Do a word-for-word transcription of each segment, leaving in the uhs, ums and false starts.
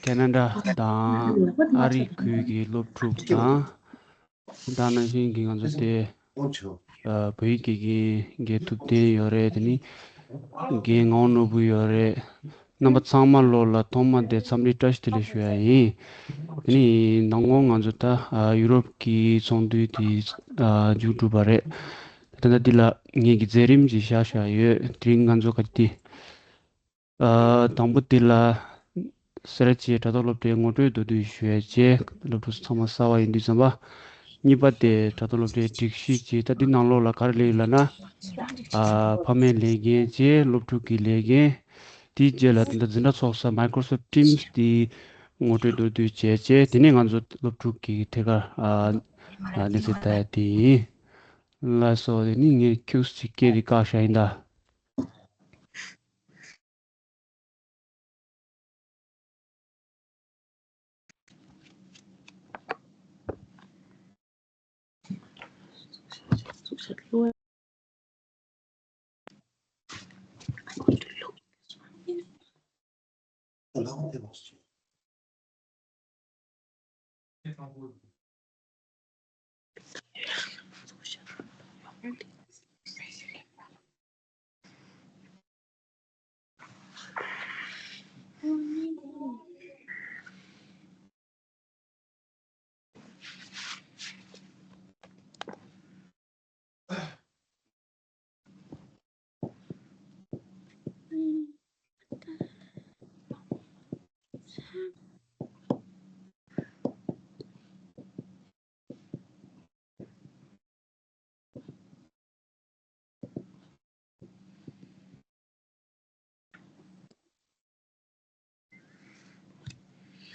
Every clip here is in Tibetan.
ཁེ་ན་ཌ་དང་ཨ་རི་ཁུལ་གྱི་སློབ་ཕྲུག་དང་། དེ་དག་ནང་བཞིན་གྱི་ང་ཚོ་དེ་ཨ་བོད་ཡིག་དགེ་རྒན་དགེ་ཐུབ་བསྟན་ཡོད་རེད། དེ་ནི་རྒན་ངག་དབང་ནོར་བུ་ཡོད་རེད། རྣམ་པ་ཚང་མ་ལོ་ལ་ཐོག་མ་དེ་འཚམས་འདྲི་བཀྲ་ཤིས་བདེ་ལེགས་ཞུ་ཡ་ཡིན། དེ་ནི་མདང་དགོང་ང་ཚོ་ད་ཨ་ཡུ་རོབ་ཀྱི་ཚོགས་འདུ་དེ་ཨ་མཇུག་གྲུབ་པ་རེད། ད་ལྟ་འདི་ལ་ངེད་ཀྱི་མཛད་རིམ་ཅིག་བཞག་བཞག་ཡོད། དེ་རིང་ང་ཚོ་ག་དེ། ཨ་དང་པོ་དེ་ལ་སེ་ར་བྱེས་དྲ་ཐོག་སློབ་གྲྭའི་ངོ་སྤྲོད་མདོར་བསྡུས་ཞུ་ཡ་བྱས། སློབ་ཕྲུག་ཚང་མ་གསར་པ་ཡིན་དུས་ཙམ་པ། གཉིས་པ་དེ་དྲ་ཐོག་སློབ་གྲྭའི་སྒྲིག་གཞི་བྱས། ད་འདི་ནང་ལོགས་ལ་ག་རེ་སླེབས་ཡོད་ལབ་ན། ཨ་ཕ་མའི་ལས་འགན་བྱས། སློབ་ཕྲུག་གི་ལས་འགན། དེའི་རྗེས་ལ་ད་ལྟ་འཛིན་གྲྭ་ཚོགས་ས་Microsoft Teams་དེའི་ངོ་སྤྲོད་མདོར་བསྡུས་བྱས་བྱས། དེ་ནས་ང་ཚོ་སློབ་ཕྲུག་གི་ཐད་ཀར་ཨ་ཨ་གནས་ཚུལ་ལྟ་ཡ་དེ་ཡིན། ལགས་སོ། དེ་ནི་ངས་ཁྱུག་ཙམ་ཅིག་སྐད་དེ་བཀག་བཞག་ཡིན་ད།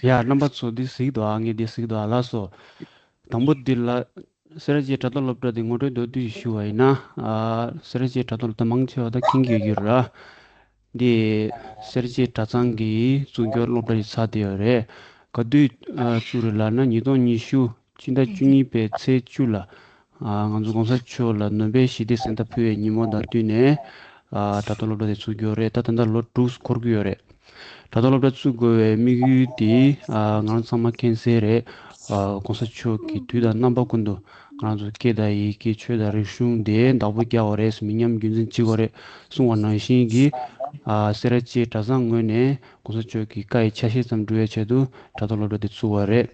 ཡ། རྣམ་པ་ཚོ་འདི་གཟིགས་འདུག་ཨ། ངས་འདི་གཟིགས་འདུག་ཨ། ལགས་སོ། དང་པོ་འདི་ལ་སེ་ར་བྱེས་དྲ་ཐོག་སློབ་གྲྭ་འདི་ངོ་སྤྲོད་མདོར་བསྡུས་ཞུ་བ་ཡིན་ན། ཨ་སེ་ར་བྱེས་དྲ་ཐོག་སློབ་གྲྭ་མང་ཆེ་བ་ད་མཁྱེན་གྱི་ཡོད་རེད། འདི་སེ་ར་བྱེས་གྲྭ་ཚང་གིས་བཙུགས་རྒྱུ་སློབ་གྲྭ་ཞིག་ཚར་བསྡད་ཡོད་རེད། ག་དུས་ཨ་བཙུགས་རེད་ལབ་ན། ཉིས་སྟོང་ཉི་ཤུ་ཕྱི་ཟླ་བཅུ་གཉིས་པའི་ཚེས་བཅུ་ལ། ཨ་ང་ཚོ་གོང་ས་མཆོག་ལ་ནོ་བེལ་ཞི་བདེའི་གཟེངས་རྟགས་ཕུལ་བའི་ཉིན་མོ་དང་བསྟུན་ནས། ཨ་དྲ་ཐོག་སློབ་གྲྭ་དེ་ཚུགས་ཀྱི་ཡོད་རེད། ད་ད་ལྟ་ལོ་དྲུག་འཁོར་གྱི་ཡོད་རེད། དྲ་ཐོག་སློབ་གྲྭ་བཙུགས་དགོས་པའི་དམིགས་ཡུལ་དེ་ཨ་ང་རང་ཚང་མ་མཁྱེན་གསལ་རེད། ཨ་གོང་ས་མཆོག་གིས་དུས་དང་རྣམ་པ་ཀུན་ཏུ་ང་རང་ཚོ་སྐད་དང་ཡི་གེ་ཆོས་དང་རིག་གཞུང་དེ་བདག་པོ་རྒྱག་དགོས་རེད། མི་ཉམས་རྒྱུན་འཛིན་བྱེད་དགོས་རེད་གསུངས་པ་ནང་བཞིན་གྱི། ཨ་སེ་ར་བྱེས་གྲྭ་ཚང་ངོས་ནས་གོང་ས་མཆོག་གི་བཀའ་ཡི་ཆ་ཤས་ཙམ་སྒྲུབ་པའི་ཆེད་དུ་དྲ་ཐོག་སློབ་གྲྭ་དེ་བཙུགས་པ་རེད།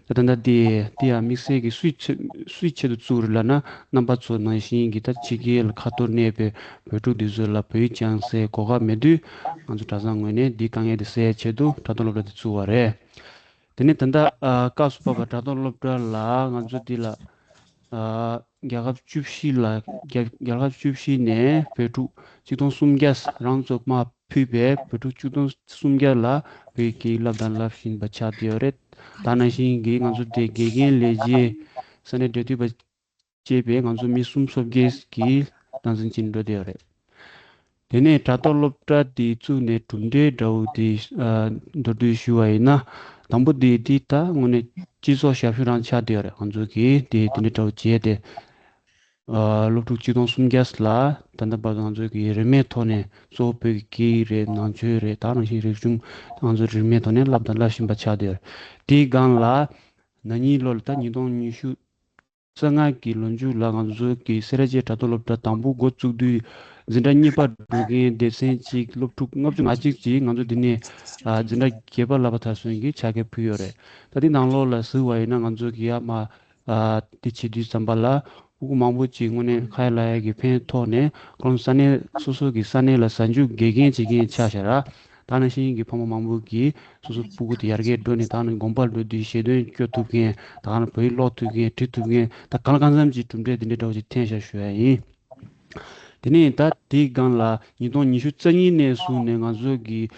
ད་ད་ལྟ་དེ་དེ་ཡང་དམིགས་བསལ་གྱི་སུའི་ཆེད་སུའི་ཆེད་དུ་བཙུགས་རེད་ལབ་ན། རྣམ་པ་ཚོ་ནང་བཞིན་གྱི་ད་ཕྱི་རྒྱལ་ལ་ཁ་ཐོར་གནས་པའི་བོད་ཕྲུག་འདི་ཚོ་ལ་བོད་ཡིག་སྦྱང་སའི་གོ་སྐབས་མེད་དུས། ང་ཚོ་གྲྭ་ཚང་ངོས་ནས་འདིའི་དཀའ་ངལ་དེ་སེལ་ཡའི་ཆེད་དུ་དྲ་ཐོག་སློབ་གྲྭ་དེ་བཙུགས་པ་རེད། དེ་ནས་ད་ལྟ་ཨ་སྐབས་སུ་བབས་པ་དྲ་ཐོག་སློབ་གྲྭ་ལ་ང་ཚོ་འདི་ལ་ཨ་རྒྱལ་ཁབ་བཅུ་བཞི་ལ་རྒྱལ་རྒྱལ་ཁབ་བཅུ་བཞི་ནས་བོད་ཕྲུག་ཆིག་སྟོང་སུམ་བརྒྱ། རང་ཚོ་མར་ཕུད་པའི་བོད་ཕྲུག་ཆིག་སྟོང་སུམ་བརྒྱ་ལ་བོད་ཡིག་བསླབ་དང་བསླབ་བཞིན་པ་ཆགས་བསྡད་ཡོད་རེད། ད་ནང་བཞིན་གྱི་ང་ཚོ་དེ་དགེ་རྒན་ལས་བྱེད་ས་གནས་འབྲེལ་མཐུད་པ་བཅས་པའི་ང་ཚོ་མི་སུམ་ཅུ་སོ་བརྒྱད་ཀྱིས་སྟངས་འཛིན་བྱེད་འགྲོ་བསྡད་ཡོད་རེད། དེ་ནས་དྲ་ཐོག་སློབ་གྲྭ་འདི་བཙུགས་ནས་གྲུབ་འབྲས་འདྲ་བོ་དེ་ཨ་མདོར་བསྡུས་ཞུ་བ་ཡིན་ན། དང་པོ་དེ་འདི་ད་དངོས་གནས་སྤྱི་ཚོགས་ཞབས་ཞུ་རང་ཆགས་བསྡད་ཡོད་རེད། ང་ཚོ་གིས་དེ་དེ་འདྲ་འདྲ་བོ་བྱས་ཏེ། ཨ་སློབ་ཕྲུག་ཆིག་སྟོང་སུམ་བརྒྱ་ལ་ད་ལྟ་བར་དུ་ང་ཚོ་གིས་རིན་མེད་ཐོག་ནས་གཙོ་བོ་བོད་ཀྱི་སྐད་ཡིག་རེད། ནང་ཆོས་རེད། ད་ནང་བཞིན་རིག་གཞུང་ང་ཚོ་རིན་མེད་ཐོག་ནས་བསླབ་དང་བསླབ་བཞིན་པ་ཆགས་བསྡད་ཡོད་རེད། དེའི་སྒང་ལ་ན་ནིང་ལོ་ལ་ད་ཉིས་སྟོང་ཉི་ཤུ་རྩ་ལྔ་གི་ལོ་མཇུག་ལ་ང་ཚོ་གི་སེ་ར་བྱེས་དྲ་ཐོག་སློབ་གྲྭ་དང་པོ་འགོ་བཙུགས་དུས། འཛིན་གྲྭ་གཉིས་པ་འགྲོ་མཁན་སྡེ་ཚན་གཅིག་སློབ་ཕྲུག་ལྔ་བཅུ་ང་གཅིག་ཅིག་ང་ཚོ་འདི་ནས་ཨ་འཛིན་གྲྭ་བརྒྱད་པ་བསླབ་པ་མཐར་སོན་གྱི་ཕྱག་འཁྱེར་ཕུལ་ཡོད་རེད། ད་འདི་ནང་ལོགས་ལ་གཟིགས་པ་ཡིན་ན། ང་ཚོ་གི་ཡར་མར་ཨ་འདི་བྱེད་དུས་ཙམ་པ་ལ་ཕྲུ་གུ་མང་པོ་ཅིག་དངོས་གནས་ཁ་ཡ་ལག་ཡ་གི་ཕན་ཐོགས་ནས། ཁོང་ས་གནས་སོ་སོ་གི་ས་གནས་ལ་གཟའ་མཇུག་དགེ་རྒན་བྱེད་མཁན་ཆགས་བཞག་ར། ད་ནང་བཞིན་གྱི་ཕ་མ་མང་པོ་གིས་སོ་སོ་སྤུ་གུ་དེ་ཡར་རྒྱས་འགྲོ་ནས། ད་ནི་དགོན་པར་འགྲོ་དུས་ཞལ་འདོན་སྐྱོར་ཐུབ་མཁན། ད་ནི་བོད་ཡིག་ཀློག་ཐུབ་མཁན། བྲིས་ཐུབ་མཁན། ད་གང་ལ་གང་འཚམ་གྱི་གྲུབ་འབྲས་དེ་འདྲའི་འདྲ་བོ་ཞིག་ཐོན་ཤག་ཞུ་ཡ་ཡིན། དེ་ནས་ད་དེའི་སྒང་ལ་ཉིས་སྟོང་ཉི་ཤུ་རྩ་གཉིས་ནས་བཟུང་ནས་ང་ཚོ་གིས་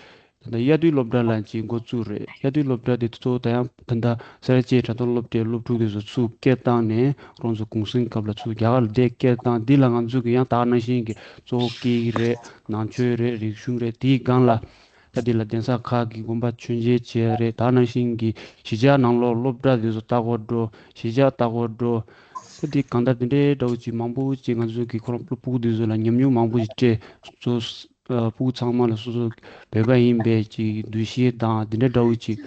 ད་ལྟ་དབྱར་དུས་སློབ་གྲྭ་ལ་ཅིག་འགོ་བཙུགས་རེད། དབྱར་དུས་སློབ་གྲྭ་དེ་གཙོ་བོ་ད་ཡང་ད་ལྟ་སེ་ར་བྱེས་དྲ་ཐོག་སློབ་གྲྭའི་སློབ་ཕྲུག་དེ་ཚོ་ཚུར་སྐད་བཏང་ནས། ཁོང་ཚོ་གུང་སེང་སྐབས་ལ་ཚུར་རྒྱ་གར་ལ་བསྡད་སྐད་བཏང་། འདི་ལ་ང་ཚོ་གིས་ཡང་ད་ག་ནང་བཞིན་གྱི་གཙོ་བོ་སྐད་ཡིག་རེད། ནང་ཆོས་རེད། རིག་གཞུང་རེད། དེའི་སྒང་ལ་ད་འདི་ལ་གདན་ས་ཁག་གི་དགོན་པ་མཆོད་མཇལ་བྱས་རེད། ད་ག་ནང་བཞིན་གྱི་གཞིས་ཆགས་ནང་ལོགས་སློབ་གྲྭ་དེ་ཚོ་ལྟ་སྐོར་འགྲོ། གཞིས་ཆགས་ལྟ་སྐོར་འགྲོ། ད་འདི་གང་ལྟར་དེ་འདྲའི་འདྲ་བོ་ཅིག་མང་པོ་ཅིག་ང་ཚོ་གིས་ཁོ་རང་སྤུ་གུ་དེ་ཚོ་ལ་ཉམས་མྱོང་མང་པོ་ཞིག་སྤྲད། གཙོ་ ཨ་སྤུ་གུ་ཚང་མ་ལ་སོ་སོ་བོད་པ་ཡིན་པའི་ཅིག་འདུ་ཤེས་དང་དེ་འདྲ་འདྲ་བོ་ཅིག་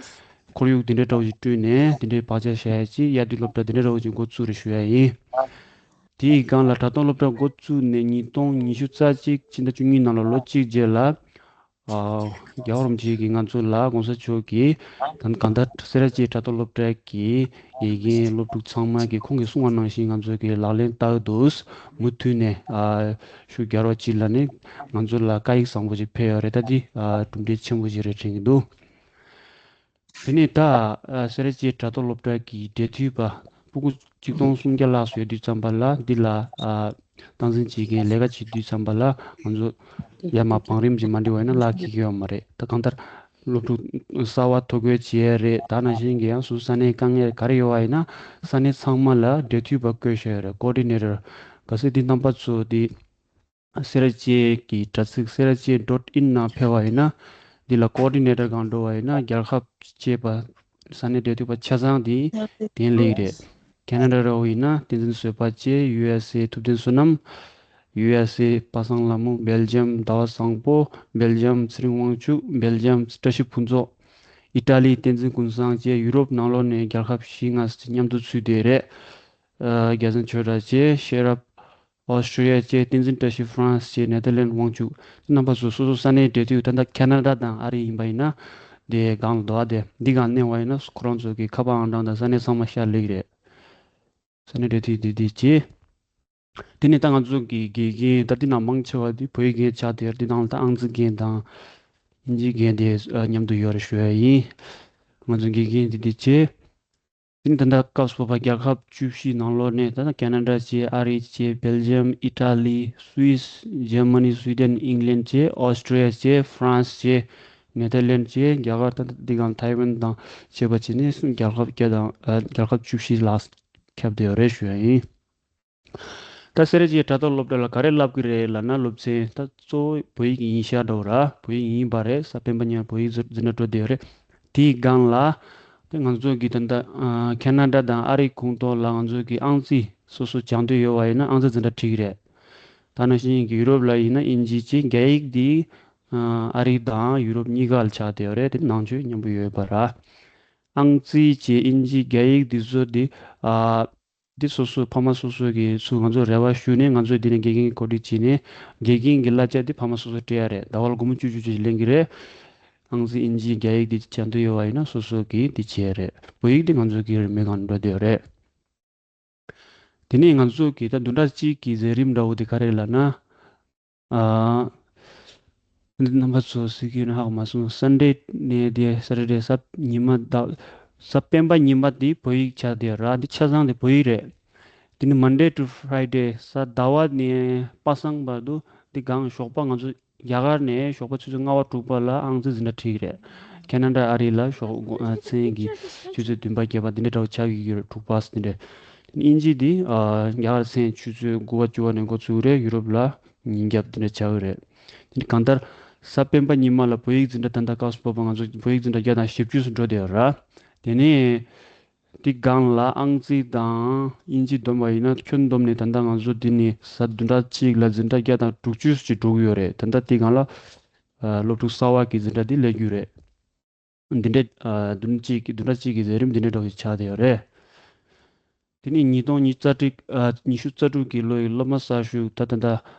ཁོར་ཡུག་དེ་འདྲ་འདྲ་བོ་ཅིག་བསྐྲུན་ནས་དེ་འདྲའི་བག་ཆགས་བཞག་ཡ་ཅིག་དབྱར་དུས་སློབ་གྲྭ་དེ་འདྲ་འདྲ་བོ་ཅིག་འགོ་བཙུགས་རེ་ཞུ་ཡ་ཡིན། དེའི་སྒང་ལ་དྲ་ཐོག་སློབ་གྲྭ་འགོ་བཙུགས་ནས་ཉིས་སྟོང་ཉི་ཤུ་རྩ་གཅིག་ཕྱི་ཟླ་བཅུ་གཉིས་ནང་ལ་ལོ་གཅིག་རྗེས་ལ། ཨ་རྒྱལ་བ་རིན་པོ་ཆེ་གིས་ང་ཚོ་ལ་༸གོང་ས་མཆོག་གིས་ད་གང་ལྟར་སེ་ར་བྱེས་དྲ་ཐོག་སློབ་གྲྭ་གི་དགེ་རྒན་སློབ་ཕྲུག་ཚང་མ་གིས་ཁོང་གིས་གསུངས་པ་ནང་བཞིན་ང་ཚོ་གིས་ལག་ལེན་བསྟར་འདུག་མུ་མཐུད་ནས་ཨ་ཤུགས་རྒྱག་རོགས་གྱིས་ལབ་ནས་ང་ཚོ་ལ་བཀའ་ཡིག་བཟང་པོ་ཞིག་ཕེབས་ཡོད་རེད། ད་འདི་ཨ་གྲུབ་འབྲས་ཆེན་པོ་ཞིག་རེད་དྲན་གྱི་འདུག་དེ་ནས་ད་ཨ་སེ་ར་བྱེས་དྲ་ཐོག་སློབ་གྲྭ་གི་འབྲེལ་མཐུད་པ་སྤུ་གུ་ཆིག་སྟོང་སུམ་བརྒྱ་ལྷག་ཙམ་ཡོད་དུས་ཙམ་པ་ལ་འདི་ལ་ཨ་སྟངས་འཛིན་བྱེད་མཁན་ལས་ཀ་བྱེད་དུས་ཙམ་པ་ལ་ང་ཚོ་ཡར་མར་བང་རིམ་ཅིག་མ་འགྲིག་པ་ཡིན་ན་ལག་འཁེལ་གྱི་ཡོད་མ་རེད། ད་གང་ལྟར་སློབ་ཕྲུག་གསར་པ་ཐོ་འགོད་བྱེད་ཡས་རེད། ད་ནང་བཞིན་གྱི་ཡང་སུ་ས་གནས་དཀའ་ངལ་ག་རེ་ཡོད་པ་ཡིན་ན་ས་གནས་ཚང་མ་ལ་འབྲེལ་མཐུད་པ་བསྐོས་བཞག་ཡོད་རེད། ཀོ་ཌི་ནེ་ཊར། གལ་སྲིད་འདི་རྣམ་པ་ཚོ་འདི་སེ་ར་བྱེས་ཀྱི་དྲ་ཚིགས་སེ་ར་བྱེས་ཌོཊ་ཨིན་ནང་ཕེབས་པ་ཡིན་ན་འདི་ལ་ཀོ་ཌི་ནེ་ཊར་སྒང་འགྲོ་བ་ཡིན་ན་རྒྱལ་ཁབ་ཅེས་པ་ས་གནས་འབྲེལ་མཐུད་པ་ཆ་ཚང་འདི་དེ་སླེབས་ཀྱི་རེད། ཁེ་ན་ཌ་ར་བ་ཡིན་ན་བསྟན་འཛིན་བཟོད་པ་བཅས། ཡུ་ཨེས་ཨེ་ཐུབ་བསྟན་བསོད་ནམས། ཡུ་ཨེས་ཨེ་པ་སངས་ལྷ་མོ། སྦེལ་ཇམ་ཟླ་བ་བཟང་པོ། སྦེལ་ཇམ་ཚེ་རིང་དབང་ཕྱུག་སྦེལ་ཇམ་བཀྲ་ཤིས་ཕུན་ཚོགས། ཨི་ཊ་ལི་བསྟན་འཛིན་ཀུན་བཟང་བཅས་ཡུ་རོབ་ནང་ལོགས་ནས་རྒྱལ་ཁབ་བཞི་ལྔ་ཙམ་མཉམ་དུ་ཚུད་བསྡད་རེད། ཨ་རྒྱལ་མཚན་ཆོས་གྲགས་བཅས་ཤེས་རབ། ཨོ་སི་ཀྲི་ཡ་བཅས་བསྟན་འཛིན་བཀྲ་ཤིས་ཧྥ་རན་སི་བཅས་ནེ་ཐར་ལེན་དབང་ཕྱུག་རྣམ་པ་ཚོ་སོ་སོ་ས་གནས་འབྲེལ་མཐུད། ད་ལྟ་ཁེ་ན་ཌ་དང་ཨ་རི་ཡིན་པ་ཡིན་ན་དེ་སྒང་ལ་འདུག་ཨ། དེ་འདི་སྒང་གནས་པ་ཡིན་ན་ཁོ་རང་ཚོ་གི་ཁ་པར་ཨང་གྲངས་དང་ས་གནས་ཚང་མ་ཤར་སླེབས་ཀྱི་རེད། ས་གནས་འབྲེལ་མཐུད་འདི་འདི་བྱས། དེ་ནས་ད་ང་ཚོ་གི་དགེ་རྒན་ད་འདི་ནང་མང་ཆེ་བ་འདི་བོད་ཡིག་རྒན་ཆགས་བསྡད་ཡོད་རེད། འདི་ནང་ལ་ད་ཨང་རྩིས་རྒན་དང་དབྱིན་ཇིའི་རྒན་དེ་མཉམ་དུ་ཡོད་རེད་ཞུ་ཡ་ཡིན། ང་ཚོ་དགེ་རྒན་འདི་འདི་བྱས། དེ་ནས་ད་ལྟ་སྐབས་སུ་བབས་པ་རྒྱལ་ཁབ་བཅུ་བཞི་ནང་ལོགས་ནས་ད་ལྟ་ཁེ་ན་ཌ་བཅས། ཨ་རི་བཅས། སྦེལ་ཇམ། ཨི་ཊ་ལི། སུད་སི། འཇར་མ་ནི། སུའི་ཌེན། ཨིང་ལན་བཅས། ཨོ་སི་ཀྲི་ཡ་བཅས། ཧྥ་རན་སི་བཅས། ནེ་ཐར་ལེན་བཅས། རྒྱ་གར་ད་ལྟ་འདི་སྒང་ཐའེ་ཝན་དང་བཅས་པ་བྱས་ནས་གསུམ་རྒྱལ་ཁབ་བརྒྱ་དང་ཨ་རྒྱལ་ཁབ་བཅུ་བཞི་ལ་ཁྱབ་བསྡད་ཡོད་རེད་ཞུ་ཡ་ཡིན། ད་སེ་ར་བྱེས་དྲ་ཐོག་སློབ་གྲྭ་ལ་ག་རེ་བསླབ་ཀྱི་རེད་ལབ་ན་སློབ་ཚན་ད་གཙོ་བོ་བོད་ཡིག་ཡིན་ཤག་འདྲ་བོ་ར། བོད་ཡིག་ཡིན་པ་རེད། གཟའ་སྤེན་པ་ཉིན་བོད་ཡིག་འཛིན་གྲྭ་འགྲོ་བསྡད་ཡོད་རེད། དེའི་སྒང་ལ་དེ་ང་ཚོ་གི་ད་ལྟ་ཨ་ཁེ་ན་ཌ་དང་ཨ་རིའི་ཁོངས་གཏོགས་ལ་ང་ཚོ་གི་ཨང་རྩིས་སོ་སོ་སྦྱང་འདོད་ཡོད་པ་ཡིན་ན་ཨང་རྩིས་འཛིན་གྲྭ་ཁྲིད་ཀྱི་རེད། ད་ནང་བཞིན་གྱི་ཡུ་རོབ་ལ་ཡིན་ན་དབྱིན་ཇི་བྱས། རྒྱ་ཡིག་འདི་ཨ་ཨ་རི་དང་ཡུ་རོབ་གཉིས་ཀ་ལ་ཆགས་བསྡད་ཡོད་རེད། དེ་ནང་ཆོས་མཉམ་པོ་ཡོད་པ་ར། ཨང་རྩིས་བྱས། དབྱིན་ཇི། རྒྱ་ཡིག་འདི་ཚོ་འདི་ཨ། འདི་སོ་སོའི་ཕ་མ་སོ་སོ་གིས་ཚུར་ང་ཚོར་རེ་བ་ཞུས་ནས་ང་ཚོས་འདི་ནས་དགེ་རྒན་གྱི་གོ་སྒྲིག་བྱས་ནས་དགེ་རྒན་གྱི་གླ་ཆ་འདི་ཕ་མ་སོ་སོས་སྤྲད་ཡ་རེད། ཟླ་བ་ལ་སྒོར་མོ་བཅུ་བཅུ་ཅིག་ལེན་གྱི་རེད། ཨང་རྩིས་དབྱིན་ཇི་རྒྱ་ཡིག་འདི་སྦྱང་འདོད་ཡོད་པ་ཡིན་ན་སོ་སོ་གིས་འདི་བྱས་ཡ་རེད། བོད་ཡིག་འདི་ང་ཚོ་གི་རིན་མེད་སྒང་འགྲོ་བསྡད་ཡོད་རེད། དེ་ནས་ང་ཚོ་གི་ད་བདུན་ཕྲག་གཅིག་གི་མཛད་རིམ་འདྲ་བོ་འདི་ག་རེ་ལབ་ན། ཨ། འདི་རྣམ་པ་ཚོ་གཟིགས་ཀྱི་ཡོད་ན་ཧ་གོ་མ་སོང་། Sunday ནས་དེ་Saturday གཟའ་ཉི་མ་ཟླ་གཟའ་སྤེན་པ་ཉི་མ་དེ་བོད་ཡིག་ཆགས་བསྡད་ཡོད་ར། འདི་ཆ་ཚང་དེ་བོད་ཡིག་རེད། དེ་ནི་Monday to Friday གཟའ་ཟླ་བ་ནས་པ་སངས་བར་དུ་འདི་སྒང་ཞོགས་པ་ང་ཚོ་རྒྱ་གར་ནས་ཞོགས་པ་ཆུ་ཚོད་ལྔ་པ་དྲུག་པ་ལ་ཨང་རྩིས་འཛིན་གྲྭ་ཁྲིད་ཀྱི་རེད། ཁེ་ན་ཌ་ཨ་རི་ལ་ཞོགས་ཨ་མཚན་གྱི་ཆུ་ཚོད་བདུན་པ་བརྒྱད་པ་འདི་འདྲ་འདྲ་བོ་ཆགས་ཀྱི་ཡོད་རེད། དྲུག་པ་འདི་འདྲ། དབྱིན་ཇི་འདི་ཨ་རྒྱ་གར་མཚན་ཆུ་ཚོད་དགུ་པ་བཅུ་པ་ནས་འགོ་ཚུགས་རེད། ཡུ་རོབ་ལ་ཉིན་རྒྱབ་འདི་འདྲ་ཆགས་ཀྱི་རེད། དེ་ནི་གང་ལྟར་གཟའ་སྤེན་པ་ཉི་མ་ལ་བོད་ཡིག་འཛིན་གྲྭ་ད་ལྟ་སྐབས་སུ་བབས་པ་ང་ཚོ་བོད་ཡིག་འཛིན་གྲྭ་བརྒྱ་དང་བཞི་བཅུ་ཙམ་འགྲོ་བསྡད་ཡོད་ར། དེ་ནས་འདི་སྒང་ལ་ཨང་རྩིས་དང་དབྱིན་ཇི་བསྡོམས་པ་ཡིན་ན་ཁྱོན་བསྡོམས་ནས་ད་ལྟ་ང་ཚོ་འདི་ནས་གཟའ་བདུན་ཕྲག་གཅིག་ལ་འཛིན་གྲྭ་བརྒྱ་དང་དྲུག་ཅུ་ཙམ་འགྲོ་གི་ཡོད་རེད། ད་ལྟ་འདི་སྒང་ལ་ཨ་སློབ་ཕྲུག་གསར་པ་གི་འཛིན་གྲྭ་འདི་སླེབས་རྒྱུ་རེད། འདི་འདྲའི་ཨ་བདུན་གཅིག་གི་བདུན་ཕྲག་གཅིག་གི་མཛད་རིམ་འདི་འདྲའི་འདྲ་བོ་ཞིག་ཆགས་བསྡད་ཡོད་རེད། དེ་ནས་ཉིས་སྟོང་ཉི་ཤུ་རྩ་དྲུག་ཨ་ཉི་ཤུ་རྩ་དྲུག་གི་ལོ་ཡི་སློབ་མ་གསར་ཞུགས་ད་ད་ལྟ་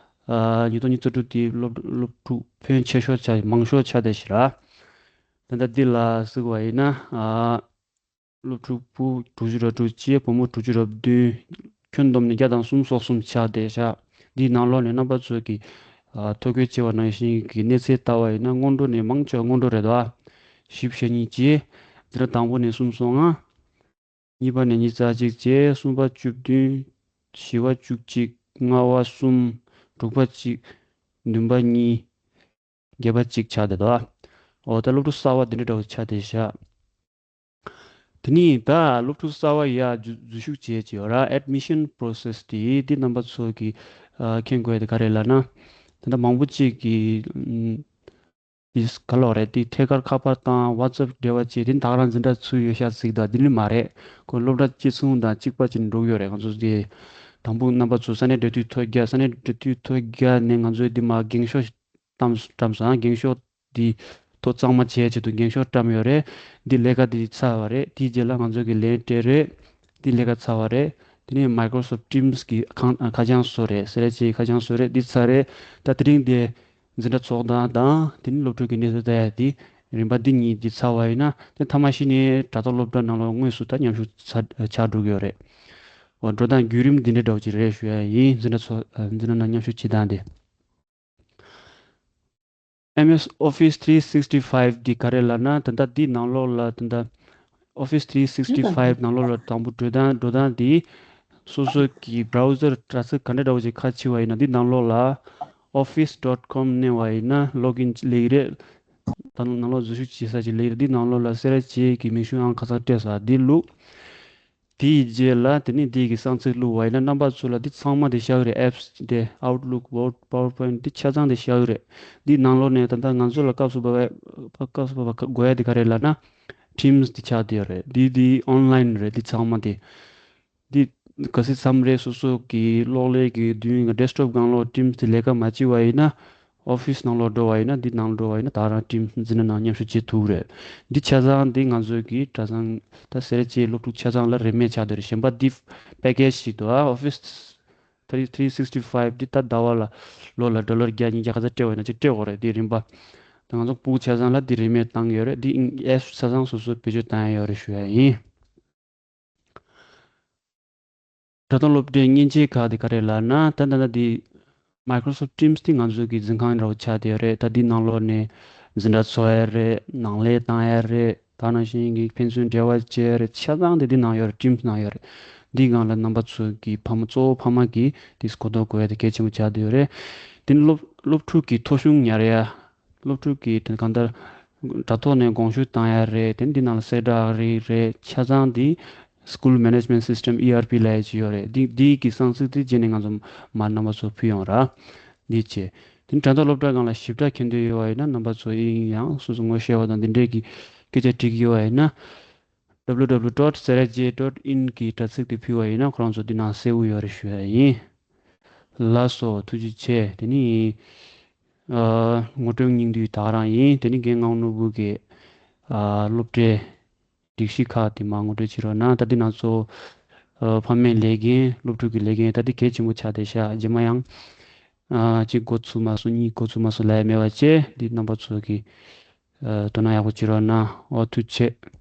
ཨ་ཉིས་སྟོང་ཉི་ཤུ་རྩ་དྲུག་དེའི་སློབ་སློབ་ཕྲུག་ཕོན་ཆེ་ཤོས་ཆགས་མང་ཤོས་ཆགས་བསྡད་ཤག་ར། ད་ལྟ་འདི་ལ་གཟིགས་པ་ཡིན་ན་ཨ་སློབ་ཕྲུག་སྤུ་དྲུག་ཅུ་རེ་དྲུག་བཅས་བུ་མོ་དྲུག་ཅུ་རེ་བདུན། ཁྱོན་བསྡོམས་ནས་བརྒྱ་དང་གསུམ་སོགས་གསུམ་ཆགས་བསྡད་ཤག་འདིའི་ནང་ལོགས་ནས་རྣམ་པ་ཚོས་ཀྱིས་ཨ་ཐོ་འགོད་བྱས་པ་ནང་བཞིན་གྱི་གནས་ཚད་ལྟ་བ་ཡིན་ན་སྔོན་འགྲོ་ནས་མང་ཆེ་བ་སྔོན་འགྲོ་རེད་དོ། བཞི་བཅུ་ཞེ་གཉིས་བཅས། འདི་ལ་དང་པོ་ནས་གསུམ་སོང་ང་། གཉིས་པ་ནས་ཉི་ཤུ་རྩ་གཅིག་བཅས། གསུམ་པ་བཅུ་བདུན། བཞི་པ་བཅུ་གཅིག། ལྔ་པ་གསུམ། དྲུག་པ་གཅིག། བདུན་པ་གཉིས། བརྒྱད་པ་གཅིག་ཆགས་བསྡད་དོ། འོ་ད་སློབ་ཕྲུག་གསར་པ་འདི་འདྲ་འདྲ་བོ་ཆགས་བསྡད་ཤག་དེ་ནས་ད་སློབ་ཕྲུག་གསར་པ་ཡར་འཛུལ་འཛུལ་ཞུགས་བྱས་ཀྱི་ཡོད་ར། Admission process དེ་དེ་རྣམ་པ་ཚོ་གིས་ཨ་མཁྱེན་དགོས་ཡ་དེ་ག་རེ་ལབ་ན། ད་ལྟ་མང་པོ་ཅིག་གིས་ཨམ་དེ་ག་ལབ་རེད། དེ་ཐད་ཀར་ཁ་པར་དང་WhatsApp འབྲེལ་བ་བྱས། དེ་ད་ག་རང་འཛིན་གྲྭ་ཚུད་ཡོད་ཤག་ཟིག་ད་དེ་ནི་མ་རེད། ཁོ་སློབ་གྲྭ་གཅིག་མཚུངས་དང་གཅིག་པ་ཅིག་འགྲོ་གི་ཡོད་རེད། ང་ཚོ་དེ་དང་པོ་རྣམ་པ་ཚོ་ས་གནས་འབྲེལ་མཐུད་ཐོ་རྒྱག་ས་གནས་འབྲེལ་མཐུད་ཐོ་རྒྱག་ནས་ང་ཚོས་དེ་མར་འགེངས་ཤོག་ བཀྲམ་བཀྲམ་སོང་། འགེངས་ཤོག་འདི་ཐོ་གཙང་མ་བྱེད་ཆེད་དུ་འགེངས་ཤོག་བཀྲམ་ཡོད་རེད། འདི་ལས་ཀ་འདི་ཚར་བ་རེད། དེའི་རྗེས་ལ་ང་ཚོ་གི་ལན་སྤྲད་རེད། འདི་ལས་ཀ་ཚར་བ་རེད། དེ་ནས་Microsoft Teams་གི་ཁང་ཁ་བྱང་བཟོ་རེད། གསལ་བྱེད་ཁ་བྱང་བཟོ་རེད། འདི་ཚར་རེད། ད་དེ་རིང་འདི་འཛིན་གྲྭ་ཚོགས་སྟངས་དང་དེ་ནས་སློབ་ཕྲུག་གི་གནས་ཚུལ་ལྟ་ཡ་འདི་རིམ་པ་འདི་གཉིས་འདི་ཚར་བ་ཡིན་ན། དེ་མཐའ་མ་གཞི་ནས་དྲ་ཐོག་སློབ་གྲྭ་ནང་ལོགས་དངོས་སུ་ད་མཉམ་ཞུགས་ཚར་ཆགས་འགྲོ་གི་ཡོད་རེད། འོ་འགྲོ་སྟངས་བརྒྱུད་རིམ་འདི་འདྲ་འདྲ་བོ་ཅིག་རེད་ཞུ་ཡ་ཡིན། འཛིན་གྲྭ་ཚོགས་འཛིན་གྲྭ་ནང་མཉམ་ཞུགས་བྱེད་སྟངས་དེ། M S Office three sixty five འདི་ག་རེ་ལབ་ན། ད་ལྟ་འདི་ནང་ལོགས་ལ་ད་ལྟ་Office three sixty five ནང་ལོགས་ལ་དང་པོ་འགྲོ་སྟངས་འགྲོ་སྟངས་འདི་སོ་སོ་གི་browser དྲ་ཚིགས་ག་འདྲ་འདྲ་བོ་ཅིག་ཁ་ཕྱེ་བ་ཡིན་ན། འདི་ནང་ལོགས་ལ་office dot com གནོན་པ་ཡིན་ན་login སླེབས་ཀྱི་རེད། ད་ནང་ལོགས་འཛུལ་ཞུགས་བྱེད་ས་ཅིག་སླེབས་ཀྱི་རེད། འདི་ནང་ལོགས་ལ་གསལ་བྱེད་ཀྱི་མིང་གཞུང་ཨང་ཁ་སང་སྤྲད་ས་འདི་བླུགས། དེའི་རྗེས་ལ་དེ་ནས་དེ་གི་གསང་ཚིག་བླུགས་པ་ཡིན་ན། རྣམ་པ་ཚོ་ལ་འདི་ཚང་མ་དེ་ཤར་གི་རེད། Apps དེ་Outlook, Word, PowerPoint འདི་ཆ་ཚང་དེ་ཤར་གི་རེད། འདི་ནང་ལོགས་ནས་ད་ལྟ་ང་ཚོ་ལ་སྐབས་སུ་བབ་པ་སྐབས་སུ་བབ་པ་དགོས་ཡ་དེ་ག་རེ་ལབ་ན། Teams འདི་ཆགས་བསྡད་ཡོད་རེད། འདི་འདི་online རེད། འདི་ཚང་མ་དེ་འདི་གལ་སྲིད་མཚམས་རེ་སོ་སོ་གི་གློག་ཀླད་ཀྱི་མདུན་གྱི་desktop སྒང་ལོགས་Teams དེ་ལས་ཀ་མ་བྱེད་པ་ཡིན་ན། Office ནང་ལོགས་འགྲོ་བ་ཡིན་ན། འདི་ནང་འགྲོ་བ་ཡིན་ན་ད་རང་Teams འཛིན་གྲྭ་ནང་མཉམ་ཞུགས་བྱེད་ཐུབ་རེད། འདི་ཆ་ཚང་འདི་ང་ཚོའི་གི་གྲྭ་ཚང་ད་གསལ་བྱེད་སློབ་ཕྲུག་ཆ་ཚང་ལ་རིན་མེད་ཆགས་བསྡད་རེད། གཞན་པ་འདི་package ཞིག་འདུག་ཨ། Office three three sixty five འདི་ད་ཟླ་བ་ལ་ལོ་ལ་dollar བརྒྱ་ཉིས་བརྒྱ་ག་ཚོད་སྤྲད་པ་ཡིན་ན་ཅིག་སྤྲད་དགོས་རེད། འདི་རིན་པ་ད་ང་ཚོ་ཕྲུ་གུ་ཆ་ཚང་ལ་འདི་རིན་མེད་བཏང་ཡོད་རེད། འདི་apps ཆ་ཚང་སོ་སོ་བེད་སྤྱོད་བཏང་ཡ་ཡོད་རེད་ཞུ་ཡ་ཡིན། དྲ་ཐོག་སློབ་གྲྭའི་མཉེན་ཆས་ཁག་དེ་ག་རེ་ལབ་ན། ད་ད་ད་དེ་Microsoft Teams དེ་ང་ཚོའི་གི་འཛིན་ཁང་འདྲ་བོ་ཆགས་བསྡད་ཡོད་རེད། ད་དེའི་ནང་ལོགས་ནས་འཛིན་གྲྭ་ཚོགས་ཡ་རེད། ནང་ལས་བཏང་ཡ་རེད། ད་ནང་བཞིན་གྱི་ཕན་ཚུན་འབྲེལ་བ་བྱེད་ཡ་རེད། ཆ་ཚང་དེ་དེ་ནང་ཡོད་རེད། Teams ནང་ཡོད་རེད། འདིའི་སྒང་ལ་རྣམ་པ་ཚོ་གི་ཕ་མ་གཙོ་བོ་ཕ་མ་གིས་དེ་གོ་རྟོགས་དགོས་ཡ་དེ་གལ་ཆེན་པོ་ཆགས་བསྡད་ཡོད་རེད། དེ་ནི་སློབ་སློབ་ཕྲུག་གི་ཐོ་གཞུང་ཉར་ཡ། སློབ་ཕྲུག་གིས་དེ་གང་ལྟར་དྲ་ཐོག་ནས་དགོངས་ཞུ་བཏང་ཡ་རེད། དེ་འདི་ནང་ལ་གསལ་བསྒྲགས་རེད་རེད། ཆ་ཚང་འདི་School Management System E R P ལབ་ཡ་ཅིག་ཡོད་རེད། འདི་འདིའི་གི་གསང་ཚིག་འདི་རྗེས་ནས་ང་ཚོ་མར་རྣམ་པ་ཚོ་ཕུལ་ཡོང་ར། འདི་བྱས། དེ་ནི་དྲ་ཐོག་སློབ་གྲྭ་སྒང་ལ་ཞིབ་ཕྲ་མཁྱེན་འདོད་ཡོད་པ་ཡིན་ན། རྣམ་པ་ཚོ་ཨིན་ཡང་སོ་སོ་ངོ་ཤེས་པ་དང་འདི་འདྲས་ཀྱི་སྐད་ཆ་དྲི་གི་ཡོད་པ་ཡིན་ན། W W W dot S R J dot in གི་དྲ་ཚིགས་དེ་ཕུལ་བ་ཡིན་ན་ཁོ་རང་ཚོ་འདི་ནང་གསལ་པོ་ཡོད་རེད་ཞུ་ཡ་ཡིན། ལགས་སོ། ཐུགས་རྗེ་ཆེ། དེ་ནི་ཨ་ངོ་སྤྲོད་སྙིང་བསྡུས་ད་ག་རང་ཡིན། དེ་ནི་རྒན་ངག་དབང་ནོར་བུ་གི་ཨ་སློབ་གྲྭའི་སྒྲིག་གཞི་ཁག་དེ་མར་ངོ་སྤྲོད་བྱེད་རོགས་གནང་། ད་འདི་ནང་ཚོ་ཨ་ཕ་མའི་ལས་འགན། སློབ་ཕྲུག་གི་ལས་འགན་ད་འདི་གལ་ཆེན་པོ་ཆགས་བསྡད་ཤག་རྗེས་མ་ཡང་ཨ་གཅིག་འགོ་ཚུགས་མ་སོང་། གཉིས་འགོ་ཚུགས་མ་སོང་ལབ་ཡ་མེད་པ་བྱས། འདི་རྣམ་པ་ཚོ་གི་ཨ་དོ་སྣང་ཡག་པོ་བྱེད་རོགས་གནང་། འོ་ཐུགས་རྗེ་ཆེ།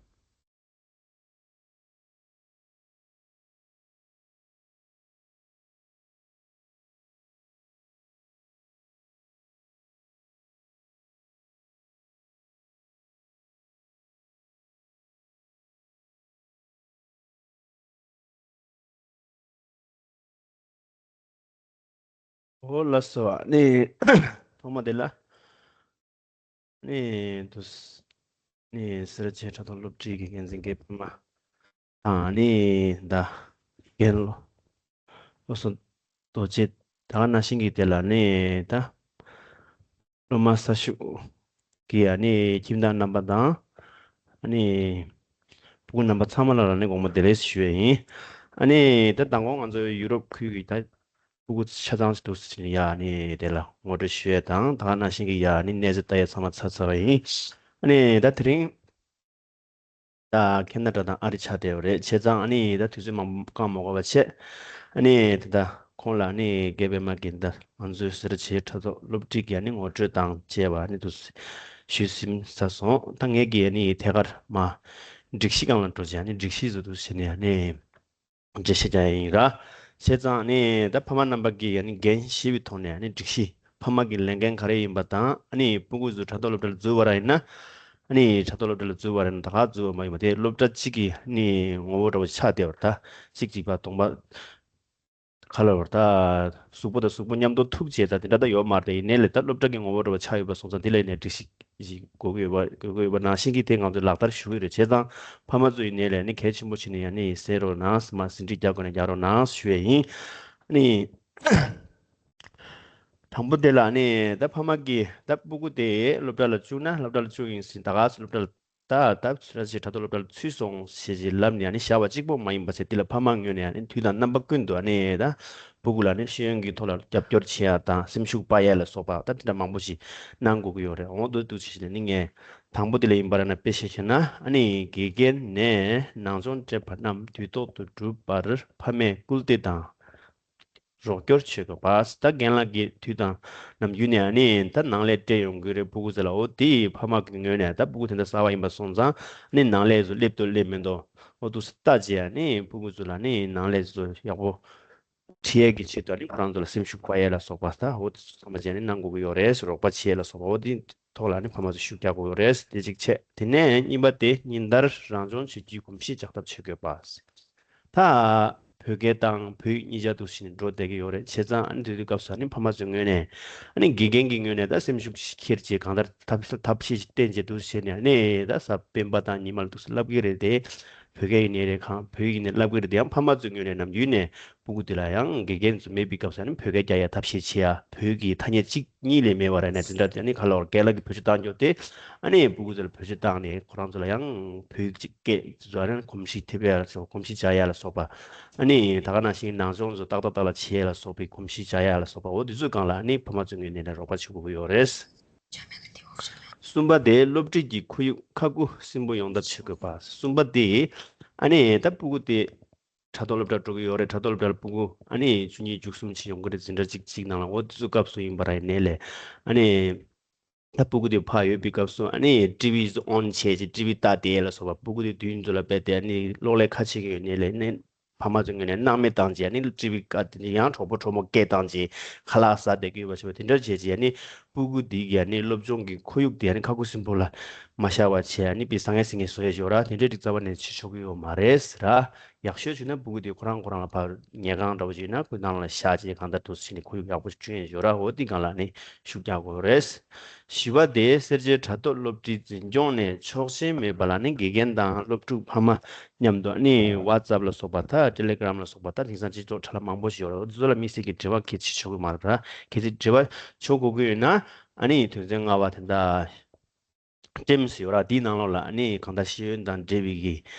འོ་ལགས་སོ། ཨ་ནི་ཐོག་མ་དེ་ལ་ནི་དུ་ནི་སེར་བྱེས་དྲ་ཐོག་སློབ་ཁྲིད་ཀྱི་འགན་འཛིན་གྱི་ཕ་མ་དང་། ནི་ད་རྒན་ལོ་ཨོ་སོ་རྡོ་རྗེ། ད་ག་ནང་བཞིན་གྱི་དེ་ལ་ནི་ད་སློབ་མ་གསར་ཞུགས་ཀྱི་ཨ་ནི་ཁྱིམ་བདག་རྣམ་པ་དང་། ཨ་ནི་ཕྲུ་གུ་རྣམ་པ་ཚང་མ་ལ་ལ་ནི་དགོང་མོ་བདེ་ལེགས་ཞུ་ཡས་ཡིན། ཨ་ནི་ད་མདང་དགོང་ང་ཚོའི་ཡུ་རོབ་ཁུལ་གྱི་ད་ཕྲུ་གུ་ཆ་ཚང་ཞིག་འདུག་ཟེར་ནས་ཡ་ནི་དེ་ལ་ངོ་སྤྲོད་ཞུ་ཡས་དང་། ད་ག་ནང་བཞིན་གྱི་ཡ་ནི་གནས་ཚུལ་ལྟ་ཡས་ཚང་མ་ཚར་ཚར་བ་ཡིན། ཨ་ནི་ད་དེ་རིང་ད་ཁེ་ན་ཌ་དང་ཨ་རི་ཆགས་བསྡད་ཡོད་རེད། བྱས་ཙང་ཨ་ནི་ད་དུས་ཚོད་མང་པོ་བཀག་མ་དགོས་པ་བྱས། ཨ་ནི་དེ་ད་ཁོང་ལ་ཨ་ནི་རྒན་པད་མ་གིས་ད་ང་ཚོའི་སེར་བྱེས་དྲ་ཐོག་སློབ་ཁྲིད་ཀྱི་ཨ་ནི་ངོ་སྤྲོད་དང་བཅས་པ་ཨ་ནི་དུ་ཞུས་ཟིན་ཚར་སོང་། ད་ངས་ཀྱིས་ཨ་ནི་ཐད་ཀར་མ་སྒྲིག་གཞི་སྒང་ལ་འགྲོ་བྱས། ཨ་ནི་སྒྲིག་གཞི་བཟོ་དུས་བྱས་ནས་ཨ་ནི་འགྲེལ་བཤད་རྒྱག་ཡ་ཡིན་ར། བྱས་ཙང་ནི་ད་ཕ་མ་རྣམ་པ་གིས་ཨ་ནི་འགན་བཞེས་པའི་ཐོག་ནས་ཨ་ནི་སྒྲིག་གཞི་ཕ་མ་གི་ལས་འགན་ག་རེ་ཡིན་པ་དང་། ཨ་ནི་ཕྲུ་གུ་ཚོ་དྲ་ཐོག་སློབ་གྲྭ་ལ་འཛུལ་བ་ར་ཡིན་ན། ཨ་ནི་དྲ་ཐོག་སློབ་གྲྭ་ལ་འཛུལ་བ་ར་ཡིན་ན། ད་ག་འཛུལ་བ་མ་ཡིན་པ་དེ་སློབ་གྲྭ་གཅིག་གི་ནི་ངོ་བོ་འདྲ་བོ་ཆགས་བསྡད་པ་རེད། ད་གཅིག་གཅིག་པ་གདོང་པ་ག་ལ་བར་ད་གཟུགས་པོ་དང་གཟུགས་པོ་མཉམ་དུ་ཐུག་བྱས་ད་དེ་འདྲ་ད་ཡོད་མ་རེད། ཡིན་ནའི་ལས་ད་སློབ་གྲྭ་གི་ངོ་བོ་འདྲ་བ་ཆགས་ཡོད་པ་སོང་ཙང་དེ་ལ་ཡིན་ནའི་སྒྲིག་གཞི་ཞིག་དགོས་ཀྱི་ཡོད་པ་དགོས་ཀྱི་ཡོད་པ་ནང་བཞིན་གྱི་དེ་ང་ཚོས་ལག་བསྟར་ཞུ་གི་རེད། བྱས་ཙང་ཕ་མ་ཚོ་ཡིན་ནའི་ལས་ནི་གལ་ཆེན་པོ་བྱས་ནས་ཡ་ནི་གསན་རོགས་གནང་། མ་ཟིན་བྲིས་རྒྱག་དགོས་ན་རྒྱག་རོགས་གནང་ཞུ་ཡས་ཡིན། ནི་དང་པོ་དེ་ལ་ནི་ད་ཕ་མ་གིས་ད་སྤུ་གུ་དེ་སློབ་གྲྭ་ལ་བཅུག་ན་སློབ་གྲྭ་ལ་བཅུག་ཡིན་ཟིན། ད་ག་སེ་སློབ་གྲྭ་ལ་ ད་ད་སེར་བྱེས་དྲ་ཐོག་སློབ་གྲྭ་ལ་ཚུད་སོང་ཞེས་ཀྱི་ལབ་ནས་ཨ་ནི་བཞག་པ་གཅིག་པོ་མ་ཡིན་པ་ཟེར། དེ་ལ་ཕ་མ་ངོས་ནས་ཨ་ནི་དུས་དང་རྣམ་པ་ཀུན་ཏུ་ཨ་ནི་ད་སྤུ་གུ་ལ་ཨ་ནི་ཤེས་ཡོན་གྱི་ཐོག་ལ་རྒྱབ་སྐྱོར་བྱེད་ཡ་དང་སེམས་ཤུགས་སྤར་ཡ་ལ་སོགས་པ་ད་དེ་འདྲ་མང་པོ་ཞིག་གནང་དགོས་ཀྱི་ཡོད་རེད། འོ་འདུག་འདུག་བྱས་ནས་ངས་དང་པོ་དེ་ལ་ཡིན་པ་ར་ན་དཔེ་བཤད་བྱས་ན། ཨ་ནི་དགེ་རྒན་ནས་ནང་སྦྱོང་སྤྲད་པ་རྣམས་དུས་ཐོག་ཏུ་བསྒྲུབ་པར་ཕ་མས་སྐུལ་འདེད་དང་རོགས་སྐྱོར་བྱེད་དགོས་པ། ད་རྒན་ལགས་ཀྱིས་དུས་དང་ནམ་རྒྱུན་ནས་ཨ་ནི་ད་ནང་ལས་སྤྲད་ཡོང་གི་རེད་སྤུ་གུ་ཚོ་ལ། འོ་དེ་ཕ་མ་གི་ངོས་ནས་ད་སྤུ་གུ་དེ་འདྲ་གསར་པ་ཡིན་པ་སོང་ཙང་ཨ་ནི་ནང་ལས་ཚོ་སླེབས་འདུག་སླེབས་མི་འདུག་འོ་འདུག་སེ་ལྟ་བྱས་ཨ་ནི་སྤུ་གུ་ཚོ་ལ་ཨ་ནི་ནང་ལས་ཚོ་ཡག་པོ་ཁྲིད་ཡས་ཀྱི་ཆེད་དུ་ཨ་ནི་ཁོ་རང་ཚོ་ལ་སེམས་ཤུགས་སྤར་ཡས་ལ་སོགས་པ་ད་འོ་དེ་ཚོ་ཚང་མ་བྱས་ནས་གནང་དགོས་ཀྱི་ཡོད་རེད། རོགས་པ་བྱེད་ཡས་ལ་སོགས་པ་འོ་དེ་ཐོག་ལ་ཨ་ནི་ཕ་མ་ཚོ་ཤུགས་རྒྱག་དགོས་ཀྱི་ཡོད་རེད། དེ་གཅིག་བྱས། དེ་ནས་གཉིས་པ་དེ་ཉིན་ལྟར་རང་སྦྱོང་བྱེད་རྒྱུའི་གོམས་གཤིས་འཇགས་ཐབས་བྱེད་དགོས་པ། ད་བོད་སྐད་དང་བོད་ཡིག་གཉིས་ཆ་འདུག་སེ་བྱས་ནས་འགྲོ་བསྡད་ཀྱི་ཡོད་རེད། བྱས་ཙང་ཨ་ནི་དེ་དུས་སྐབས་སུ་ཨ་ནི་ཕ་མ་ཚོའི་ངོས་ནས་ཨ་ནི་དགེ་རྒན་གྱི་ངོས་ནས་ད་སེམས་ཤུགས་ཤིག་འཁྱེར་བྱས་གང་ལྟར་ཐབས་ཐབས་ཤེས་ཤིག་བསྟེན་བྱས་འདུག་སེ་བྱས་ནས་ཨ་ནི་ད་གཟའ་སྤེན་པ་དང་ཉི་མ་ལ་འདུག་སེ་བསླབ་ཀྱི་རེད་དེ། བོད་སྐད་ཡིན་ནའི་རེད། གང་བོད་ཡིག་ཡིན་ནའི་བསླབ་ཀྱི་རེད་དེ། ཡང་ཕ་མ་ཚོའི་ངོས་ནས་ནམ་རྒྱུན་ནས་སྤུ་གུ་དེ་ལ་ཡང་དགེ་རྒན་ཚོ་མེད་པའི་སྐབས་སུ་ཨ་ནི་བོད་སྐད་རྒྱག་ཡ་ཐབས་ཤེས་བྱེད་ཡ། བོད་ཀྱི་ཐ་སྙད་གཅིག་གཉིས་ལས་མེད་པ་རེད་ནས་དེ་འདྲ་དེ་ནི་ཁ་ལོར་རྒན་ལགས་ཀྱིས་བེད་སྤྱོད་བཏང་རྒྱུ་དེ། ཨ་ནི་སྤུ་གུ་ཚོ་ལ་བེད་སྤྱོད་བཏང་ནས་ཁོ་རང་ཚོ་ལ་ཡང་བོད་ཀྱི་སྐད་ཚོ་ཨ་ནི་གོམས་གཤིས་ཐེབས་ཡ་ལ་སོགས་གོམས་གཤིས་འཇགས་ཡ་ལ་སོགས་པ། ཨ་ནི་ད་ག་ནང་བཞིན་ནང་སྦྱོང་ཚོ་ཏག་ཏག་ཏག་ལ་བྱེད་ཡ་ལ་སོགས་པའི་གོམས་གཤིས་འཇགས་ཡ་ལ་སོགས་པ། འོ་དེ་ཚོའི་སྒང་ལ་ཨ་ནི་ཕ་མ་ཚོའི་ངོས་ནས་ནས་རོགས་པ་བྱེད་དགོས་ཀྱི་ཡོད་རེད། གསུམ་པ་དེ་སློབ་ཁྲིད་ཀྱི་ཁོར་ཡུག་ཁག་ཁུར་སིམ་པོ་ཡོང་ཐབས་བྱེད་དགོས་པ། གསུམ་པ་དེ་ཨ་ནི་ད་སྤུ་གུ་དེ་དྲ་ཐོག་སློབ་གྲྭར་འགྲོ་གི་ཡོད་རེད། དྲ་ཐོག་སློབ་གྲྭར་སྤུ་གུ་ཨ་ནི་བཅུ་གཉིས་བཅུ་གསུམ་ཅིག་ཡོང་གི་རེད། འཛིན་གྲྭ་གཅིག་གཅིག་ནང་ལ། འོ་དེ་ཚོ་སྐབས་སུ་ཡིན་པ་ར་ཡིན་ནའི་ལས་ཨ་ནི་ད་སྤུ་གུ་དེ་ཕར་ཡོད་པའི་སྐབས་སུ་ཨ་ནི་ཊི་ཝི་ཨོན་བྱས་ཅིག་ཊི་ཝི་ལྟ་བསྡད་ལ་སོགས་པ། སྤུ་གུ་དེ་དུས་ཡུན་ཚོ་ལ་རྦད་དེ་ཨ་ནི་གློག་ཀླད་ཁ་ཕྱེ་གི་ཡོད་ནའི་ལས་ནས་ཕ་མ་ཚོའི་ངོས་ནས་སྣང་མེད་བཏང་རྗེས་ཨ་ནི་ཊི་ཝི་ཀ་དེ་ནས་ཡང་གྲོགས་པོ་གྲོགས་མོ་སྐད་བཏང་རྗེས་ཁ་ལག་ཟ་བསྡད་ཀྱི་ཡོད་པ་ཞིག་བ། དེ་འདྲ་བྱས་རྗེས་ཨ་ནི་སྤུ་གུ་དེ་གི་ཨ་ནི་སློབ་སྦྱོང་གི་ཁོར་ཡུག་དེ་ཨ་ནི་ཁ་ཁུ་སིམ་པོ་ལ་མ་ཤར་བ་བྱས་ཨ་ནི་དཔེ་བཟང་ངན་ཟིང་ངན་བཟོ་ཡས་ཡོད་ར། དེ་འདྲའི་རིགས་རྩ་བ་ནས་བྱེད་ཆོག་གི་ཡོད་མ་རེད་ཟེར་ར། ཡག་ཤོས་བྱུང་ན་སྤུ་གུ་དེ་ཁོ་རང་ཁོ་རང་ལ་ཕར་ཉལ་ཁང་འདྲ་བོ་ཅིག་ཡིན་ན་ཁོའི་ནང་ལ་བཞག་བྱས་གང་ལྟར་འདུག་སེ་བྱས་ནས་ཁོར་ཡུག་ཡག་པོ་ཞིག་བསྐྲུན་ཡས་ཡོད་ར། འོ་དེ་སྒང་ལ་ནི་ཤུགས་རྒྱག་དགོས་རེད། བཞི་པ་དེ་སེར་བྱེས་དྲ་ཐོག་སློབ་ཁྲིད་འཛིན་སྐྱོང་ནས་ཆོག་མཆན་མེད་པ་ལ་ནི་དགེ་རྒན་དང་སློབ་ཕྲུག་ཕ་མ་མཉམ་དུ་ནི་ཝ་ཙབ་ལ་སོགས་པ་དང་ཊེ་ལེ་གྷི་རམ་ལ་སོགས་པ་དང་དེང་སང་སྤྱི་ཚོགས་དྲ་ལམ་མང་པོ་ཞིག་ཡོད་རེད། འོ་དེ་ཚོ་ལ་དམིགས་བསལ་གྱི་འབྲེལ་བ་གལ་ཆེ་ཆོག་གི་མ་རེད་ར། གལ་སྲིད་འབྲེལ་བ་ཆོག་དགོས་ཀྱི་ཡོད་ན་ཨ་ནི་དོན་ཚན་ལྔ་པ་དེ་འདྲ། ཊིམ་སི་ཡོད་ར། དེའི་ནང་ལོགས་ལ་ཨ་ནི་གང་ལྟར་ཤེས་ཡོན་དང་འབྲེལ་བའི་གི་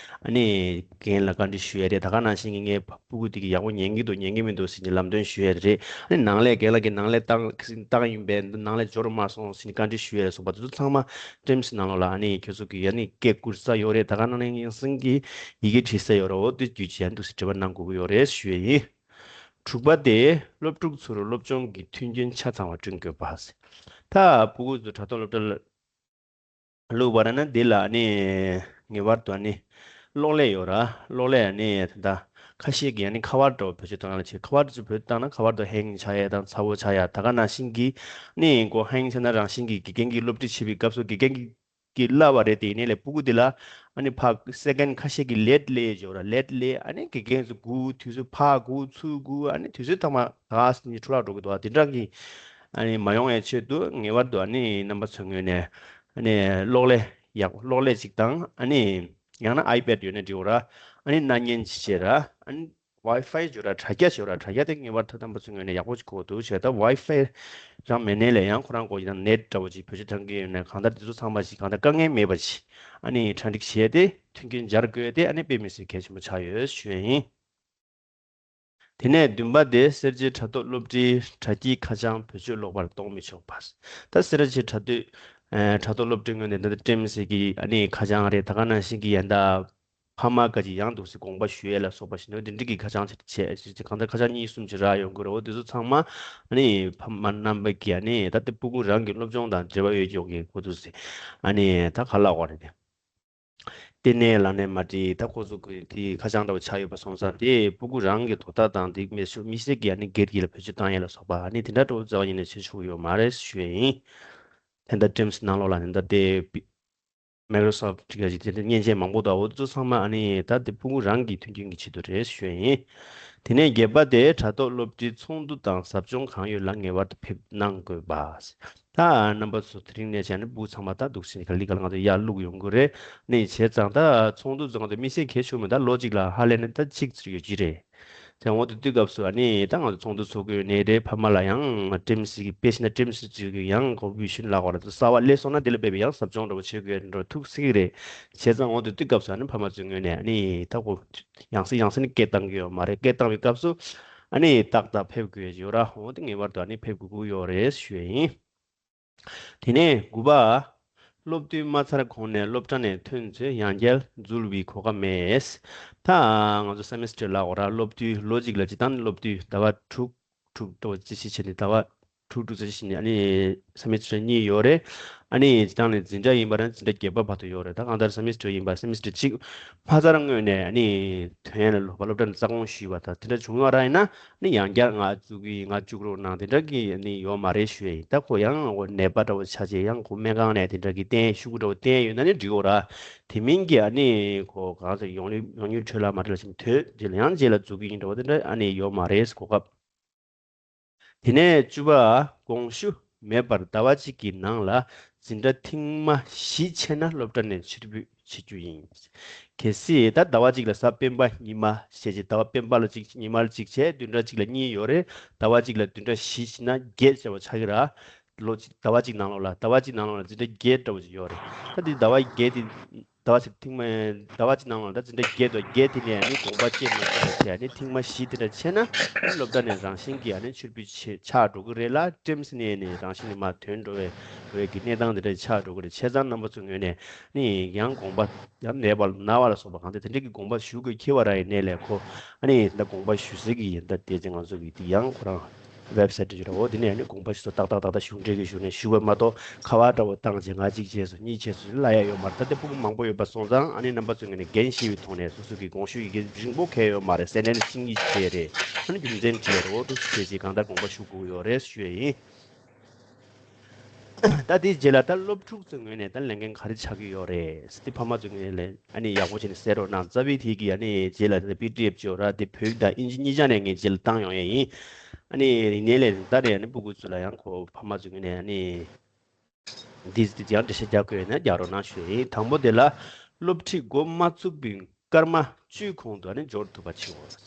ཨ་ནི་རྒན་ལ་བཀའ་འདྲི་ཞུ་ཡས་རེད། ད་ག་ནང་བཞིན་གྱི་ངའི་སྤུ་གུ་དེ་གི་ཡག་པོ་ཉན་གྱི་འདུག་ཉན་གྱི་མི་འདུག་ཟེར་ནས་ལམ་སྟོན་ཞུ་ཡས་རེད། ཨ་ནི་ནང་ལས་རྒན་ལགས་ཀྱིས་ནང་ལས་བཏང་བཏང་ཡིན་པས་ནང་ལས་འབྱོར་མ་སོང་ཟེར་ནས་བཀའ་འདྲི་ཞུ་ཡས་རེད་སོགས་པ་དེ་ཚོ་ཚང་མ་ཊིམ་སི་ནང་ལོགས་ལ་ཨ་ནི་ཁྱོད་ཚོ་གི་ཨ་ནི་སྐད་བསྐུར་ས་ཡོད་རེད། ད་ག་ནང་ནས་ཡིན་སྲིད་ཀྱི་ཡི་གེ་བྲིས་ས་ཡོད་རེད། འོ་དེ་བརྒྱུད་བྱས་འདུག་སེ་དྲི་བ་གནང་དགོས་ཀྱི་ཡོད་རེད་ཞུ་ཡས་ཡིན། དྲུག་པ་དེ་སློབ་ཕྲུག་ཚོར་སློབ་སྦྱོང་གི་མཐུན་རྐྱེན་ཆ་ཚང་བ་བསྐྲུན་དགོས་པ། ད་སྤུ་གུ་ཚོ་དྲ་ཐོག་སློབ་གྲྭ་ལ་བླུགས་པ་རེད་ན་འདི་ལ་ཨ་ནི་ངེས་པར་དུ་ཨ་ནི་གློག་ཀླད་ཡོད་ར། གློག་ཀླད་ཨ་ནི་ད་ལྟ་ཁ་ཤས་ཀྱིས་ཨ་ནི་ཁ་པར་འདྲ་བོ་བེད་སྤྱོད་གཏོང་ཡ་ལ་བྱེད། ཁ་པར་དེ་ཚོ་བེད་སྤྱོད་བཏང་ན་ཁ་པར་དེ་ཧེང་ཆགས་ཡ་དང་ཚ་བོ་ཆགས་ཡ། ད་ག་ནང་བཞིན་གྱི་ཨ་ནི་ཁོ་ཧེང་ཆགས་ན་རང་བཞིན་གྱིས་དགེ་རྒན་གྱིས་སློབ་ཁྲིད་བྱེད་པའི་སྐབས་སུ་དགེ་རྒན་གྱིས་ཀྱིས་བསླབས་པ་རེད་དེ། ཡིན་ནའི་ལས་སྤུ་གུ་དེ་ལ་ཨ་ནི་ཕར་སེ་ཀན་ཁ་ཤས་ཀྱིས་ལེཊ་སླེབས་ཡོད་ར། ལེཊ་སླེབས་ཨ་ནི་དགེ་རྒན་ཚོ་སྒུག་དུས་ཚོད་ཕར་སྒུག་ཚུར་སྒུག་ཨ་ནི་དུས་ཚོད་ཐ་མ་ག་ཟེར་ནས་འཕྲོ་བརླག་འགྲོ་གི་འདུག་དེ་འདྲ་གི་ཨ་ནི་མ་ཡོང་ཡའི་ཆེད་དུ་ངེས་པར་དུ་ཨ་ནི་རྣམ་པ་ཚོའི་ངོས་ནས་ཨ་ནི་གློག་ཀླད་ཡག་པོ་གློག་ཀླད་ཅིག་དང་ཨ་ནི་ཡང་ན་ཨའི་པེཌ་ཡོད་ན་འགྲིག་གོ་ར། ཨ་ནི་སྣང་བརྙན་ཅིག་བྱས་ར། ཨ་ནི་ཝའི་ཕའི་ཡོད་ར། དྲ་རྒྱ་ཡོད་ར། དྲ་རྒྱ་དེ་ངེས་པར་དུ་རྣམ་པ་ཚོའི་ངོས་ནས་ཡག་པོ་ཅིག་དགོས་འདུག་བྱས། ད་ཝའི་ཕའི་རང་མེད་ནའི་ལས་ཡང་ཁོ་རང་གོ་ཡི་དང་ནེཊ་འདྲ་བོ་ཅིག་བེད་སྤྱོད་གཏང་གི་ཡོད་ན་གང་ལྟར་དེ་ཚོ་ཚང་མ་ཞིག་གང་ལྟར་དཀའ་ངལ་མེད་པ་ཞིག་ཨ་ནི་གྲ་སྒྲིག་བྱས་ཏེ་མཐུན་རྐྱེན་སྦྱར་དགོས་ཏེ་ཨ་ནི་དཔེ་མི་སྲིད་གལ་ཆེན་པོ་ཆགས་ཡོད་ཞུ་ཡས་ཡིན། དེ་ནས་བདུན་པ་དེ་སེར་བྱེས་དྲ་ཐོག་སློབ་ཁྲིད་དྲ་རྒྱའི་ཁ་བྱང་བེད་སྤྱོད་ལོག་པར་གཏོང་མི་ཆོག་པ། ད་སེར་བྱེས་དྲ་ཐོག་ཨ་དྲ་ཐོག་སློབ་ཁྲིད་ངོས་ནས་ད་ལྟ་ཊིམ་སི་གི་ཨ་ནི་ཁ་བྱང་རེད། ད་ག་ནང་བཞིན་གྱི་ཡན་ད་ཕ་མ་ག་ཅིག་ཡང་འདུག་སེ་དགོངས་པ་ཞུ་ཡས་ལ་སོགས་པ་ཞིག་ནོ་དེ་འདྲ་གི་ཁ་བྱང་ཆེ་ཆེ་གང་ལྟར་ཁ་བྱང་གཉིས་གསུམ་ཅིག་རག་ཡོང་གི་རེད། འོ་དེ་ཚོ་ཚང་མ་ཨ་ནི་ཕ་མ་རྣམ་པ་གིས་ཨ་ནི་ད་ལྟ་སྤུ་གུ་རང་གི་སློབ་སྦྱོང་དང་འབྲེལ་བ་ཡོད་ཀྱོག་གི་གོ་འདུག་སེ་ཨ་ནི་ད་ག་ལ་བ་རེད་དེ། ལྟེ་གནས་ལག་ལེན་མ་བྲིས། ད་ཁོ་ཚོ་གི་དེ་ཁ་བྱང་འདྲ་བོ་ཆགས་ཡོད་པ་སོང་ཙང་དེ་སྤུ་གུ་རང་གི་དོ་བདག་དང་དེ་མི་སུ་མི་སེར་གྱིས་ཨ་ནི་སྒེར་གྱི་ལ་བེད་སྤྱོད་བཏང་ཡས་ལ་སོགས་པ་ཨ་ནི་དེ་འདྲ་འདྲ་བོ་རྩ་བ་ཉིད་ནས་བྱེད་ཆོག་གི་ཡོད་མ་རེད་ཞུ་ཡས་ཡིན། དེ་འདྲ་ཊིམ་སི་ནང་ལོགས་ལ་དེ་འདྲ་དེ་མའི་ཀྲོ་སོབ་ཊི་གི་དེ་འདྲ་མཉེན་ཆས་མང་པོ་དང་འོ་ཚོ་ཚང་མ་ཨ་ནི་ད་དེ་སྤུ་གུ་རང་གི་མཐུན་རྐྱེན་གྱི་ཆེད་དུ་རེད་ཞུ་ཡས་ཡིན། དེ་ནས་བརྒྱད་པ་དེ་དྲ་ཐོག་སློབ་ཁྲིད་ཚོགས་འདུ་དང་ཟབ་སྦྱོང་གང་ཡོད་ལ་ངེས་པར་དུ་ཕེབས་གནང་དགོས་པ། ད་རྣམ་པ་ཚོ་དེ་རིང་ནས་བྱས་ནས་སྤུ་གུ་ཚང་མ་ད་འདུག་སེ་ག་ལེ་ག་ལེ་ང་ཚོ་ཡར་བླུག་ཡོང་གི་རེད། ནི་བྱས་ཙང་ད་ཚོགས་འདུ་ཚོགས་ཏེ་དམིགས་བསལ་གལ་ཆེ་མོ་ད་ལོ་གཅིག་ལ་ཧ་ལས་ནས་ད་གཅིག་ཙམ་ཡོད་ཀྱི་རེད། དེ་འོང་དུས་དུས་སྐབས་སུ་ཨ་ནི་ད་ང་ཚོ་ཚོགས་འདུ་ཚོགས་དགོས་ནའི་རེད། ཕ་མ་ལ་ཡང་ཊིམ་སི་གི་དཔེ་བྱས་ན་ཊིམ་སི་བརྩི་དགོས། ཡང་ཁོ་བི་ཤུན་ལ་གོ་ར་གསར་པ་སླེབས་སོང་ན་དེ་ལ་དཔེ་བའི་ཡང་ཟབ་སྦྱོང་འདྲ་པོ་བྱེད་དགོས་འགྲོ་ཐུག་སྲིད་ཀྱི་རེད། བྱས་ཙང་འོང་དུས་དུས་སྐབས་སུ་ཨ་ནི་ཕ་མ་ཚོའི་ངོས་ནས་ཨ་ནི་ད་ཁོ་ཡང་སེ་ཡང་སེ་ནི་སྐད་བཏང་གི་ཡོད་མ་རེད། སྐད་བཏང་བའི་སྐབས་སུ་ཨ་ནི་ཏག་ཏག་ཕེབས་དགོས་ཡོད་ར། འོང་དུས་ངེས་པར་དུ་ཨ་ནི་ཕེབས་དགོས་ཀྱི་ཡོད་རེད་ཞུ་ཡ་ཡིན། དེ་ནས་དགུ་པ། སློབ་དུས་མ་ཚར་གོང་ནས་སློབ་གྲྭ་ནས་ཐོན་ཚེ་ཡང་བསྐྱར་འཛུལ་བའི་གོ་སྐབས་མེད། ད་ང་ཚོ་སེ་མེ་སི་ཊར་ལབ་དགོས་ར། སློབ་དུས་ལོ་གཅིག་ལ་སྤྱིར་བཏང་སློབ་དུས་ཟླ་བ་དྲུག་དྲུག་ཏོ་ཅི་ཞིག་བྱས་ནས་ཟླ་བ་དྲུག་དྲུག་ཙམ་ཞིག་ནས་ཨ་ནི་སེ་མེ་སི་ཊར་གཉིས་ཡོད་རེད། ཨ་ནི་སྤྱིར་བཏང་ནས་འཛིན་གྲྭ་ཡིན་པ་ན་འཛིན་གྲྭ་བརྒྱད་པ་བར་དུ་ཡོད་རེད། ད་གང་ལྟར་སེ་མེ་སི་ཊར་ཡིན་པ་སེ་མེ་སི་ཊར་གཅིག་མ་ཚར་སྔོན་ནས་ཨ་ནི་ཐོན་ཡ་ལ་སློབ་པ་སློབ་གྲྭ་ནས་རྩ་དགོངས་ཞུས་པ་དང་དེ་འདྲ་བྱུང་བ་ར་ཡིན་ན། ནི་ཡང་བསྐྱར་ང་བཙུགས་ཀྱི་ང་བཅུག་རོགས་གནང་དེ་འདྲ་གི་ནི་ཡོད་མ་རེད་ཞུ་ཡ་ཡིན། ད་ཁོ་ཡང་ཁོ་ནད་པ་འདྲ་བོ་ཆགས་རྗེས་ཡང་ཁོ་སྨན་ཁང་ནས་དེ་འདྲ་གི་བསྟན་ཤོག་གུ་འདྲ་བོ་བསྟན་ཡོད་ན་ནི་འགྲིག་གོ་ར། དེ་མིན་གྱི་ཨ་ནི་ཁོ་གང་ཟེར་ཡོང་ལུགས་ཡོང་ཡུལ་འཕྲོད་ལ་མ་འཕྲོད་ལ་ཞིག་ཐོས་རྗེས་ལ་ཡང་རྗེས་ལ་བཙུགས་ཀྱི་ཡིན་འདྲ་བོ་དེ་འདྲ་ཨ་ནི་ཡོད་མ་རེད་གོ་སྐབས། དེ་ནས་བཅུ་པ། དགོངས་ཞུ་མེད་པར་ཟླ་བ་གཅིག་གི་ནང་ལ་འཛིན་གྲྭ་ཐེངས་མ་བཞི་ཆད་ན་སློབ་གྲྭ་ནས་ཕྱིར་འབུད་བྱེད་རྒྱུ་ཡིན། གལ་སྲིད་ད་ཟླ་བ་གཅིག་ལ་གཟའ་སྤེན་པ་ཉི་མ་ཞེས་བྱས་ཟླ་བ་སྤེན་པ་ལ་གཅིག་ཉི་མ་ལ་གཅིག་བྱས་བདུན་ཕྲག་གཅིག་ལ་གཉིས་ཡོད་རེད། ཟླ་བ་གཅིག་ལ་བདུན་ཕྲག་བཞི་བྱས་ན་བརྒྱད་བྱས་པ་ཆགས་ཀྱི་ར། ལོ་གཅིག་ཟླ་བ་གཅིག་ནང་ལོགས་ལ་ཟླ་བ་གཅིག་ནང་ལོགས་ལ་འཛིན་གྲྭ་བརྒྱད་འདྲ་བོ་ཞིག་ཡོད་རེད། ད་འདི་ཟླ་བ་བརྒྱད་དེ་ཟླ་བ་གཅིག་ཐེངས་མ་ཟླ་བ་གཅིག་ནང་ལོགས་ད་འཛིན་གྲྭ་བརྒྱད་དང་བརྒྱད་དེ་ནས་ནི་དགོངས་པ་བཅད་མ་བཅད་བྱས་ནི་ཐེངས་མ་བཞི་དེ་འདྲ་ཆད་ན་སློབ་གྲྭ་ནས་རང་བཞིན་གྱིས་ཨ་ནི་ཕྱིར་འབུད་ཆེ་ཆགས་འགྲོ་གི་རེད་ལ། ཊིམ་སི་ནས་ནི་རང་བཞིན་ནས་མར་ཐོན་འགྲོ་བའི་བའི་གི་གནས་སྟངས་དེ་འདྲ་ཆགས་འགྲོ་གི་རེད། བྱས་ཙང་རྣམ་པ་ཚོའི་ངོས་ནས་ནི་ཡང་དགོངས་པ་ཡང་ནད་པ་ན་བ་ལ་སོགས་པ་གང་དེ་དེ་འདྲ་གི་དགོངས་པ་ཞུ་དགོས་འཁེལ་བ་ར་ཡིན་ནའི་ལས་ཁོ་ཨ་ནི་ད་དགོངས་པ་ཞུ་སྲིད་ཀྱི་ཡིན། ད་དེ་ཚེ་ང་ཚོ་གི་དེ་ཡང་ཁོ་རང་ཝེབ་སའིཊ་ཞིག་རེད། འོ་དེ་ནས་ཨ་ནི་དགོངས་པ་ཞུ་ཚོ་ཏག་ཏག་ཏག་ཏག་ཞུ་འབྲེལ་གྱི་ཞུ་ནས་ཞུ་བ་མ་གཏོགས་ཁ་པར་འདྲ་བོ་བཏང་བྱས་ང་གཅིག་བྱས་སོ་གཉིས་བྱས་སོ་ལ་ཡ་ཡོད་མ་རེད། ད་ལྟ་ཕྲུ་གུ་མང་པོ་ཡོད་པ་སོང་ཙང་ཨ་ནི་རྣམ་པ་ཚོའི་ངོས་ནས་འགན་ཞེས་པའི་ཐོག་ནས་སོ་སོ་གི་དགོངས་ཞུ་ཡི་གེ་རིང་པོ་གལ་ཡོད་མ་རེད། སེ་ནས་ནི་ཚིག་གཉིས་བྱས་རེད། ཨ་ནི་རྒྱུ་མཚན་བྲིས་རེད། འོ་འདུག་བྱས་རྗེས་གང་ལྟར་དགོངས་པ་ཞུ་དགོས་ཡོད་རེད་ཞུ་ཡ་ཡིན། ད་དེའི་རྗེས་ལ་ད་སློབ་ཕྲུག་ཚོའི་ངོས་ནས་ད་ལས་འགན་ག་རེ་ཆགས་ཀྱི་ཡོད་རེད་དེ་ཕ་མ་ཚོའི་ངོས་ནས་ཨ་ནི་ཡག་པོ་བྱས་ནས་གསལ་རོགས་གནང་། རྩ་བའི་དེ་གི་ཨ་ནི་རྗེས་ལ་ད་པི་ཌི་ཨེཕ་ཅིག་ཡོད་ར། དེ་བོད་དང་ཨིན་ཇི་གཉིས་ཆ་ནས་ངས་རྗེས་ལ་བཏང་ཡོང་ཡ་ཡིན། ཨ་ནི་ཡིན་ནའི་ལས་ད་རེས་ཨ་ནི་སྤུ་གུ་ཚོ་ལ་ཡང་ཁོ་ཕ་མ་ཚོའི་ངོས་ནས་ཨ་ནི་འདི་འདི་ཡང་འགྲེལ་བཤད་རྒྱག་དགོས་ཡོད་ན་རྒྱག་རོགས་གནང་ཞུ་ཡ་ཡིན། དང་པོ་དེ་ལ་སློབ་ཁྲིད་འགོ་མ་བཙུགས་པའི་སྐར་མ་བཅུའི་གོང་དུ་ཨ་ནི་འབྱོར་ཐུབ་པ་བྱེད་དགོས།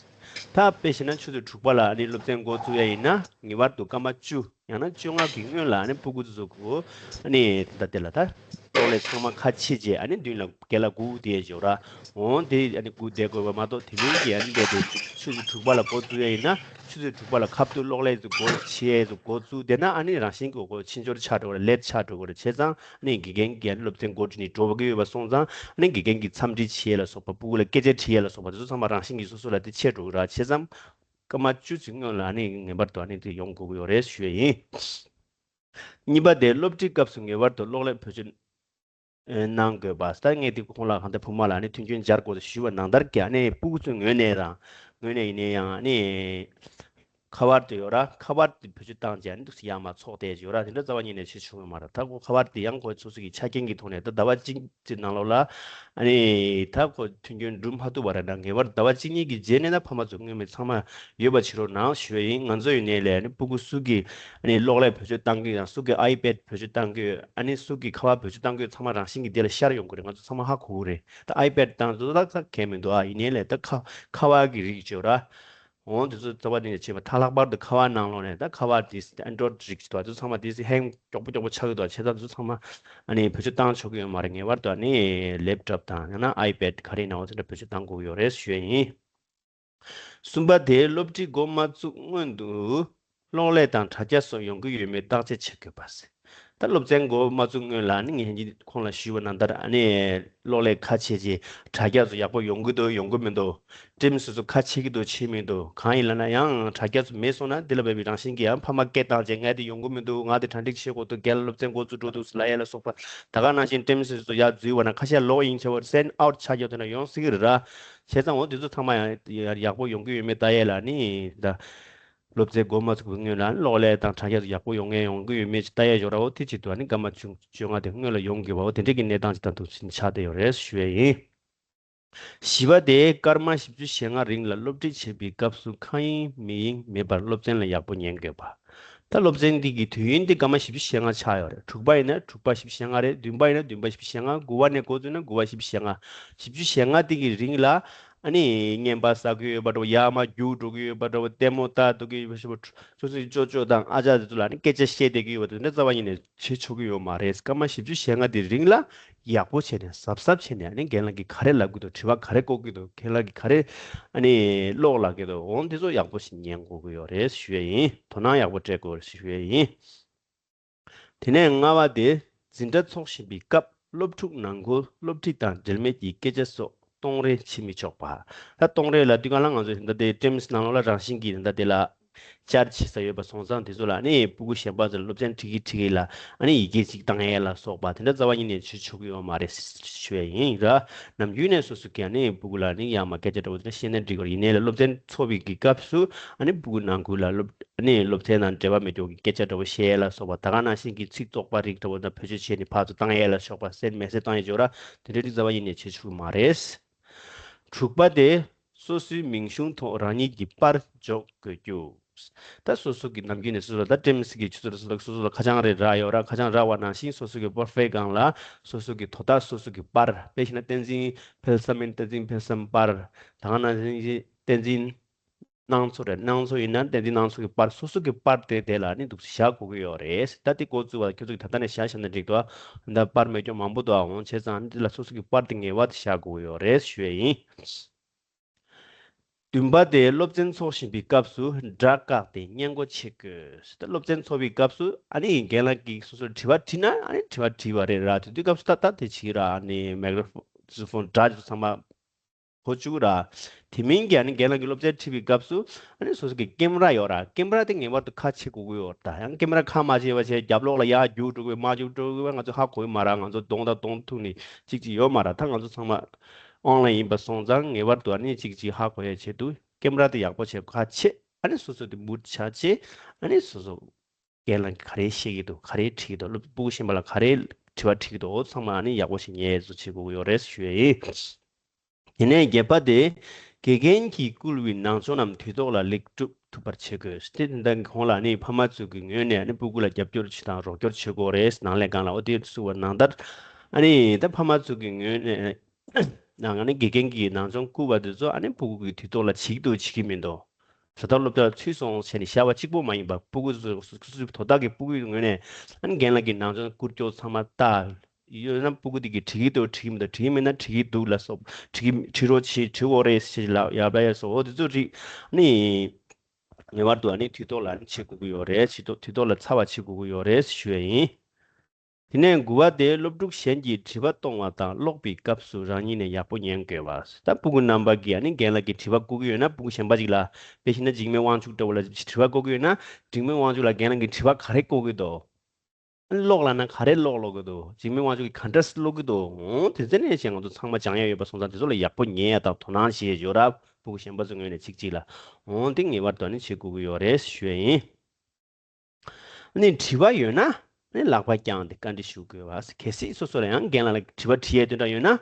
ད་དཔེ་བཞག་ན་ཆུ་ཚོད་དྲུག་པ་ལ་ཨ་ནི་སློབ་ཚན་འགོ་བཙུགས་ཡ་ཡིན་ན་ངེས་པར་དུ་སྐར་མ་བཅུ་ཡང་ན་བཅོ་ལྔ་གི་སྔོན་ལ་ཨ་ནི་སྤུ་གུ་ཚོ་གུ་ཨ་ནི་ད་དེ་ལ་ད་གློག་ཀླད་ཚང་མ་ཁ་ཕྱེ་རྗེས་ཨ་ནི་མདུན་ལ་རྒན་ལགས་སྒུག་བསྡད་ཡོད་ར། འོང་དེ་ཨ་ནི་སྒུག་བསྡད་དགོས་པ་མ་གཏོགས་དེ་མིན་གྱི་ཨ་ནི་འདས་དེ་ཆུ་ཚོད་དྲུག་པ་ལ་འགོ་བཙུགས་ཡ་ཡིན་ན་ཆུ་ཚོད་དྲུག་པ་ལ་ཁ་ཐུག་གློག་ཀླད་ཚོ་འགོ་ཕྱེ་ཚོ་འགོ་བཙུགས་བསྡད་ན་ཨ་ནི་རང་བཞིན་གྱི་འོ་ཕྱིན་ཆོར་ཆགས་འགྲོ་བ་ལེཊ་ཆགས་འགྲོ་གི་རེད། བྱས་ཙང་ཨ་ནི་དགེ་རྒན་གྱིས་ཨ་ནི་སློབ་ཚན་འགོ་ཁྲིད་ནས་འགྲོ་བ་གི་ཡོད་པ་སོང་ཙང་ཨ་ནི་དགེ་རྒན་གྱིས་འཚམས་འདྲི་བྱེད་ཡ་ལ་སོགས་པ་སྤུ་གུ་ལ་སྐད་ཆ་དྲི་ཡ་ལ་སོགས་པ་དེ་ཚོ་ཚང་མ་རང་བཞིན་གྱིས་སོ་སོ་ལ་དེ་ཆད་འགྲོ་གི་ར། བྱས་ཙང་སྐར་མ་བཅུ་ཙམ་སྔོན་ལ་ཨ་ནི་ངེས་པར་དུ་ཨ་ནི་དེ་ཡོང་དགོས་ཀྱི་ཡོད་རེད་ཞུ་ཡ་ཡིན། གཉིས་པ་དེ་སློབ་ཁྲིད་སྐབས་སུ་ངེས་པར་དུ་གློག་ཀླད་བེད་སྤྱོད་གནང་དགོས་པ། ད་ངས་དེ་གོང་ལ་གང་ལྟར་བུ་མོ་ལ་ཨ་ནི་མཐུན་རྐྱེན་སྦྱར་དགོས་ཞུས་པ་ནང་ལྟར་གྱི་ཨ་ནི་སྤུ་གུ་ཚོའི་ངོས་ནས་རང་ངོས་ནས་ཡིན་ནའི་ཡང་ཨ་ནི་ཁ་པར་དེ་ཡོད་ར། ཁ་པར་དེ་བེད་སྤྱོད་བཏང་རྗེས་ཨ་ནི་འདུག་སེ་ཡར་མར་ཚོགས་བསྡད་ཡོད་ར། དེ་འདྲ་རྩ་བ་ཉིད་ནས་བྱེད་ཆོག་གི་མ་རེད། ད་ཁོ་ཁ་པར་དེ་ཡང་ཁོ་ཚོ་ཚོ་གི་ཆ་རྐྱེན་གྱི་ཐོག་ནས་ད་ཟླ་བ་གཅིག་ཅིག་ནང་ལོགས་ལ་ཨ་ནི་ད་ཁོ་མཐུན་རྐྱེན་སྒྲུབ་མ་ཐུབ་པ་རེད་ན་ངེས་པར་ཟླ་བ་གཅིག་གཉིས་ཀྱི་རྗེས་ནས་ད་ཕ་མ་ཚོ་སྔོན་མའི་ཚང་མ་ཡོད་པ་བྱེད་རོགས་གནང་ཞུ་ཡ་ཡིན། ང་ཚོ་ཡིན་ནའི་ལས་ཨ་ནི་སྤུ་གུ་སུ་གི་ཨ་ནི་གློག་ཀླད་བེད་སྤྱོད་བཏང་གི་ཡོད་ཡང་སུ་གི་ཨའི་པེཌ་བེད་སྤྱོད་བཏང་གི་ཡོད་ཨ་ནི་སུ་གི་ཁ་པར་བེད་སྤྱོད་བཏང་གི་ཡོད་ཚང་མ་རང་བཞིན་གྱིས་དེ་ལ་ཤར་ཡོང་གི་རེད། ང་ཚོ་ཚང་མ་ཧ་གོ་གི་རེད། ད་ཨའི་པེཌ་བཏང་ཚོ་ད་ད་གལ་མི་འདུག་ཨ། ཡིན་ནའི་ལས་ད་ཁ་ཁ་པར་གི་རིགས་བྱོས་ར། འོང་དེ་ཚོ་རྩ་བ་ནས་བྱེད་པ་ད་ལྷག་པར་དུ་ཁ་པར་ནང་ལོགས་ནས་ད་ཁ་པར་དེ་ཨན་ཌོ་རོ་ཌི་རིགས་ཅིག་འདུག་ཨ། དེ་ཚོ་ཚང་མ་དེ་ཚོ་ཧེང་མགྱོགས་པོ་མགྱོགས་པོ་ཆགས་ཀྱི་འདུག་ཨ། བྱས་ཙང་དེ་ཚོ་ཚང་མ་ཨ་ནི་བེད་སྤྱོད་བཏང་ཆོག་གི་ཡོད་མ་རེད། ངེས་པར་དུ་ཨ་ནི་ལེབ་ཊོབ་དང་ཡང་ན་ཨའི་པེཌ་ག་རེ་ཡིན་ན་འོ་དེ་འདྲ་བེད་སྤྱོད་བཏང་དགོས་ཀྱི་ཡོད་རེད་ཞུ་ཡ་ཡིན། གསུམ་པ་དེ་སློབ་ཁྲིད་འགོ་མ་བཙུགས་སྔོན་དུ་གློག་ཀླད་དང་དྲ་རྒྱ་སོགས་ཡོང་གི་ཡོད་མེད་བརྟག་དཔྱད་བྱེད་དགོས་པ། ད་སློབ་ཚན་འགོ་མ་བཙུགས་སྔོན་ལ་ནི་ངས་ཁྱེད་ཁོང་ལ་ཞུས་པ་ནང་ལྟར་ཨ་ནི་གློག་ཀླད་ཁ་ཕྱེ་རྗེས་དྲ་རྒྱ་ཚོ་ཡག་པོ་ཡོང་གི་འདུག་ཡོང་གི་མི་འདུག་ཊིམ་སི་ཚོ་ཁ་ཕྱེ་གི་འདུག་ཕྱེ་མི་འདུག་གང་ཡིན་ལབ་ན་ཡང་དྲ་རྒྱ་ཚོ་མེད་སོང་ན་འདི་ལ་བབས་པའི་རང་བཞིན་གྱིས་ཡང་ཕ་མ་སྐད་བཏང་རྗེས་ངས་དེ་ཡོང་གི་མི་འདུག་ང་དེ་གྲ་སྒྲིག་བྱེད་དགོས་འདུག་རྒན་ལགས་སློབ་ཚན་འགོ་བཙུགས་འགྲོ་འདུག་ལབ་ཡས་ལ་སོགས་པ་ད་ག་ནང་བཞིན་ཊིམ་སི་ཚོ་ཡར་འཛུལ་བ་ན་ཁ་ཤས་ལོག་ཨིན་བྱས་པ་སེན་ཨའུཊ་ཆགས་རྒྱུ་དེ་འདྲ་ཡོང་སྲིད་ཀྱི་རེད་ར། བྱས་ཙང་འོ་དེ་ཚོ་ཚང་མ་ཡང་ཡག་པོ་ཡོང་གི་ཡོད་མེད་ལྟ་ཡས་ལ་ནི་ད། སློབ་ཚན་འགོ་མ་ཚུགས་པའི་སྔོན་ལ་གློག་ཀླད་དང་དྲ་རྒྱ་ཚོ་ཡག་པོ་ཡོང་ངེས་ཡོང་གི་ཡོད་མེད་ཅིག་ལྟ་ཡ་ཡོད་ར། འོ་དེ་ཆེད་དུ་ཨ་ནི་སྐར་མ་བཅུ་བཅོ་ལྔ་དེ་སྔོན་ལ་ཡོང་དགོས་པ་འོ་དེ་འདྲ་གི་གནས་སྟངས་ཅིག་ད་དུང་ཕྱིན་ཆགས་བསྡད་ཡོད་རེད་ཞུ་ཡ་ཡིན། བཞི་པ་དེ་སྐར་མ་བཞི་བཅུ་ཞེ་ལྔ་རིང་ལ་སློབ་ཁྲིད་བྱེད་པའི་སྐབས་སུ་ཁ་དབྱིངས་མིག་དབྱིངས་མེད་པར་སློབ་ཚན་ལ་ཡག་པོ་ཉན་དགོས་པ། ད་སློབ་ཚན་འདི་གི་དུས་ཡུན་འདི་སྐར་མ་བཞི་བཅུ་ཞེ་ལྔ་ཆགས་ཡོད་རེད། དྲུག་པ་ཡིན་ན་དྲུག་པ་བཞི་བཅུ་ཞེ་ལྔ་རེད། བདུན་པ་ཡིན་ན་བདུན་པ་བཞི་བཅུ་ཞེ་ལྔ། དགུ་པ་ནས་འགོ་བཙུགས་ན་དགུ་པ་བཞི་བཅུ་ཞེ་ལྔ། བཞི་བཅུ་ཞེ་ལྔ་འདི་གི་རིང་ལ་ ཨ་ནི་རྔན་པ་ཟ་གི་ཡོད་པ་འདྲ་བོ། ཡར་མར་རྒྱུགས་འགྲོ་གི་ཡོད་པ་འདྲ་བོ། ལྟད་མོ་ལྟ་འདུག་གི་ཡོད་པ་འདྲ་བོ། སོ་སོའི་ཅོ་ཅོ་དང་ཨ་ཅག་དེ་ཚོ་ལ་ནི་སྐད་ཆ་བཤད་བསྡད་ཀྱི་ཡོད་པ་དེ་འདྲ་རྩ་བ་ཉིད་ནས་བྱེད་ཆོག་གི་ཡོད་མ་རེད། སྐར་མ་བཞི་བཅུ་ཞེ་ལྔ་དེ་རིང་ལ་ཡག་པོ་བྱས་ནས་གཟབ་གཟབ་བྱས་ནས། ཨ་ནི་རྒན་ལགས་ཀྱིས་ག་རེ་ལབ་ཀྱི་འདུག་དྲི་བ་ག་རེ་བཀོད་ཀྱི་འདུག་རྒན་ལགས་ཀྱིས་ག་རེ་ཨ་ནི་ཀློག་ལབ་ཀྱི་འདུག་འོ་འདི་ཚོ་ཡག་པོ་ཞིག་ཉན་དགོས་ཀྱི་ཡོད་རེད་ཞུ་ཡ་ཡིན། དོ་སྣང་ཡག་པོ་སྤྲད་དགོས་རེད་ཞུ་ཡ་ཡིན། དེ་ནས་ལྔ་བ་དེ། འཛིན་གྲྭ་འཚོགས་བཞིན་པའི་སྐབས་སློབ་ཕྲུག་ནང་ཁུལ་སློབ་ཁྲིད་དང་འབྲེལ་མེད་ཀྱི་སྐད་ཆ་སོགས་གཏོང་རེས་བྱེད་མི་ཆོག་པ། ད་གཏོང་རེས་ལ་དུས་གང་ལ་ང་ཚོས་ད་ལྟའི་ཊེམ་སི་ནང་ལོགས་ལ་རང་བཞིན་གྱིས་ད་ལྟ་དེ་ལ་བཅར་བྱེད་ས་ཡོད་པ་སོང་ཙང་། དེ་ཚོ་ལ་ནི་སྤུ་གུ་གཞན་པ་ཚོ་ལ་སློབ་ཚན་ཁྲིད་ཀྱི་ཁྲིད་ཀྱི་ལ་ཨ་ནི་ཡི་གེ་གཅིག་བཏང་ཡས་ལ་སོགས་པ་དེ་འདྲ་རྩ་བ་ཉིད་ནས་བྱེད་ཆོག་གི་ཡོད་མ་རེད་ཞུ་ཡ་ཡིན་ར། ནམ་རྒྱུན་ནས་སོ་སོ་གིས་ཨ་ནི་སྤུ་གུ་ལ་ནི་ཡར་མར་སྐད་ཆ་འདྲ་བོ་དེ་འདྲ་བཤད་ན་འགྲིག་གི་རེད། ཡིན་ནའི་ལ་སློབ་ཚན་འཚོགས་པའི་གི་སྐབས་སུ་ཨ་ནི་སྤུ་གུ་ནང་ཁུལ་ལ་སློབ་ཨ་ནི་སློབ་ཚན་དང་འབྲེལ་བ་མེད་མཁན་གྱི་སྐད་ཆ་འདྲ་བོ་བཤད་ཡས་ལ་སོགས་པ། ད་ག་ནང་བཞིན་གྱི་ཚིག་བཙོག་པ་རིགས་འདྲ་བོ་དང་བེད་སྤྱོད་བྱས་ནས་ཕར་ཚུར་བཏང་ཡས་ལ་སོགས་པ། སེན་མེ་སེ་བཏང་ཡས་བྱོས་ར། དེ་འདྲ་རིགས་རྩ་བ་ཉིད་ནས་བྱེད་ཆོག་གི་མ་རེད། དྲུག་པ་དེ། སོ་སོའི་མིང་གཞུང་ཐོག་རང་ཉིད་ཀྱི་པར་འཇོག་དགོས་རྒྱུ། ད་སོ་སོ་གི་ནམ་རྒྱུན་ནས་སོ་སོ་ད་ཊེམ་སི་གི་ཆུ་ཚོད་སོ་སོ་སོ་སོ་ལ་ཁ་བྱང་རེ་རག་ཡོད་ར། ཁ་བྱང་རག་པ་ནང་བཞིན་སོ་སོ་གི་པོར་ཕེལ་སྒང་ལ་སོ་སོ་གི་དོ་བདག་སོ་སོ་གི་པར། དཔེ་བཞག་ན་བསྟན་འཛིན་འཕེལ་བཟང་ཡིན་ན་བསྟན་འཛིན་འཕེལ་བཟང་པར། ད་ག་ནང་བཞིན་བསྟན་འཛིན་སྣང་ཚོགས་རེད། སྣང་ཚོགས་ཡིན་ན་བསྟན་འཛིན་སྣང་ཚོགས་ཀྱི་པར། སོ་སོ་གི་པར་དེ་དེ་ལ་ནི་འདུག་སེ་བཞག་དགོས་ཀྱི་ཡོད་རེད། ད་དེ་འགོ་བཙུགས་པ་ཁྱོད་ཚོ་གི་ད་ལྟ་ནས་བཞག་བཞག་ན་འགྲིག་འདུག་ད་པར་མེད་མཁན་མང་པོ་འདུག་འོང་བྱས་ཙང་འདི་ལ་སོ་སོ་གི་པར་དེ་ངེས་པར་དུ་བཞག་དགོས་ཀྱི་ཡོད་རེད་ཞུ་ཡས་ཡིན། བདུན་པ་དེ། སློབ་ཚན་འཚོགས་བཞིན་པའི་སྐབས་སུ་སྒྲ་བཀག་སྟེ་སྔས་མགོ་ཕྱེ་དགོས། ད་སློབ་ཚན་འཚོགས་པའི་སྐབས་སུ་ཨ་ནི་རྒན་ལགས་ཀྱིས་སོ་སོར་དྲི་བ་དྲིས་ན་ཨ་ནི་དྲི་བ་དྲིས་པ་རེད་ར། དེ་དུས་སྐབས་སུ་ད་ད་དེ་བྱེད་ར། ཨ་ནི་མེག་རོ་ཕོན་སྒྲ་ཚོ་ཚང་མ་གོ་བཅུག་ར། དེ་མིན་གྱི་ཨ་ནི་རྒན་ལགས་ཀྱིས་སློབ་ཚན་ཁྲིད་པའི་སྐབས་སུ་ཨ་ནི་སོ་སོ་གི་ཀེམ་ར་ཡོད་ར། ཀེམ་ར་དེ་ངེས་པར་དུ་ཁ་ཕྱེ་དགོས་ཀྱི་ཡོད་ར། ད་ཡང་ཀེམ་ར་ཁ་མ་ཕྱེ་བ་བྱས་རྒྱབ་ལོགས་ལ་ཡར་རྒྱུག་འགྲོ་གི་མར་རྒྱུག་འགྲོ་གི་ང་ཚོ་ཧ་གོ་གི་མ་ར། ང་ཚོ་གདོང་དང་གདོང་ཐུག་ནས་གཅིག་གཅིག་ཡོད་མ་ར། ད་ང་ཚོ་ཚང་མ་ཨོན་ལན་ཡིན་པ་སོང་ཙང་ངེས་པར་དུ་ཨ་ནི་གཅིག་གཅིག་ཧ་གོ་ཡའི་ཆེད་དུ་ཀེམ་ར་དེ་ཡག་པོ་བྱས་ཁ་ཕྱེ། ཨ་ནི་སོ་སོ་དེ་མུར་ཆགས་བྱས། ཨ་ནི་སོ་སོ་རྒན་ལགས་ཀྱིས་ག་རེ་བཤད་ཀྱི་འདུག་ག་རེ་དྲིས་ཀྱི་འདུག་སློབ་སྤུ་གུ་གཞན་པ་ལ་ག་རེ་དྲི་བ་དྲིས་ཀྱི་འདུག་འོ་ཚང་མ་ཨ་ནི་ཡག་པོ་ཞིག་ངེས་སུ་བྱེད་དགོས་ཀྱི་ཡོད་རེད་ཞུ་ཡས་ཡིན། དེ་ནས་བརྒྱད་པ་དེ། དགེ་རྒན་གྱིས་བསྐུལ་བའི་ནང་སྦྱོང་རྣམས་དུས་ཐོག་ལ་ལེགས་གྲུབ་ཐུབ་པར་བྱེད་དགོས། དེ་དང་གོང་ལ་ནི་ཕ་མ་ཚོ་གི་ངོས་ནས་ནི་སྤུ་གུ་ལ་རྒྱབ་སྐྱོར་བྱེད་དང་རོགས་སྐྱོར་བྱེད་དགོས་རེད། ནང་ལས་ཁང་ལ་འོ་དེ་གསུངས་པ་ནང་ལྟར། ཨ་ནི་ད་ཕ་མ་ཚོ་གི་ངོས་ནས་ནང་ནི་དགེ་རྒན་གྱིས་ནང་སྦྱོང་བསྐུལ་བ་དེ་ཚོ་ཨ་ནི་སྤུ་གུ་གི་དུས་ཐོག་ལ་བྱེད་ཀྱི་འདུག་བྱེད་ཀྱི་མི་འདུག་ད་ལྟ་སློབ་གྲྭར་ཚུད་སོང་བྱས་ནས་བཞག་པ་གཅིག་པོ་མ་ཡིན་པར་སྤུ་གུ་ཚོ་སོ་སོའི་དོ་བདག་གི་སྤུ་གུའི་ངོས་ནས་ཨ་ནི་རྒན་ལགས་ཀྱིས་ནང་སྦྱོང་བསྐུར་སྐྱོར་ཚང་མ་ལྟ། ཡོད་ན་སྤུ་གུ་དེ་གིས་འགྲིག་གི་འདུག་འགྲིག་གི་མི་འདུག་འགྲིག་གི་མེད་ན་འགྲིག་གི་འདུག་ལ་སོགས། འགྲིག་གི་འགྲིག་རོགས་བྱེད། འགྲིག་འོ་རེད་ཞེས་ལབ་ཡར་ལབ་ཡ་སོགས། འོ་དེ་ཚོ་རིགས་ནི་ངེས་པར་དུ་ཨ་ནི་དུས་ཐོག་ལ་ཨ་ནི་བྱེད་དགོས་ཀྱི་ཡོད་རེད། བྱེད་དུས་དུས་ཐོག་ལ་ཚར་བ་བྱེད་དགོས་ཀྱི་ཡོད་རེད་ཞུ་ཡ་ཡིན། དེ་ནས་དགུ་པ་དེ། སློབ་ཕྲུག་གཞན་གྱིས་དྲི་བ་གཏོང་བ་དང་ཀློག་པའི་སྐབས་སུ་རང་ཉིད་ནས་ཡག་པོ་ཉན་དགོས་པ། ད་སྤུ་གུ་རྣམ་པ་གིས་ཨ་ནི་རྒན་ལགས་ཀྱིས་དྲི་བ་བཀོད་ཀྱི་ཡོད་ན། སྤུ་གུ་གཞན་པ་ཅིག་ལ་དཔེ་བཞག་ན་འཇིགས་མེད་དབང་ཕྱུག་འདྲ་བོ་ལ་དྲི་བ་བཀོད་ཀྱི་ཡོད་ན། འཇིགས་མེད་དབང་ཕྱུག་ལ་རྒན་ལགས་ཀྱིས་དྲི་བ་ག་རེ་བཀོད་ཀྱི་འདུག་ཀློག་ལབ་ན་ག་རེ་ཀློག་ཀློག་གི་འདུག་འཇིགས་མེད་དབང་ཕྱུག་གིས་ག་འདྲ་ཀློག་གི་འདུག་འོང་དེ་ཚོ་ནས་ཅིག་ང་ཚོ་ཚང་མ་སྦྱང་ཡ་ཡོད་པ་སོང་ཙང་དེ་ཚོ་ལ་ཡག་པོ་ཉན་ཡ་དང་དོ་སྣང་བྱེད་ཡ་ཡོད་ར། སྤུ་གུ་གཞན་པ་ཚོའི་ངོས་ནས་གཅིག་གཅིག་ལ། འོང་དེ་ངེས་པར་དུ་ནི་བྱེད་དགོས་ཀྱི་ཡོད་རེད་ཞུ་ཡ་ཡིན། ནི་དྲི་བ་ཡོད་ན་ནི་ལག་པ་བརྐྱངས་ཏེ་བཀའ་འདྲི་ཞུ་དགོས་པ། གལ་སྲིད་སོ་སོ་ལ་ཡང་རྒན་ལགས་ལ་དྲི་བ་དྲི་ཡས་དོན་དག་ཡོད་ན།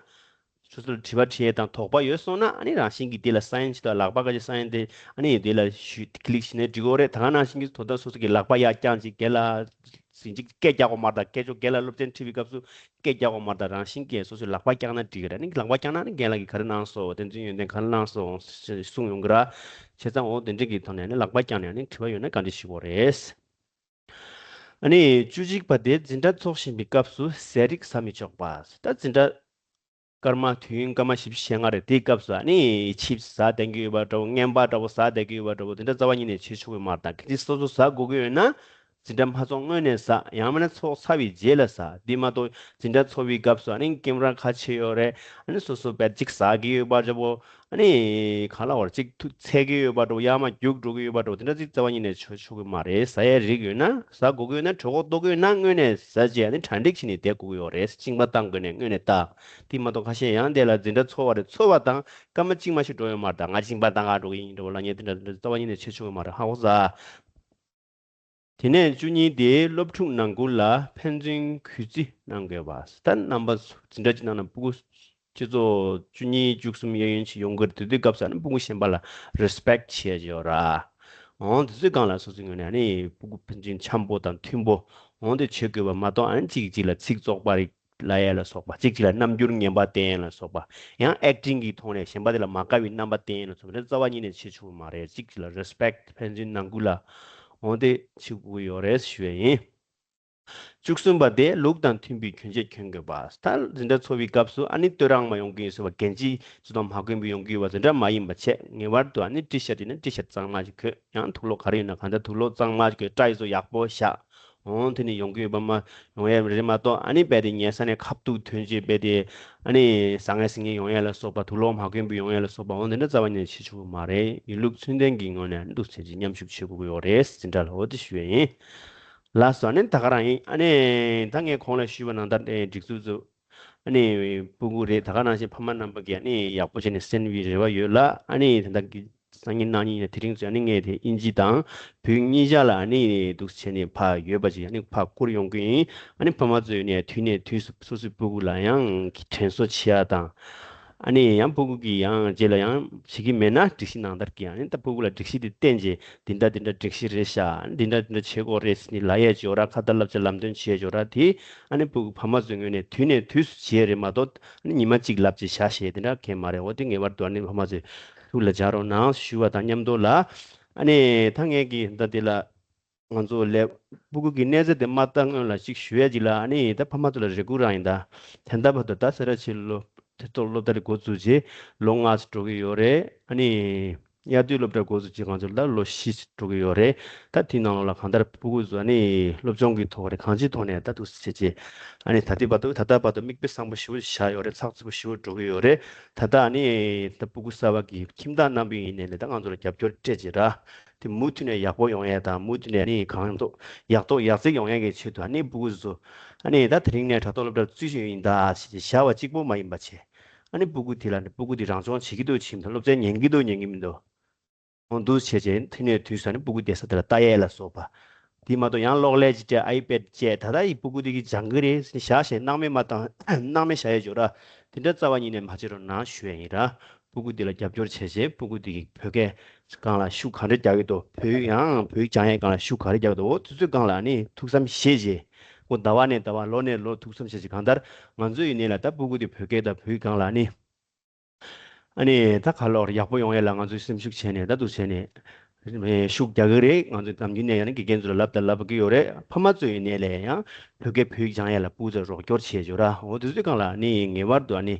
སོ་སོར་དྲི་བ་དྲི་ཡས་དང་དོགས་པ་ཡོད་སོང་ན། ཨ་ནི་རང་བཞིན་གྱིས་དེ་ལ་སའིན་བྱེད་དང་། ལག་པ་ག་ཅིག་སའིན་དེ་ཨ་ནི་དེ་ལ་ཞུ་ཀི་ལིག་བྱས་ནས་འགྲིག་གི་རེད། ད་ག་ནང་བཞིན་གྱི་དོ་བདག་སོ་སོ་གི་ལག་པ་ཡར་བརྐྱངས་ཅིག་རྒན་ལགས་ཟིན་ཅིག་སྐད་རྒྱག་དགོས་མ་རེད། ད་སྐད་ཆོག་རྒན་ལགས་སློབ་ཚན་ཁྲིད་པའི་སྐབས་སུ་སྐད་རྒྱག་དགོས་མ་རེད། ད་རང་བཞིན་གྱིས་སོ་སོའི་ལག་པ་བརྐྱངས་ན་འགྲིག་གི་རེད། ཨ་ནི་ལག་པ་བརྐྱངས་ན་ཨ་ནི་རྒན་ལགས་ཀྱིས་ག་རེ་གནང་སོང་། བསྟན་འཛིན་ཡོན་ཏན་ག་རེ་གནང་སོང་ཞེས་གསུངས་ཡོང་གི་རེད། བྱས་ཙང་འོ་དེ་འདྲ་གི་ཐོག་ནས་ཨ་ནི་ལག་པ་བརྐྱངས་ནས་ཨ་ནི་དྲི་བ་ཡོད་ན་བཀའ་འདྲི་ཞུ་དགོས་རེད། ཨ་ནི་བཅུ་གཅིག་པ་དེ། འཛིན་གྲྭ་འཚོགས་བཞིན་པའི་སྐབས་སུ་ཟས་རིགས་ཟ་མི་ཆོག་པ། ད་འཛིན་གྲྭ་སྐར་མ་དུས་ཡུན་སྐར་མ་བཞི་བཅུ་ཞེ་ལྔ་རེད། དེའི་སྐབས་སུ་ཨ་ནི་ཆིབས་ཟ་བསྡད་ཀྱི་ཡོད་པ་འདྲ་བོ། རྔན་པ་འདྲ་བོ་ཟ་བསྡད་ཀྱི་ཡོད་པ་འདྲ་བོ། དེ་འདྲ་རྩ་བ་ཉིད་ནས་བྱེད་ཆོག་གི་མ་རེད། ད་གལ་སྲིད་སོ་སོ་ཟ་དགོས་ཀྱི་ཡོད་ན་འཛིན་གྲྭ་མ་འཚོགས་སྔོན་ནས་ཟ། ཡང་མིན་ན་འཚོགས་ཚར་བའི་རྗེས་ལ་ཟ། འདི་མ་གཏོགས་འཛིན་གྲྭ་འཚོགས་པའི་སྐབས་སུ་ཨ་ནི་ཀེམ་ར་ཁ་ཕྱེ་ཡོད་རེད། ཨ་ནི་སོ་སོ་བེད་ཅིག་ཟ་གི་ཡོད་པ་འདྲ་བོ། ཨ་ནི་ག་ལ་བར་ཅིག་ཐུག་འཚལ་གི་ཡོད་པ་འདྲ་བོ། ཡར་མར་རྒྱུགས་འགྲོ་གི་ཡོད་པ་འདྲ་བོ། དེ་འདྲ་ཅིག་རྩ་བ་ཉིད་ནས་བྱེད་ཆོག་གི་མ་རེད། ཟ་ཡའི་རིགས་ཡོད་ན། ཟ་དགོས་ཀྱི་ཡོད་ན། གྲོད་ཁོག་ལྟོགས་ཀྱི་ཡོད་ན་སྔོན་ནས་ཟ་བྱས་ཨ་ནི་གྲ་སྒྲིག་བྱས་ནས་བསྡད་དགོས་ཀྱི་ཡོད་རེད། གཅིན་པ་བཏང་དགོས་ནས་སྔོན་ནས་བཏང་། དེ་མ་གཏོགས་ཁ་ཤས་ཡང་དེ་ལ་འཛིན་གྲྭ་འཚོགས་པ་རེད། འཚོགས་པ་དང་སྐར་མ་གཅིག་མ་ཞིག་འགྲོ་ཡོད་མ་རེད། ད་ང་གཅིན་པ་བཏང་ག་འགྲོ་གི་ཡིན་འདྲ་བོ་ལབ་མཁན་དེ་འདྲ་རྩ་བ་ཉིད་ནས་བྱེད་ཆོག་གི་མ་རེད། ཧ་གོ་ས། དེ་ནས་བཅུ་གཉིས་དེ། སློབ་ཕྲུག་ནང་ཁུལ་ལ་ཕན་ཚུན་གུས་བརྩི་གནང་དགོས་པ། ད་རྣམ་པ་ཚོ་འཛིན་གྲྭ་གཅིག་ནང་ན་སྤུ་གུ་སྤྱི་ཚོགས་བཅུ་གཉིས་བཅུ་གསུམ་གཡས་གཡོན་ཅིག་ཡོང་གི་རེད། དེ་དུས་སྐབས་སུ་ནི་སྤུ་གུ་གཞན་པ་ལ་རེ་སི་པེག་བྱེད་ཡ་ཡོད་ར། འོང་དེ་ཚོའི་སྒང་ལ་སོ་སོའི་ངོས་ནས་ཨ་ནི་སྤུ་གུ་ཕན་ཚུན་འཆམ་པོ་དང་མཐུན་པོ་འོང་དེ་བྱེད་དགོས་པ་མ་གཏོགས། ཨ་ནི་གཅིག་གིས་གཅིག་ལ་ཚིག་བཙོག་པ་རིགས་ ལབ་ཡས་ལ་སོགས་པ། གཅིག་གཅིག་ལ་རྣམ་འགྱུར་ངན་པ་བསྟན་ཡས་ལ་སོགས་པ། ཡང་ཨེག་ཊིང་གི་ཐོག་ནས་གཞན་པ་དེ་ལ་མ་དགའ་བའི་རྣམ་པ་བསྟན་ཡས་ལ་སོགས་པ་དེ་རྩ་བ་ཉིད་ནས་བྱེད་ཆོག་གི་མ་རེད། གཅིག་གཅིག་ལ་རེ་སི་པེག་ཊི། ཕན་ཚུན་ནང་ཁུལ་ལ་འོ་དེ་བྱེད་དགོས་ཀྱི་ཡོད་རེད་ཞུ་ཡས་ཡིན། བཅུ་གསུམ་པ་དེ་ལུགས་དང་མཐུན་པའི་གྱོན་ཆས་གྱོན་དགོས་པ། ད་འཛིན་གྲྭ་འཚོགས་པའི་སྐབས་སུ་ཨ་ནི་སྟོད་རང་མ་ཡོང་གི་ཡོད་ཟེར་བ། གྱོན་ཆས་ཚོ་དང་མ་གོན་པའི་ཡོང་གི་ཡོད་པ་དེ་འདྲ་མ་ཡིན་པ་བྱས། ངེས་པར་དུ་ཨ་ནི་ཊི་ཤར་ཊི་ཡིན་ན་ཊི་ཤར་ཊི་གཙང་མ་ཞིག་གྱོན། ཡང་དུག་ལོག་ག་རེ་ཡིན་ན་གང་ལྟར་དུག་ལོག་གཙང་མ་ཞིག་གྱོན། སྐྲ་ཡི་ཚོ་ཡག་པོ་བཞག་འོང་། དེ་ནི་ཡོང་གི་ཡོད་པ་མ་ཡོང་ཡས་རེད་མ་གཏོགས། ཨ་ནི་རྦད་དེ་ཉལ་ས་ནས་ཁ་ཐུག་ཐོན་རྗེས་རྦད་དེ་ཨ་ནི་ཟང་ངེ་ཟིང་ངེ་ཡོང་ཡས་ལ་སོགས་པ། དུག་ལོག་མ་གོན་པའི་ཡོང་ཡས་ལ་སོགས་པ་འོ་དེ་འདྲ་རྩ་བ་ཉིད་ནས་བྱེད་ཆོག་གི་མ་རེད། ཡིན་ལུགས་ཚུལ་ལྡན་གྱི་ངོས་ནས་ཨ་ནི་འདུག་སེ་བྱས་རྗེས་མཉམ་ཞུགས་བྱེད་དགོས་ཀྱི་ཡོད་རེད། འཛིན་གྲྭ་ལ་འོ་དེ་ཞུ་ཡས་ཡིན། ལགས་སོ། ཨ་ནི་ད་ག་རང་ཡིན། ཨ་ནི་ད་ངས་གོང་ལ་ཞུས་པ་ནང་ལྟར་ཨེ་སྒྲིག་འཛུགས་ཚོ་ཨ་ནི་སྤུ་གུ་རེད། ད་ག་ནང་བཞིན་ཕ་མ་རྣམ་པ་གིས་ཨ་ནི་ཡག་པོ་བྱས་ནས་གསན་པའི་རེ་བ་ཡོད་ལ། ཨ་ནི་ད་ལྟ་གི་སང་ཉིན་གནངས་ཉིན་ནས་དེ་རིང་ཚོ་ཨ་ནི་ངས་དེ་དབྱིན་ཇི་དང་བོད་གཉིས་ཆ་ལ་ཨ་ནི་འདུག་བྱས་ནས་ཕར་ཡོད་པ་ཅིག་ཨ་ནི་ཕར་བསྐུར་ཡོང་གི་ཡིན། ཨ་ནི་ཕ་མ་ཚོས་ནས་དུས་ནས་དུས་སུ་སོ་སོའི་སྤུ་གུ་ལ་ཡང་དྲན་གསོ་བྱེད་ཡ་དང་། ཨ་ནི་ཡང་སྤུ་གུ་གིས་ཡང་རྗེས་ལ་ཡང་བྱེད་ཀྱི་མེད་ན་སྒྲིག་གཞི་ནང་ལྟར་གྱི་ཨ་ནི་ད་སྤུ་གུ་ལ་སྒྲིག་གཞི་དེ་བསྟན་རྗེས་འདི་འདྲ་འདི་འདྲ་སྒྲིག་གཞི་རེད་ཤག་འདི་འདྲ་འདི་འདྲ་བྱེད་དགོས་རེད་ཟེར་ནས་ལབ་ཡས་ཅིག་ཡོད་ར། ཁ་ཏ་བསླབ་བྱ་ལམ་སྟོན་བྱེད་ཡས་ཅིག་ཡོད་ར། དེ་ཨ་ནི་སྤུ་གུ་ཕ་མ་ཚོའི་ངོས་ནས་དུས་ནས་དུས་སུ་བྱེད་ཡས་རེད་མ་གཏོགས། ཨ་ནི་ཉི་མ་གཅིག་ལབ་བྱས་བཞག་བྱས་དེ་འདྲ་གང་ཡང་མ་རེད། འོ་དེ་ངེས་པར་དུ་ཨ་ནི་ཕ་མ་ཚོས་ཐུགས་ལ་འཇགས་རོགས་གནང་ཞུ་བ་དང་མཉམ་དུ་ལ། ཨ་ནི་ད་ངས་ཀྱི་ད་དེ་ལ་ང་ཚོ་ལས་སྤུ་གུ་གི་གནས་ཚད་དེ་མ་བལྟ་སྔོན་ལ་ཅིག་ཞུ་ཡས་ཅིག་ལ། ཨ་ནི་ད་ཕ་མ་ཚོ་ལ་རེ་སྐུལ་རང་ཡིན། ད་ད་ལྟ་བར་དུ་ད་སེ་ར་བྱེས་སློབ་དེ་ཐོག་སློབ་གྲྭ་རེ་འགོ་བཙུགས་རྗེས་ལོ་ལྔ་ཙམ་འགྲོ་གི་ཡོད་རེད། ཨ་ནི་དབྱར་དུས་སློབ་གྲྭ་འགོ་བཙུགས་རྗེས་ང་ཚོ་ད་ལོ་བཞི་ཙམ་འགྲོ་གི་ཡོད་རེད། ད་དེའི་ནང་ལོགས་ལ་གང་ལྟར་སྤུ་གུ་ཚོ་ཨ་ནི་སློབ་སྦྱོང་གི་ཐོག་རེད། གང་ཅིའི་ཐོག་ནས་ད་འདུག་སེ་བྱས་རྗེས་ཨ་ནི་ད་ལྟའི་བར་དུ་ད་ལྟ་བར་དུ་མིག་དཔེ་བཟང་པོ་ཞེ་པོ་བཞག་ཡོད་རེད། ཚགས་ཚུད་པོ་ཞེ་པོ་འགྲོ་གི་ཡོད་རེད། ད་ལྟ་ཨ་ནི་ད་སྤུ་གུ་གསར་པ་གི་ཁྱིམ་བདག་རྣམ་པ་ཡིན་ནའི་ད་ང་ཚོ་ལ་རྒྱབ་སྐྱོར་སྤྲད་རྗེས་ར། དེ་མུ་མཐུད་ནས་ཡག་པོ་ཡོང་ཡས་དང་། མུ་མཐུད་ནས་ནི་གང་ཐུབ་ཡག་ཐོག་ཡག་བརྩེགས་ཡོང་ཡས་ཀྱི་ཆེད་དུ་ཨ་ནི་སྤུ་གུ་ཚོ་ཨ་ནི་ད་དེ་རིང་ནས་དྲ་ཐོག་སློབ་གྲྭར་བཙུགས་ཡོད་ཡིན་ད་ཟེར་བཞག་པ་གཅིག་པོ་མ་ཡིན་པ་བྱས། ཨ་ནི་སྤུ་གུ་དེ་ལ་ནི་སྤུ་གུ་དེ་རང་སྦྱོང་བྱེད་ཀྱི་འདུག་བྱེད་མི་འདུག་སློབ་ཚན་ཉན་གྱི་འདུག་ཉན་གྱི་མི་འདུག་འོ་འདུག་བྱས་རྗེས་དེ་ནས་དུས་སུ་ཨ་ནི་སྤུ་གུ་བསྡད་ས་དེ་ལ་ལྟ་ཡས་ལ་སོགས་པ། དེ་མ་གཏོགས་ཡང་གློག་ཀླད་ཅིག་སྤྲད། ཨའི་པེ་ཌི་བཅས། ད་ལྟ་ཡི་སྤུ་གུ་དེ་གིས་སྦྱང་གི་རེད་ཟེར་ནས་བཞག་བྱས་སྣང་མེད་མ་བཏང་། སྣང་མེད་བཞག་ཡས་ཅིག་ཡོད་ར། དེ་འདྲ་རྩ་བ་ཉིད་ནས་མ་བྱེད་རོགས་གནང་ཞུ་ཡས་ཡིན་ར། སྤུ་གུ་དེ་ལ་རྒྱབ་སྐྱོར་བྱས་རྗེས་སྤུ་གུ་དེ་གིས་བོད་སྐད་སྒང་ལ་ཤུགས་ག་འདྲ་རྒྱག་གི་འདུག་བོད་ཡིག་ཡང་བོད་ཡིག་སྦྱང་ཡས་སྒང་ལ་ཤུགས་ག་རེ་རྒྱག་གི་འདུག་འོ་དེ་ཚོའི་སྒང་ལ་ནི་ཐུགས་བསམ་བཞེས་རྗེས། འོ་ཟླ་བ་ནས་ཟླ་བ་ལོ་ནས་ལོ་ཐུགས་བསམ་བཞེས་རྗེས་གང་ལྟར་ང་ཚོ་ཡིན་ནའི་ལ་ད་སྤུ་གུ་དེ་བོད་སྐད་དང་བོད་ཡིག་སྒང་ལ་ནི། ཨ་ནི་ད་ག་ལོར་ཡག་པོ་ཡོང་ཡས་ལ་ང་ཚོས་སེམས་ཤུགས་བྱས་ནས་ད་འདུག་བྱས་ནས་ཤུགས་རྒྱག་གི་རེད། ང་ཚོས་ནམ་རྒྱུན་ནས་ཡང་ན་དགེ་རྒན་ཚོ་ལ་ལབ་དང་ལབ་ཀྱི་ཡོད་རེད། ཕ་མ་ཚོ་ཡིན་ནའི་ལས་ཡང་བོད་སྐད་བོད་ཡིག་སྦྱང་ཡས་ལ་སྤུ་གུ་ཚོར་རོགས་སྐྱོར་བྱེད་ཆོག་ར། འོ་དེ་ཚོའི་སྒང་ལ་ནི་ངེས་པར་དུ་ཨ་ནི་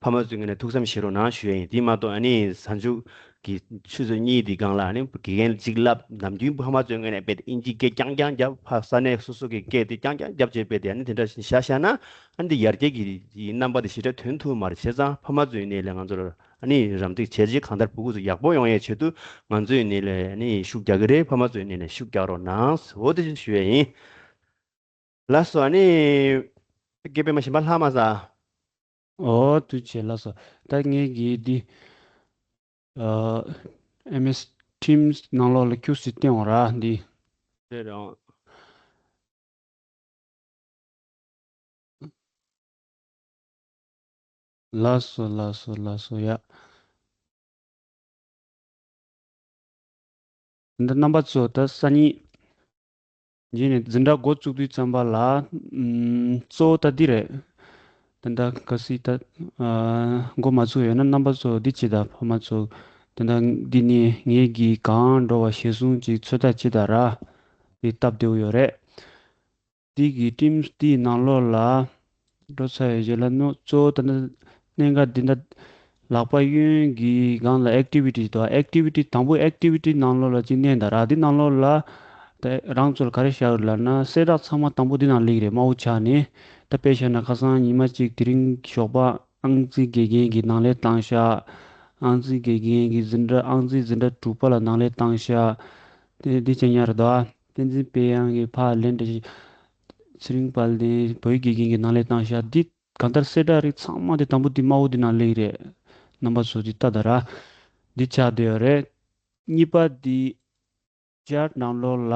ཕ་མ་ཚོའི་ངོས་ནས་ཐུགས་བསམ་བཞེས་རོགས་གནང་ཞུ་ཡས་ཡིན། དེ་མ་གཏོགས་ཨ་ནི་གཟའ་མཇུག་གི་ཆུ་ཚོད་གཉིས་དེ་སྒང་ལ་ཨ་ནི་དགེ་རྒན་གཅིག་ལབ། ནམ་རྒྱུན་ཕ་མ་ཚོའི་ངོས་ནས་དཔེ་དབྱིན་ཇིའི་སྐད་རྐྱང་རྐྱང་རྒྱབ། ཕ་ས་གནས་སོ་སོ་གི་སྐད་དེ་རྐྱང་རྐྱང་རྒྱབ་བྱས་དཔེ་དེ་ཨ་ནི་དེ་འདྲ་བཞིན་བཞག་བཞག་ན། ཨ་ནི་འདི་ཡར་རྒྱས་ཀྱི་རྣམ་པ་དེ་ཞེ་དྲག་ཐོན་ཐུབ་མ་རེད། བྱས་ཙང་ཕ་མ་ཚོའི་ངོས་ནས་ལས་ང་ཚོར་ཨ་ནི་རམ་འདེགས་བྱས་རྗེས་གང་ལྟར་སྤུ་གུ་ཚོ་ཡག་པོ་ཡོང་ཡས་ཆེད་དུ་ང་ཚོའི་ངོས་ནས་ལས་ཨ་ནི་ཤུགས་རྒྱག་གི་རེད། ཕ་མ་ཚོའི་ངོས་ནས་ཤུགས་རྒྱག་རོགས་གནང་ཟེར་འོ་དེ་བཞིན་ཞུ་ཡས་ཡིན། ལགས་སོ། ཨ་ནི་སྐད་པད་མ་གཞན་པ་ལྷག་མ་ས། ཨོ་ཐུགས་རྗེ་ཆེ། ལགས་སོ། ད་ངས་ཀྱིས་འདི་ཨ་ཨེམ་ཨེས་ཊིམ་སི་ནང་ལོགས་ལ་ཁྱུག་ཙམ་བསྟན་འོང་ར་འདི། རེད་རེད། ལགས་སོ་ལགས་སོ་ལགས་སོ། ཡ། འདི་རྣམ་པ་ཚོ་ད་སང་ཉིན་རྗེས་ནས་འཛིན་གྲྭ་འགོ་བཙུགས་དུས་ཙམ་པ་ལ་ཨམ་གཙོ་བོ་ད་འདི་རེད། ད་ལྟ་གལ་སྲིད་ད་ཨ་འགོ་མ་ཚུགས་ཡོད་ན་རྣམ་པ་ཚོ་འདི་བྱེད་དང་། ཕ་མ་ཚོ་ད་ལྟ་འདི་ནས་ངེད་ཀྱིས་གང་འགྲོ་བ་ཞེ་སོང་ཅིག་ཚོད་ལྟ་བྱེད་དང་ར། འདི་སྟབས་བདེ་བོ་ཡོད་རེད། འདི་གི་ཊིམ་སི་འདིའི་ནང་ལོགས་ལ་འགྲོ་ཚར་བའི་རྗེས་ལ་ནོ་གཙོ་བོ་ད་ནི་གནད་འགག་འདི་འདྲ་ལག་པ་གཡོན་གྱི་སྒང་ལ་ཨེག་ཊི་བི་ཊི་འདུག་ཨེག་ཊི་བི་ཊི་དང་པོ་ཨེག་ཊི་བི་ཊི་ནང་ལོགས་ལ་ཅིག་མནན་དང་ར། འདི་ནང་ལོགས་ལ་ད་རང་ཚོར་ག་རེ་བཞག་ཡོད་ལབ་ན་གསལ་བསྒྲགས་ཚང་མ་དང་པོ་འདི་ནང་སླེབས་རེད། དམར་པོ་ཆགས་ནས་ད་དཔེ་བཞག་ན་ཁ་སང་ཉི་མ་གཅིག་དེ་རིང་ཞོགས་པ་ཨང་རྩིས་དགེ་རྒན་གྱིས་ནང་ལས་བཏང་ཤག་ཨང་རྩིས་དགེ་རྒན་གྱིས་འཛིན་གྲྭ་ཨང་རྩིས་འཛིན་གྲྭ་དྲུག་པ་ལ་ནང་ལས་བཏང་ཤག་དེ་འདི་ཅན་ཉར་དོ། བསྟན་འཛིན་དཔལ་དབྱངས་ཀྱིས་ཕར་ལན་འདྲ་ཞིག་ཚེ་རིང་དཔལ་ལྡན་བོད་ཡིག་དགེ་རྒན་གྱིས་ནང་ལས་བཏང་ཤག་འདི་གང་ལྟར་གསལ་བསྒྲགས་རིགས་ཚང་མ་དེ་དང་པོ་འདི་དམར་པོ་འདི་ནང་སླེབས་རེད། རྣམ་པ་ཚོ་འདི་ལྟ་དང་ར། འདི་ཆགས་བསྡད་ཡོད་རེད། གཉིས་པ་འདི་ཅཊ་ནང་ལོགས་ལ་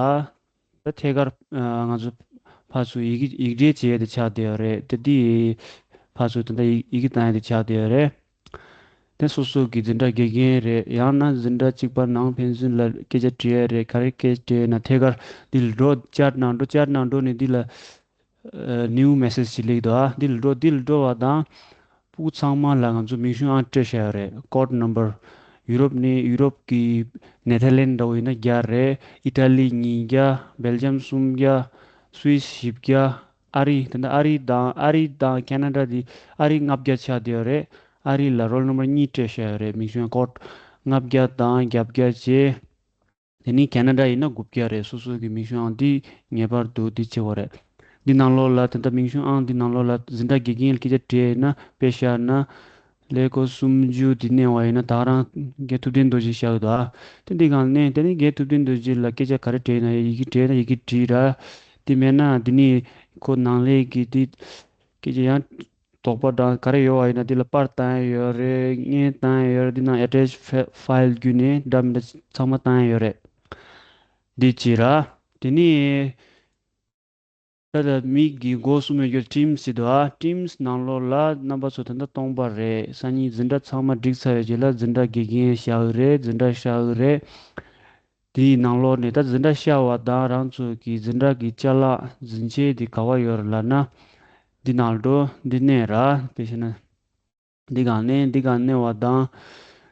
ད་ཐད་ཀར་ང་ཚོ་ཕར་ཚུར་ཡི་གེ་ཡིག་འབྲེལ་བྱེད་ཡས་དེ་ཆགས་བསྡད་ཡོད་རེད། དེ་འདི་ཕར་ཚུར་ད་ལྟ་ཡི་ཡི་གེ་བཏང་ཡས་དེ་ཆགས་བསྡད་ཡོད་རེད། དེ་སོ་སོ་གི་འཛིན་གྲྭ་དགེ་རྒན་རེད། ཡང་ན་འཛིན་གྲྭ་གཅིག་པ་ནང་ཕན་ཚུན་ལ་སྐད་ཆ་དྲི་ཡས་རེད། ག་རེ་སྐད་དྲིས་ན་ཐད་ཀར་འདི་ལ་འགྲོ། ཅཊ་ནང་འགྲོ། ཅཊ་ནང་འགྲོ་ནས་འདི་ལ་ ཨ་new message ཅིག་སླེབས་འདུག་ཨ། འདི་ལ་འགྲོ། འདི་ལ་འགྲོ་བ་དང་། ཕྲུ་གུ་ཚང་མ་ལ་ང་ཚོ་མིང་གཞུང་ཨང་སྤྲད་བཞག་ཡོད་རེད། code number། ཡུ་རོབ་ནས། ཡུ་རོབ་ཀྱི་ནེ་ཐར་ལེན་འདྲ་བོ་ཡིན་ན་བརྒྱ་རེད། ཨི་ཊ་ལི་ཉིས་བརྒྱ། སྦེལ་ཇམ་སུམ་བརྒྱ། སུད་སི་བཞི་བརྒྱ། ཨ་རི། ད་ལྟ་ཨ་རི་དང་། ཨ་རི་དང་ཁེ་ན་ཌ་དེ། ཨ་རི་ལྔ་བརྒྱ་ཆགས་བསྡད་ཡོད་རེད། ཨ་རི་ལ་roll number གཉིས་སྤྲད་བཞག་ཡོད་རེད། མིང་གཞུང་code ལྔ་བརྒྱ་དང་བརྒྱད་བརྒྱ་བྱས། དེ་ནས་ཁེ་ན་ཌ་ཡིན་ན་དགུ་བརྒྱ་རེད། སོ་སོ་གི་མིང་གཞུང་ཨང་འདི་ངེས་པར་དུ་འདི་བྱེད་དགོས་རེད། འདི་ནང་ལོགས་ལ། ད་ལྟ་མིང་གཞུང་ཨང་འདི་ནང་ལོགས་ལ་འཛིན་གྲྭ་དགེ་རྒན་ལ་སྐད་ཆ་དྲིས་ན། དཔེ་བཞག་ན་ཀླད་ཀོར་སུམ་ཅུ་འདི་མནན་པ་ཡིན་ན། ད་ག་རང་རྒན་ཐུབ་བསྟན་རྡོ་རྗེ་བཞག་ཡོད་དོ། དེ་འདི་སྒང་མནན། དེ་ནས་རྒན་ཐུབ་བསྟན་རྡོ་རྗེ་ལ་སྐད་ཆ་ག་རེ་དྲིས་ན། ཡི་གེ་དྲིས་ན་ཡི་གེ་བྲིས་ར། དེ་མེད་ན་དེ་ནས་ཁོ་ནང་ལས་ཀྱི་དེ་སྐད་ཆ་ཡང་དོགས་པ་དང་ག་རེ་ཡོད་པ་ཡིན་ན། འདི་ལ་པར་བཏང་ཡ་ཡོད་རེད། བརྙན་བཏང་ཡ་ཡོད་རེད། འདི་ནང་attach file བརྒྱུད་ནས་འདྲ་མི་འདྲ་ཚང་མ་བཏང་ཡ་ཡོད་རེད། འདི་བྱེད་ར། དེ་ནས་ད་ལྟ་མིག་གིས་སྒོ་གསུམ་ཡོད་རྒྱུ་Teams ཟེར་འདུག་ཨ། Teams ནང་ལོགས་ལ་རྣམ་པ་ཚོ་ད་ལྟ་སྟོང་པ་རེད། སང་ཉིན་འཛིན་གྲྭ་ཚང་མ་བསྒྲིགས་ཚར་བའི་རྗེས་ལ་འཛིན་གྲྭ་དགེ་རྒན་བཞག་གི་རེད། འཛིན་གྲྭ་བཞག་གི་རེད། དེའི་ནང་ལོགས་ནས་ད་འཛིན་གྲྭ་ཤར་བ་དང་། རང་ཚོ་གི་འཛིན་གྲྭ་གི་ཅ་ལག་འཛིན་ཆས་དེ་ག་བ་ཡོད་རེད་ལབ་ན། འདི་ནང་འགྲོ། འདི་མནན་ར། དཔེ་བྱས་ན་འདི་སྒང་མནན། འདི་སྒང་མནན་པ་དང་།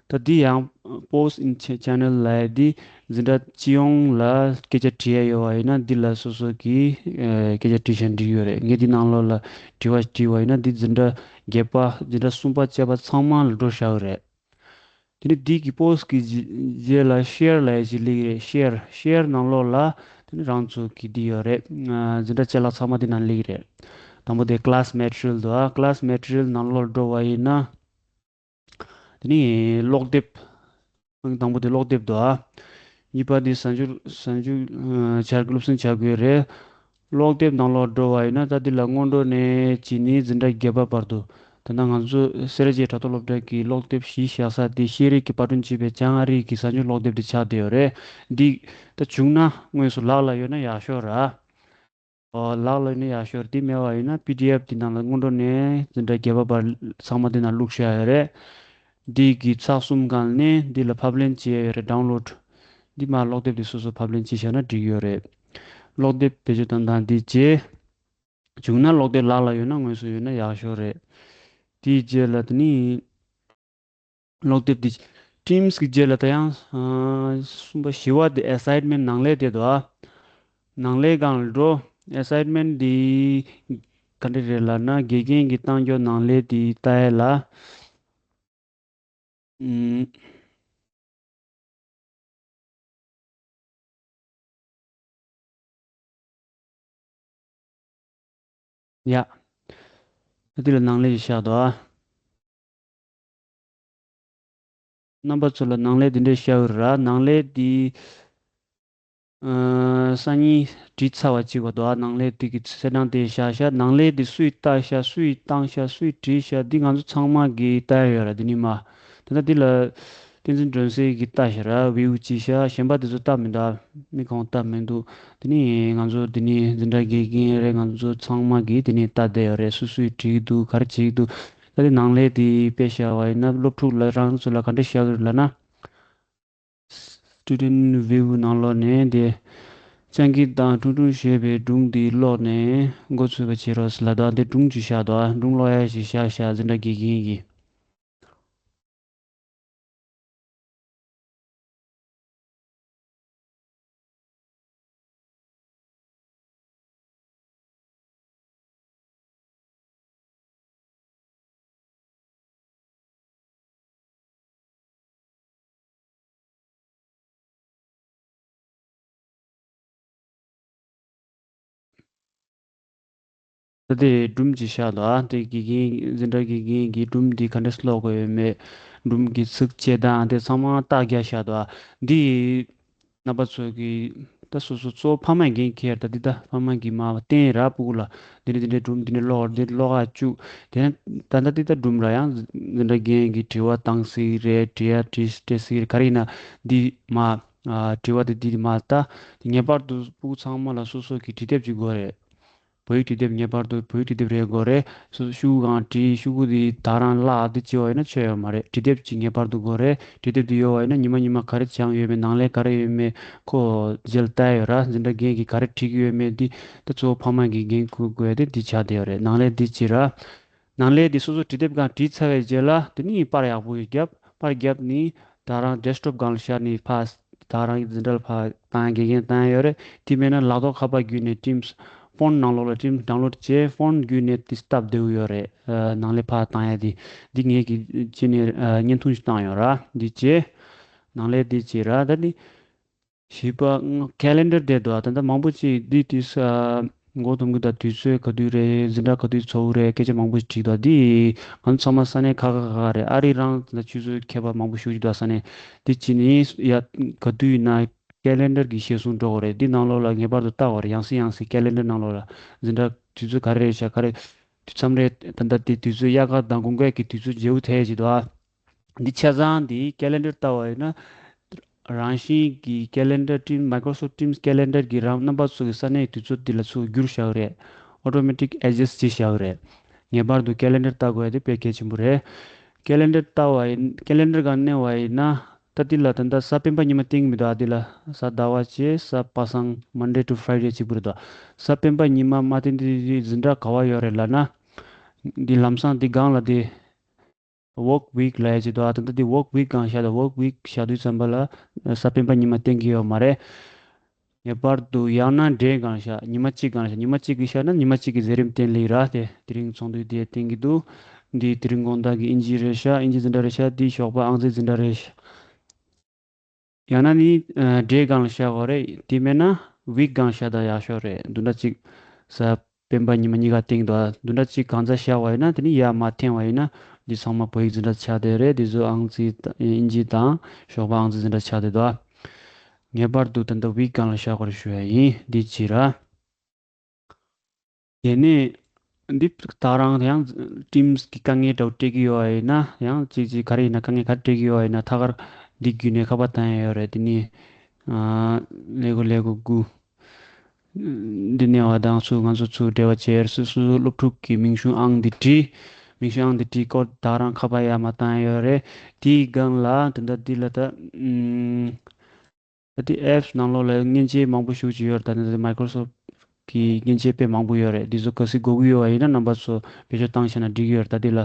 ད་འདི་ཡང་post in cha- channel ལབ་ཡ་འདི། འཛིན་གྲྭ་སྤྱི་ཡོངས་ལ་སྐད་ཆ་དྲི་ཡ་ཡོད་པ་ཡིན་ན། འདི་ལ་སོ་སོ་གི་ཨ་སྐད་ཆ་དྲི་བྱ་འགྲིག་ཡོད་རེད། ངས་འདི་ནང་ལོགས་ལ་དྲི་བ་དྲིས་པ་ཡིན་ན། འདི་འཛིན་གྲྭ་བརྒྱད་པ། འཛིན་གྲྭ་གསུམ་པ་བཅས་པ་ཚང་མ་ལ་འགྲོ་བཞག་གི་རེད། དེ་ནས་འདི་གི་post གི་རྗེས་ལ་share ལབ་ཡ་ཅིག་སླེབས་ཀྱི་རེད། share share ནང་ལོགས་ལ་དེ་ནས་རང་ཚོ་གི་འདི་ཡོད་རེད། ཨ་འཛིན་གྲྭ་ཅ་ལག་ཚང་མ་དེ་ནང་སླེབས་ཀྱི་རེད། དང་པོ་དེ་class material འདུག་ཨ། class material ནང་ལོགས་འགྲོ་བ་ཡིན་ན། དེ་ནས་ཀློག་དེབ། དང་པོ་དེ་ཀློག་དེབ་འདུག་ཨ། གཉིས་པ་དེ་གཟའ་མཇུག་གཟའ་མཇུག་ཨ་འཆར་སྒོ་སློབ་ཚན་བྱ་དགོས་རེད། ཀློག་དེབ་ནང་ལོགས་འགྲོ་བ་ཡིན་ན། ད་འདི་ལ་སྔོན་འགྲོ་ནས་བྱས་ནས་འཛིན་གྲྭ་བརྒྱད་པ་བར་དུ། ད་ལྟ་ང་ཚོ་སེ་ར་བྱེས་དྲ་ཐོག་སློབ་གྲྭ་གི་ཀློག་དེབ་གཞི་བཞག་ས་དེ་ཤེས་རིག་གི་པར་སྐྲུན་བྱས་པའི་བྱང་ཨ་རི་གི་གཟའ་མཇུག་ཀློག་དེབ་དེ་ཆགས་བསྡད་ཡོད་རེད། འདི་ད་བྱུང་ན་དངོས་སུ་ལག་ལ་ཡོད་ན་ཡག་ཤོས་ར། ཨོ་ལག་ལ་ཡོད་ན་ཡག་ཤོས་རེད། དེ་མེད་པ་ཡིན་ན་པི་ཌི་ཨེཕ་དེ་ནང་ལ་སྔོན་འགྲོ་ནས་འཛིན་གྲྭ་བརྒྱད་པ་བར་ཚང་མ་དེ་ནང་བླུགས་བཞག་ཡོད་རེད། འདི་གི་ཚེག་གསུམ་སྒང་ནས་འདི་ལ་ཕབ་ལེན་བྱེད་ཡ་ཡོད་རེད། download། འདི་མར་ཀློག་དེབ་དེ་སོ་སོ་ཕབ་ལེན་བྱས་བཞག་ན་འགྲིག་ཡོད་རེད། ཀློག་དེབ་བེད་སྤྱོད་གཏོང་སྟངས་འདི་བྱས། བྱུང་ན་ཀློག་དེབ་ལག་ལ་ཡོད་ན། དངོས་སུ་ཡོད་ན་ཡག་ཤོས་རེད། དེའི་རྗེས་ལ་དེ་ནི་ཀློག་དེབ་འདི། Teams གི་རྗེས་ལ་ད་ཡང་ཨ་གསུམ་པ་བཞི་པ་དེ་assignment ནང་ལས་དེ་འདུག་ཨ། ནང་ལས་སྒང་ལ་འགྲོ། assignment འདི་ག་འདྲ་རེད་ལབ་ན། དགེ་རྒན་གྱིས་བཏང་རྒྱུ་ནང་ལས་འདི་ལྟ་ཡ་ལ། ཨུམ། ཡ། འདི་ལ་ནང་ལས་ཤིག་བཞག་འདུག་ཨ། རྣམ་པ་ཚོ་ལ་ནང་ལས་འདི་འདྲས་བཞག་ཡོད་ར། ནང་ལས་འདི་ཨ་སང་ཉིན་བྲིས་ཚར་བ་གཅིག་པ་འདུག་ཨ། ནང་ལས་འདི་གི་ཚེས་གྲངས་དེ་བཞག་བཞག་ནང་ལས་འདི་སུས་བལྟས་བཞག་སུས་བཏང་བཞག་སུས་བྲིས་བཞག་འདི་ང་ཚོ་ཚང་མ་གིས་བལྟས་ཡོད་ར། འདི་ནི་མ། ད་ལྟ་འདི་ལ་བསྟན་འཛིན་སྒྲོན་གསལ་གྱིས་བལྟས་ཤག་ར། view བྱས་ཤག་གཞན་པ་དེ་ཚོ་བལྟས་མི་འདུག་མི་གང་བལྟས་མི་འདུག་དེ་ནི་ང་ཚོ་འདི་ནི་འཛིན་གྲྭ་དགེ་རྒན་རེད། ང་ཚོ་ཚང་མ་གིས་དེ་ནི་བལྟས་བསྡད་ཡོད་རེད། སུ་སུས་བྲིས་འདུག་ག་རེ་བྱེད་ཀྱི་འདུག་ད་དེ་ནང་ལས་དེ་དཔེ་བཞག་པ་ཡིན་ན། སློབ་ཕྲུག་ལ་རང་ཚོ་ལ་ག་འདྲ་བཞག་གི་རེད་ལབ་ན། Student view ནང་ལོགས་ནས་དེ་སྤྱང་ཀི་དང་ཁྲུང་ཁྲུང་ཞེས་པའི་སྒྲུང་འདི་ཀློག་ནས་འགོ་ཚུགས་པ་བྱེད་རོགས་ཟེར་ལབ་འདུག་དེ་སྒྲུང་ཅིག་བཞག་འདུག་སྒྲུང་ཀློག་ཡ་ཞིག་བཞག་བཞག་འཛིན་གྲྭ་དགེ་རྒན་གྱིས། ད་དེ་སྒྲུང་ཅིག་བཞག་འདུག་ཨ། དེ་དགེ་རྒན། འཛིན་གྲྭ་དགེ་རྒན་གྱིས་སྒྲུང་འདི་ག་འདྲས་ཀློག་དགོས་ཡོད་མེད། སྒྲུང་གི་ཚིགས་བཅད་དང་དེ་ཚང་མ་རྟགས་རྒྱག་བཞག་འདུག་ཨ། འདི་རྣམ་པ་ཚོ་གིས་ད་སོ་སོ་གཙོ་བོ་ཕ་མ་འགན་འཁྱེར། ད་འདི་ད་ཕ་མ་གིས་མར་བསྟན་ར། སྤུ་གུ་ལ་འདི་འདྲ་འདི་འདྲའི་སྒྲུང་འདི་འདྲ་ཀློག་འདི་ཀློག་ག་བཅུག་དེ་ནས་ད་ད་འདི་ད་སྒྲུང་ར། ཡང་འཛིན་གྲྭ་རྒན་གྱིས་དྲི་བ་བཏང་སྲིད་རེད། དྲི་ཡ་དྲི་སྤྲད་སྲིད་རེད། ག་རེ་ཡིན་ན་འདི་མར་ཨ་དྲི་བ་དེ་འདི་མར་ལྟ། ངེས་པར་དུ་སྤུ་གུ་ཚང་མ་ལ་སོ་སོ་གི་བྲིས་དེབ་ཅིག་དགོས་རེད། བོད་ཡིག་བྲིས་དེབ་ངེས་པར་དུ་བོད་ཡིག་བྲིས་དེབ་རེ་དགོས་རེད། སོ་སོ་ཤོག་གུ་གང་བྲིས་ཤོག་གུ་དེ་དག་རང་བརླག་དེ་བྱས་པ་ཡིན་ན་ཆོ་ཡོད་མ་རེད། བྲིས་དེབ་ཅིག་ངེས་པར་དུ་དགོས་རེད། བྲིས་དེབ་དེ་ཡོད་པ་ཡིན་ན་ཉི་མ་ཉི་མ་ག་རེ་སྦྱངས་ཡོད་མེད། ནང་ལས་ག་རེ་ཡོད་མེད་ཁོ་རྗེས་ལ་བལྟ་ཡོད་ར། འཛིན་གྲྭ་རྒན་གྱིས་ག་རེ་བྲིས་ཀྱི་ཡོད་མེད་འདི་ད་གཙོ་བོ་ཕ་མ་གིས་འགན་འཁུར་དགོས་དེ་འདི་ཆགས་བསྡད་ཡོད་རེད། ནང་ལས་འདི་བྱེད་ར། ནང་ལས་འདི་སོ་སོ་བྲིས་དེབ་གང་བྲིས་ཚར་བའི་རྗེས་ལ་དེ་ནི་པར་ཡག་པོ་ཞིག་བརྒྱབ། པར་བརྒྱབ་ནི་ད་རང་ཌེ་སི་ཊོབ་སྒང་ལ་བཞག་ནི་ཕར་ད་རང་གི་འཛིན་གྲྭ་ལ་ཕར་བཏང་ཡ་དགེ་རྒན་བཏང་ཡ་ཡོད་རེད། དེ་མེད་ན་ལག་ཐོག་ཁ་པར་བརྒྱུད་ནས་ཊིམ་སི་ཕོན་ནང་ལོགས་ལ་ཊིམ་སི་ཌའུན་ལོཌ་བྱས། ཕོན་བརྒྱུད་ནས་དེ་སྟབས་བདེ་པོ་ཡོད་རེད། ཨ་ནང་ལས་ཕར་བཏང་ཡ་དེ་འདི་ངས་ཀྱི་ཅི་ནས་ཨ་བརྙན་ཐུང་ཞིག་བཏང་ཡོད་ར། འདི་བྱས་ནང་ལས་འདི་བྱས་ར། ད་ནི་བཞི་པ་ཀེ་ལེན་ཌར་དེ་འདུག་ད་ལྟ་མང་པོ་ཅིག་འདི་དུས་ས་མགོ་འཐོམ་གི། ད་དུས་ཚོད་ག་དུས་རེད། འཛིན་གྲྭ་ག་དུས་ཚོགས་རེད། སྐད་ཆ་མང་པོ་ཞིག་དྲིས་འདུག་འདི་ང་ཚོ་ཚང་མ་ས་གནས་ཁག་ཁག་ཁག་རེད། ཨ་རི་རང་ད་ཆུ་ཚོད་ཁྱད་པར་མང་པོ་ཞིག་འདུག་ས་གནས་འདི་ཅི་ནས་ཡ་ག་དུས་ཡིན་ན་ཀེ་ལེན་ཌར་གྱི་ཞལ་གསུང་འགྲོ་དགོས་རེད། འདི་ནང་ལོགས་ལ་ངེས་པར་དུ་བལྟ་དགོས་རེད། ཡང་སེ་ཡང་སེ་ཀེ་ལེན་ཌར་ནང་ལོགས་ལ་འཛིན་གྲྭ་དུས་ཚོད་ག་རེ་རེད་ཤག་ག་རེ་དུས་མཚམས་རེད། ད་ལྟ་དེ་དུས་ཚོད་དབྱར་ཁ་དང་དགུན་ཁའི་གི་དུས་ཚོད་བརྗེ་པོ་ཐེབས་ཀྱི་འདུག་ཨ། འདི་ཆ་ཚང་འདི་ཀེ་ལེན་ཌར་ལྟ་བ་ཡིན་ན། རང་བཞིན་གྱི་ཀེ་ལེན་ཌར་ཊིམ་སི་Microsoft Teams ཀེ་ལེན་ཌར་གྱིས་རང་རྣམ་པ་ཚོ་གི་ས་གནས་དུས་ཚོད་འདི་ལ་ཚུར་བསྒྱུར་བཞག་གི་རེད། ཨོ་ཊོ་མེ་ཊིག་ཨེ་ཌ་ཇསི་ཊི་བྱས་བཞག་གི་རེད། ངེས་པར་དུ་ཀེ་ལེན་ཌར་ལྟ་དགོས་ཡ་དེ་དཔེ་གལ་ཆེན་པོ་རེད། ཀེ་ལེན་ཌར་ལྟ་བ་ཡིན། ཀེ་ལེན་ཌར་སྒང་མནན་པ་ཡིན་ན། ད་འདི་ལ་ད་ལྟ་གཟའ་སྤེན་པ་ཉི་མ་བསྟན་གྱི་མི་འདུག་ཨ། འདི་ལ་གཟའ་ཟླ་བ་བྱས་གཟའ་པ་སངས་Monday to Friday གཅིག་པུ་རེད་འདུག་གཟའ་སྤེན་པ་ཉི་མ་མ་བསྟན་དེ་འཛིན་གྲྭ་ག་པར་ཡོད་རེད་ལབ་ན། འདི་ལམ་སང་འདི་སྒང་ལ་འདི་Work week ལབ་ཡ་ཅིག་འདུག་ཨ། ད་ལྟ་འདི་Work week སྒང་བཞག་འདུག Work week བཞག་དུས་ཙམ་པ་ལ་གཟའ་སྤེན་པ་ཉི་མ་བསྟན་གྱི་ཡོད་མ་རེད། ངེས་པར་དུ་ཡང་ན་འདྲའི་སྒང་བཞག་ཉི་མ་གཅིག་སྒང་བཞག་ཉི་མ་གཅིག་གི་བཞག་ན་ཉི་མ་གཅིག་གི་མཛད་རིམ་བསྟན་ལེ་ར། དེ་དེ་རིང་ཚོགས་འདུ་དེ་བསྟན་གྱི་འདུག་འདི་དེ་རིང་དགོང་དག་གི་ཨིན་ཇི་རེད་ཤག་ཨིན་ཇི་འཛིན་གྲྭ་རེད་ཤག་འདི་ཞོགས་པ་ཨང་རྩིས་འཛིན་གྲྭ་རེད་ཤག་ཡང་ན་ནི་ཨ་འདྲའི་སྒང་ལ་བཞག་དགོས་རེད། དེ་མེད་ན་ཝིག་སྒང་བཞག་ད་ཡག་ཤོས་རེད། བདུན་ཕྲག་གཅིག་གཟའ་སྤེན་པ་ཉི་མ་གཉིས་ཀ་སྟེང་དུ་བདུན་ཕྲག་གཅིག་གང་ཙམ་བཞག་པ་ཡིན་ན། དེ་ནི་ཡར་མར་འཐེན་པ་ཡིན་ན་འདི་ཚང་མ་བོད་ཡིག་འཛིན་གྲྭ་ཆགས་བསྡད་རེད། འདི་ཚོ་ཨང་རྩིས་དང་ཨིན་ཇི་དང་ཞོགས་པ་ཨང་རྩིས་འཛིན་གྲྭ་ཆགས་བསྡད་འདུག་ངེས་པར་དུ་ད་ལྟ་ཝིག་སྒང་ལ་བཞག་དགོས་རེད་ཞུ་ཡ་ཡིན། འདི་བྱེད་ར། དེ་ནས་འདི་ད་རང་ཡང་ཊིམ་སི་གི་དཀའ་ངལ་འདྲ་བོ་འཕྲད་ཀྱི་ཡོད་པ་ཡིན་ན། ཡང་གཅིག་གཅིག་ག་རེ་ཡིན་ན་དཀའ་ངལ་ག་རེ་འཕྲད་ཀྱི་ཡོད་པ་ཡིན་ན། ཐད་ཀར་འདི་བརྒྱུད་ནས་ཁ་པར་བཏང་ཡ་ཡོད་རེད། དེ་ནས་ཨ་ཀླད་ཀོར་ཀླད་ཀོར་དགུ། འདི་ནས་བ་དང་ཚུར་ང་ཚོ་ཚུར་འབྲེལ་བ་བྱས། སོ་སོའི་སློབ་ཕྲུག་གི་མིང་གཞུང་ཨང་འདི་བྲིས། མིང་གཞུང་ཨང་འདི་བྲིས་སྐོར་ད་རང་ཁ་པར་ཡར་མར་བཏང་ཡ་ཡོད་རེད། དེའི་སྒང་ལ་དེ་འདྲ་འདི་ལ་ད་ཨུམ། ད་ལྟའི་ཨེབ་སི་ནང་ལོགས་ལ་མཉེན་ཆས་མང་པོ་ཞེ་པོ་ཅིག་ཡོད་རེད། ད་ནི་Microsoft གི་མཉེན་ཆས་དཔེ་མང་པོ་ཡོད་རེད། འདི་ཚོ་གལ་སྲིད་དགོས་ཀྱི་ཡོད་པ་ཡིན་ན་རྣམ་པ་ཚོ་བེད་སྤྱོད་བཏང་ཤེས་ན་འགྲིག་གི་ཡོད་རེད། ད་འདི་ལ་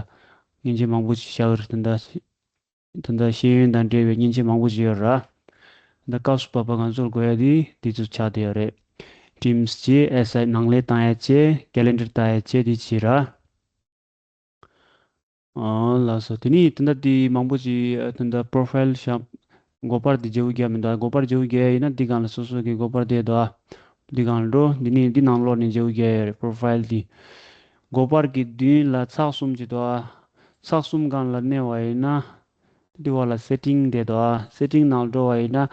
མཉེན་ཆས་མང་པོ་ཅིག་བཞག་ཡོད་རེད། ད་ལྟ་ད་ལྟ་ཤེས་ཡོན་དང་འབྲེལ་བའི་མཉེན་ཆས་མང་པོ་ཅིག་ཡོད་རེད། ད་སྐབས་སུ་བབ་པ་ང་ཚོར་དགོས་ཡ་དེ་འདི་ཚོ་ཆགས་བསྡད་ཡོད་རེད། ཊིམ་སི་བྱས། ཨེས་ཨའི་ནང་ལས་བཏང་ཡ་བྱས། ཀེ་ལེན་ཌར་བལྟ་ཡ་བྱས། འདི་བྱས་ར། ཨ་ལགས་སོ། དེ་ནས་ད་ལྟ་དེ་མང་པོ་ཅིག་ད་ལྟ་པོ་རོ་ཕ་ཡིལ་བཞག་སྒོ་པར་དེ་བརྗེ་པོ་རྒྱག་མི་འདུག་སྒོ་པར་བརྗེ་པོ་རྒྱག་ཡིན་ན་འདི་སྒང་ལ་སོ་སོ་གི་སྒོ་པར་དེ་འདུག་འདི་སྒང་ལ་འགྲོ། འདི་ནས་འདི་ནང་ལོགས་ནས་བརྗེ་པོ་རྒྱག་ཡ་རེད། པོ་རོ་ཕ་ཡིལ་དེ། སྒོ་པར་གྱི་མདུན་ལ་ཚེག་གསུམ་ཅིག་འདུག་ཚེག་གསུམ་སྒང་ལ་མནན་པ་ཡིན་ན། འདི་བར་ལ་སེ་ཊིང་དེ་འདུག་སེ་ཊིང་ནང་འགྲོ་བ་ཡིན་ན།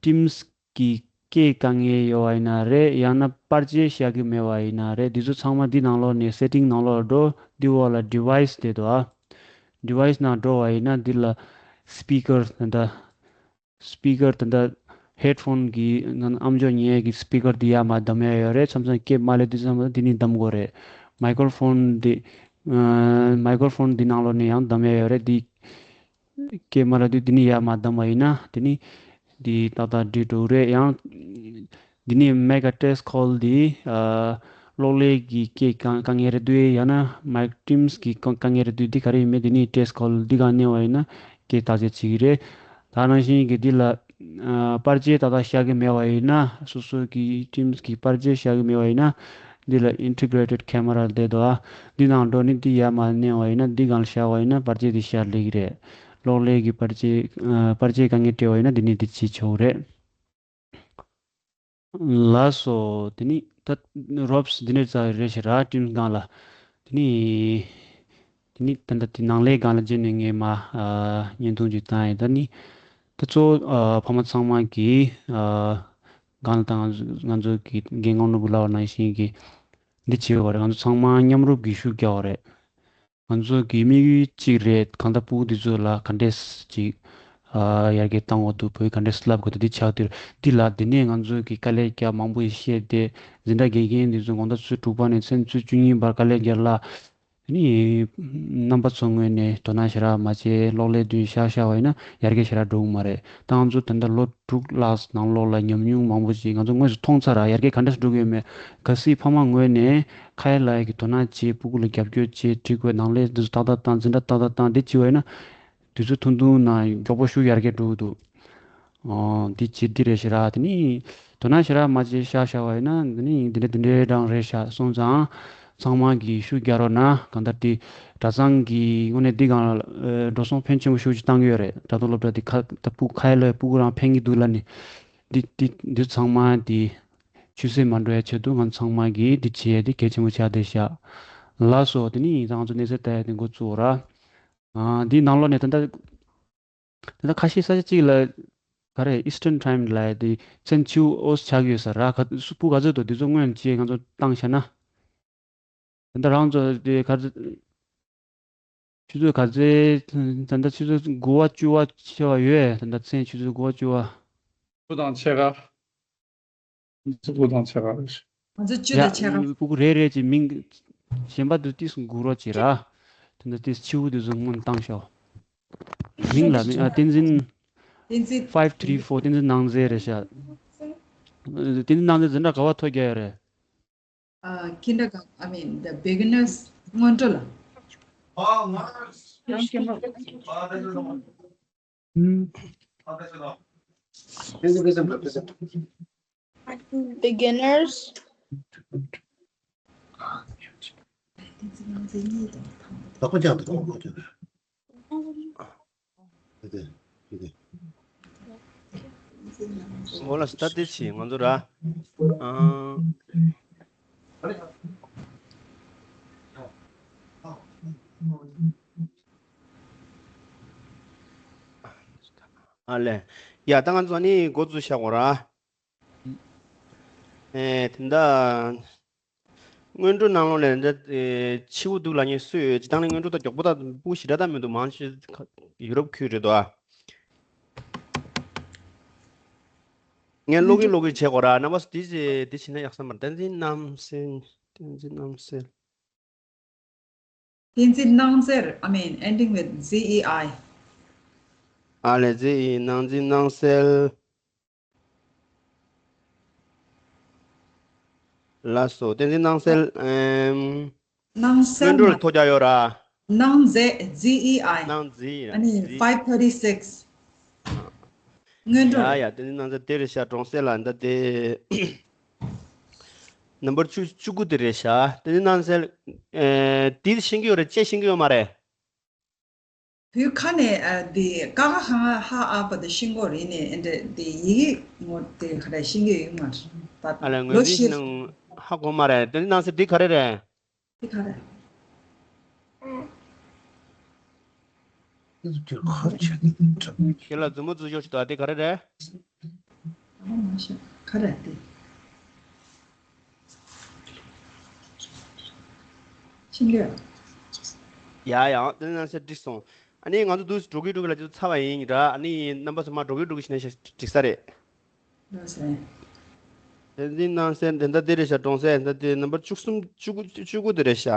ཊིམ་སི་གི་སྐད་དཀའ་ངལ་ཡོད་པ་ཡིན་ན་རེད། ཡང་ན་པར་ཆས་ཤར་གྱི་མེད་པ་ཡིན་ན་རེད། འདི་ཚོ་ཚང་མ་འདི་ནང་ལོགས་ནས་སེ་ཊིང་ནང་ལོགས་ལ་འགྲོ། འདི་འོག་ལ་ཌི་ཝའི་སི་དེ་འདུག་ཨ། ཌི་ཝའི་སི་ནང་འགྲོ་བ་ཡིན་ན་འདི་ལ་སི་པི་ཀར་ད་ལྟ་སི་པི་ཀར་ད་ལྟ་ཧེཌ་ཕོན་གྱི་ང་ཨམ་ཅོག་ཉན་ཡས་ཀྱི་སི་པི་ཀར་འདི་ཡར་མར་བསྡམ་ཡ་ཡོད་རེད། མཚམས་མཚམས་སྐད་མ་སླེབས་དུས་ཙམ་པ་འདི་ནས་བསྡམ་དགོས་རེད། མའི་ཀོ་རོ་ཕོན་འདི་ཨ་མའི་ཀོ་རོ་ཕོན་འདི་ནང་ལོགས་ནས་ཡང་བསྡམ་ཡ་ཡོད་རེད། འདི་སྐད་མ་སླེབས་དུས་འདི་ནས་ཡར་མར་བསྡམས་པ་ཡིན་ན་དེ་ནི་འདི་ཏག་ཏག་འགྲིག་འགྲོ་གི་རེད། ཡང་འདི་ནས་མེག་ཨ་ཊེ་སི་ཊི་ཀོལ་འདི་ཨ་གློག་ཀླད་ཀྱི་སྐད་དཀའ་དཀའ་ངལ་རེད་འདུག་ཡང་ན་མའི་ཀོ་རོ་ཊིམ་སི་གི་དཀའ་དཀའ་ངལ་རེད་འདུག་འདི་ག་རེ་ཡིན་མིན་འདི་ནས་ཊེ་སི་ཊི་ཀོལ་འདི་སྒང་མནན་པ་ཡིན་ན་སྐད་བརྟག་དཔྱད་བྱེད་ཀྱི་རེད། ད་ནང་བཞིན་གྱི་འདི་ལ་ཨ་པར་ཆས་ཏག་ཏག་ཤར་གྱི་མེད་པ་ཡིན་ན། སོ་སོ་གི་ཊིམ་སི་གི་པར་ཆས་ཤར་གྱི་མེད་པ་ཡིན་ན། འདི་ལ་ཨིན་ཊི་གྷི་རེ་ཊེཌ་ཁེ་མ་ར་བསྡད་འདུག་ཨ། འདི་ནང་འགྲོ་ནི་འདི་ཡར་མར་མནན་པ་ཡིན་ན། འདི་སྒང་ལ་བཞག་པ་ཡིན་ན་པར་ཆས་འདི་ཤར་སླེབས་ཀྱི་རེད། གློག་ཀླད་ཀྱི་པར་ཆས་ཨ་པར་ཆས་དཀའ་ངལ་འཕྲད་པ་ཡིན་ན་འདི་ནས་འདི་བྱེད་ཆོག་གི་རེད། ལགས་སོ། དེ་ནི་ད་རོབ་ཙམ་འདི་ནས་ཙམ་རེད་ཤག་ར། ཊིམ་སྒང་ལ། དེ་ནི་དེ་ནི་ད་ལྟ་དེ་ནང་ལས་སྒང་ལ་བརྗེས་ནས་ངས་མར་ཨ་བརྙན་ཐུང་ཅིག་བཏང་ཡིན། ད་ནི་ད་གཙོ་བོ་ཨ་ཕ་མ་ཚང་མ་གིས་ཨ་སྒང་ལ་ད་ང་ཚོ་ང་ཚོ་གི་རྒན་ངག་ནོར་བུ་ལགས་ནང་བཞིན་གྱི་འདི་བྱེད་དགོས་རེད། ང་ཚོ་ཚང་མ་མཉམ་རུབ་ཀྱིས་ཤུགས་རྒྱག་དགོས་རེད། ང་ཚོ་གི་དམིགས་ཡུལ་གཅིག་རེད། གང་ལྟར་ཕྲུ་གུ་འདི་ཚོ་ལ་ག་འདྲས་ཅིག་ ཨ་ཡར་རྒྱས་བཏང་དགོས་འདུག་བོད་ག་འདྲས་སེ་ལབ་དགོས་འདུག་འདི་ཆགས་དུས་འདི་ལ་འདི་ནས་ང་ཚོས་ཀྱི་དཀའ་ལས་རྒྱག་མང་པོ་ཞིག་བཤད་དེ་འཛིན་གྲྭ་དགེ་རྒན་འདི་ཚོ་དགོང་དག་ཚོུད་དྲུག་པ་ནས་མཚན་ཚོུད་བཅུ་གཉིས་བར་དཀའ་ལས་རྒྱག་ལ། དེ་ནི་རྣམ་པ་ཚོ་ངོས་ནས་དོ་སྣང་ཞེ་དྲག་མ་བྱས་གློག་ཀླད་མདུན་བཞག་བཞག་པ་ཡིན་ན་ཡར་རྒྱས་ཞེ་དྲག་འགྲོ་གི་མ་རེད། ད་ང་ཚོ་ད་ལྟ་ལོ་དྲུག་ལྷག་ནང་ལོགས་ལ་ཉམས་མྱོང་མང་པོ་ཞིག་ང་ཚོ་དངོས་སུ་མཐོང་ཚར་ར། ཡར་རྒྱས་ག་འདྲ་འགྲོ་གི་ཡོད་མེད། གལ་སྲིད་ཕ་མ་ངོས་ནས་ཁ་ཡ་ལག་ཡ་གི་དོ་སྣང་བྱས་སྤུ་གུ་ལ་རྒྱབ་སྐྱོར་བྱས་བྲིས་དགོས་ནང་ལས་འདི་ཚོ་ཏག་ཏག་བཏང་འཛིན་གྲྭ་ཏག་ཏག་བཏང་འདི་བྱས་པ་ཡིན་ན། དུས་ཚོད་ཐུང་ཐུང་ནང་མགྱོགས་པོ་ཤུགས་ཡར་རྒྱས་འགྲོ་གི་འདུག་ཨོ། འདི་བྱེད་འདི་རེད་ཤག་ར། དེ་ནི་དོ་སྣང་ཞེ་དྲག་མ་བྱས་བཞག་བཞག་པ་ཡིན་ན་འདི་ནི་འདི་འདྲ་འདི་འདྲའི་གྲངས་རེད་ཤག་སོང་ཙང་། ཚང་མ་གིས་ཤུགས་རྒྱག་རོགས་གནང་། གང་ལྟར་དེ་གྲྭ་ཚང་གི་དངོས་གནས་འདི་སྒང་ལ་ཨེ་འགྲོ་སོང་ཕོན་ཆེན་པོ་ཤུགས་ཅིག་བཏང་གི་ཡོད་རེད། དྲ་ཐོག་སློབ་གྲྭ་འདི་ཁ་ད་སྤུ་ཁ་ཡ་ལ་སྤུ་གུ་རང་ཕན་གྱི་འདུག་ལབ་ནི། འདི་འདི་འདི་ཚང་མ་དེ་ཆུད་ཟོས་མ་འགྲོ་ཡ་ཆེད་དུ་ང་ཚང་མ་གིས་འདི་བྱེད་ཡ་དེ་གལ་ཆེན་པོ་ཆགས་བསྡད་ཤག་ལགས་སོ། དེ་ནི་ཡིན་ཙང་ང་ཚོ་གནས་ཚུལ་ལྟ་ཡ་དེ་འགོ་བཙུགས་ར། ཨ་འདིའི་ནང་ལོགས་ནས་ད་ལྟ་ད་ལྟ་ཁ་ཤས་ས་ཆ་གཅིག་ལ་ག་རེ་Eastern Time ལབ་ཡ་དེ་མཚན་ཕྱི་དབུགས་ཆགས་ཀྱི་ཡོད་ས་ར། ག་སུ་སྤུ་ག་ཚོད་འདུག་འདི་ཚོ་སྔོན་ཅིག་ང་ཚོ་བཏང་བཞག་ན། ད་ལྟ་རང་ཚོ་དེ་ག་ཚོད་ཆུ་ཚོད་ག་ཚོད། ད་ལྟ་ཆུ་ཚོད་དགུ་པ་བཅུ་པ་ཆེ་བ་ཡོད། ད་ལྟ་མཚན་ཆུ་ཚོད་དགུ་པ་བཅུ་པ། བུ་དང་ཕྱེད་ཀ་ང་ཚོ་དགུ་དང་ཕྱེད་ཀ་རེད། ང་ཚོ་བཅུ་ཡ། དང་ཕྱེད་ཀ་སྤུ་གུ་རེ་རེ་གྱི་མིང་གཞན་པ་དུ་ཏིས་འགུག་རོགས་བྱེད་ར། དེ་འདྲ་ཏིས་ཕྱི་དབུགས་དེ་ཚོ་སྔོན་བཏང་ཤོག་མིང་ལ་མིང་ཨ་བསྟན་འཛིན། བསྟན་འཛིན། five three four བསྟན་འཛིན་ནང་རྩེ་རེད་ཤག་བསྟན་འཛིན་ནང་རྩེ་འཛིན་གྲྭ་ག་བ་ཐོ་རྒྱག་ཡོད་རེད། ཨ། Kindergarten, I mean, the beginners སྔོན་འགྲོ་ལ། Beginners. འོ་ལ་སི་ད་དེ་ཆེ་ང་ཚོ་ར། ཨང་། ཨ་ལས། ཡ་ད་ང་ཚོ་ནི་འགོ་བཙུགས་བཞག་གོ་ར། ཨེ་དེ་འདྲ། སྔོན་འགྲོ་ནང་ལོགས་ལས་འདི་ཨེ་ཕྱི་དབུགས་འདུག་ལབ་མཁན་སུ་ཡོད། སྤྱིར་བཏང་ནས་སྔོན་འགྲོ་ད་མགྱོགས་པོ་ད་སྤུ་གུ་ཞེ་དྲག་ད་མི་འདུག་མང་ཆེ་ཡུ་རོབ་ཁུལ་རེད་དོ། ངས་ཀློག་གིན་ཀློག་གིན་བྱེད་དགོས་ར། རྣམ་པ་ཚོ་འདི་བྱེད་འདི་བྱེད་ན་ཡག་ས་མ་རེད། བསྟན་འཛིན་རྣམ་གསལ། བསྟན་འཛིན་རྣམ་གསལ། བསྟན་འཛིན་སྣང་གསལ། I mean, ending with Z E I. ཨ་ལས། Z E ནང་འཛིན་སྣང་གསལ། ལགས་སོ། བསྟན་འཛིན་སྣང་གསལ། ཨེམ། སྣང་གསལ་སྔོན་འགྲོ་ལ་མ། ཐོ་རྒྱག་ཡོད་ར། སྣང་མཛད། Z E I. སྣང་མཛད། ཨ་ནི་Z E I. Five thirty-six. སྔོན་འགྲོ་ཡ་རེད། ཡ། བསྟན་འཛིན་སྣང་གསལ་དེ་རེད་ཤག་གྲོང་གསེབ་ལ་འདི་དེ། ནམ་བར་བཅུ་བཅུ་དགུ་དེ་རེད་ཤག་བསྟན་འཛིན་སྣང་གསལ། ཨེ། དེ་ཤེས་ཀྱི་ཡོད་རེད། ཅེས་ཤེས་ཀྱི་ཡོད་མ་རེད། བོད་ཁ་ནས་ཨ་དེ་ཀ་ཁ་ག་ང་ཧ་ཨ་བ་དེ་ཤེས་ཀྱི་ཡོད་རེད། ནས་ཨེ་འདྲ་དེ་ཡི་གེ་ངོ་དེ་ག་རེ་ཤེས་ཀྱི་ཡོད་མ་རེད། ད་ཨ་ལས། ངོས་ལོ་འདི་ཤེས། ནང་ཧ་གོ་མ་རེད། བསྟན་འཛིན་སྣང་གསལ་འདི་ག་རེ་རེད། འདི་ག་རེ། ཁྱེད་ལ་མཛུབ་མོ་འཛུགས་ཤོག་ཅིག་ད་འདི་ག་རེ་རེད། ཨ་མ་ཤ་ག་རེ་འདི། ཤིང་ཀེ། ཡ་ཡང་དེ་ནང་བཤད་འགྲིག་སོང་། ཨ་ནི་ང་ཚོ་འདུག་འགྲོ་གི་འགྲོ་གི་ལ་ཅིག་ཚར་བ་ཡིན་ར། ཨ་ནི་རྣམ་པ་ཚོ་མ་འགྲོ་གི་འགྲོ་གི་བྱས་ན་འགྲིག་ས་རེད། ལགས་སོ། བསྟན་འཛིན་སྣང་གསལ་དེ་འདྲ་དེ་རེད་ཤག་གྲོང་གསེབ་དེ་འདྲ་དེ་ནམ་བར་བཅུ་གསུམ་བཅུ་དགུ་བཅུ་དགུ་དེ་རེད་ཤག་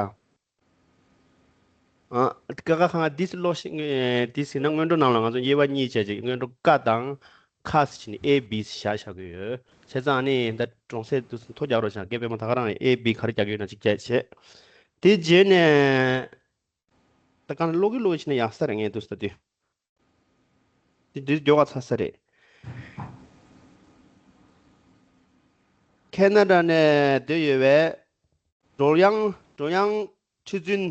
ཨ། ཀ་ཁ་ག་ང་དེ་ལོ་ཤིག་དེ་ཟེར་ན་སྔོན་འགྲོ་ནང་ལ་ང་ཚོ་དབྱེ་བ་གཉིས་བྱས་ཅིག་སྔོན་འགྲོ་ཀ་དང་ཁ་ཟེར་ནས་A B ཟེར་བཞག་བཞག་གི་ཡོད། བྱས་ཙང་ཨ་ནི་ད་གྲོང་གསེབ་དུ་ཐོ་རྒྱག་རོགས་བྱ། སྐད་དཔེ་མ་ད་ག་རང་A B ག་རེ་རྒྱག་གི་ཡོད་ན་ཅིག་བྱས་བྱས། དེ་རྗེས་ནས། ད་གང་ལ་ཀློག་གི་ཀློག་གི་བྱས་ན་ཡག་ས་རེད་ངས་འདུག་ས་དུས། དེ་དུས་མགྱོགས་ག་ཚར་ས་རེད། ཁེ་ན་ཌ་ནས་བསྡད་ཡོད་པའི་སྒྲོལ་དབྱངས། སྒྲོལ་དབྱངས་ཁྲི་བཙུན།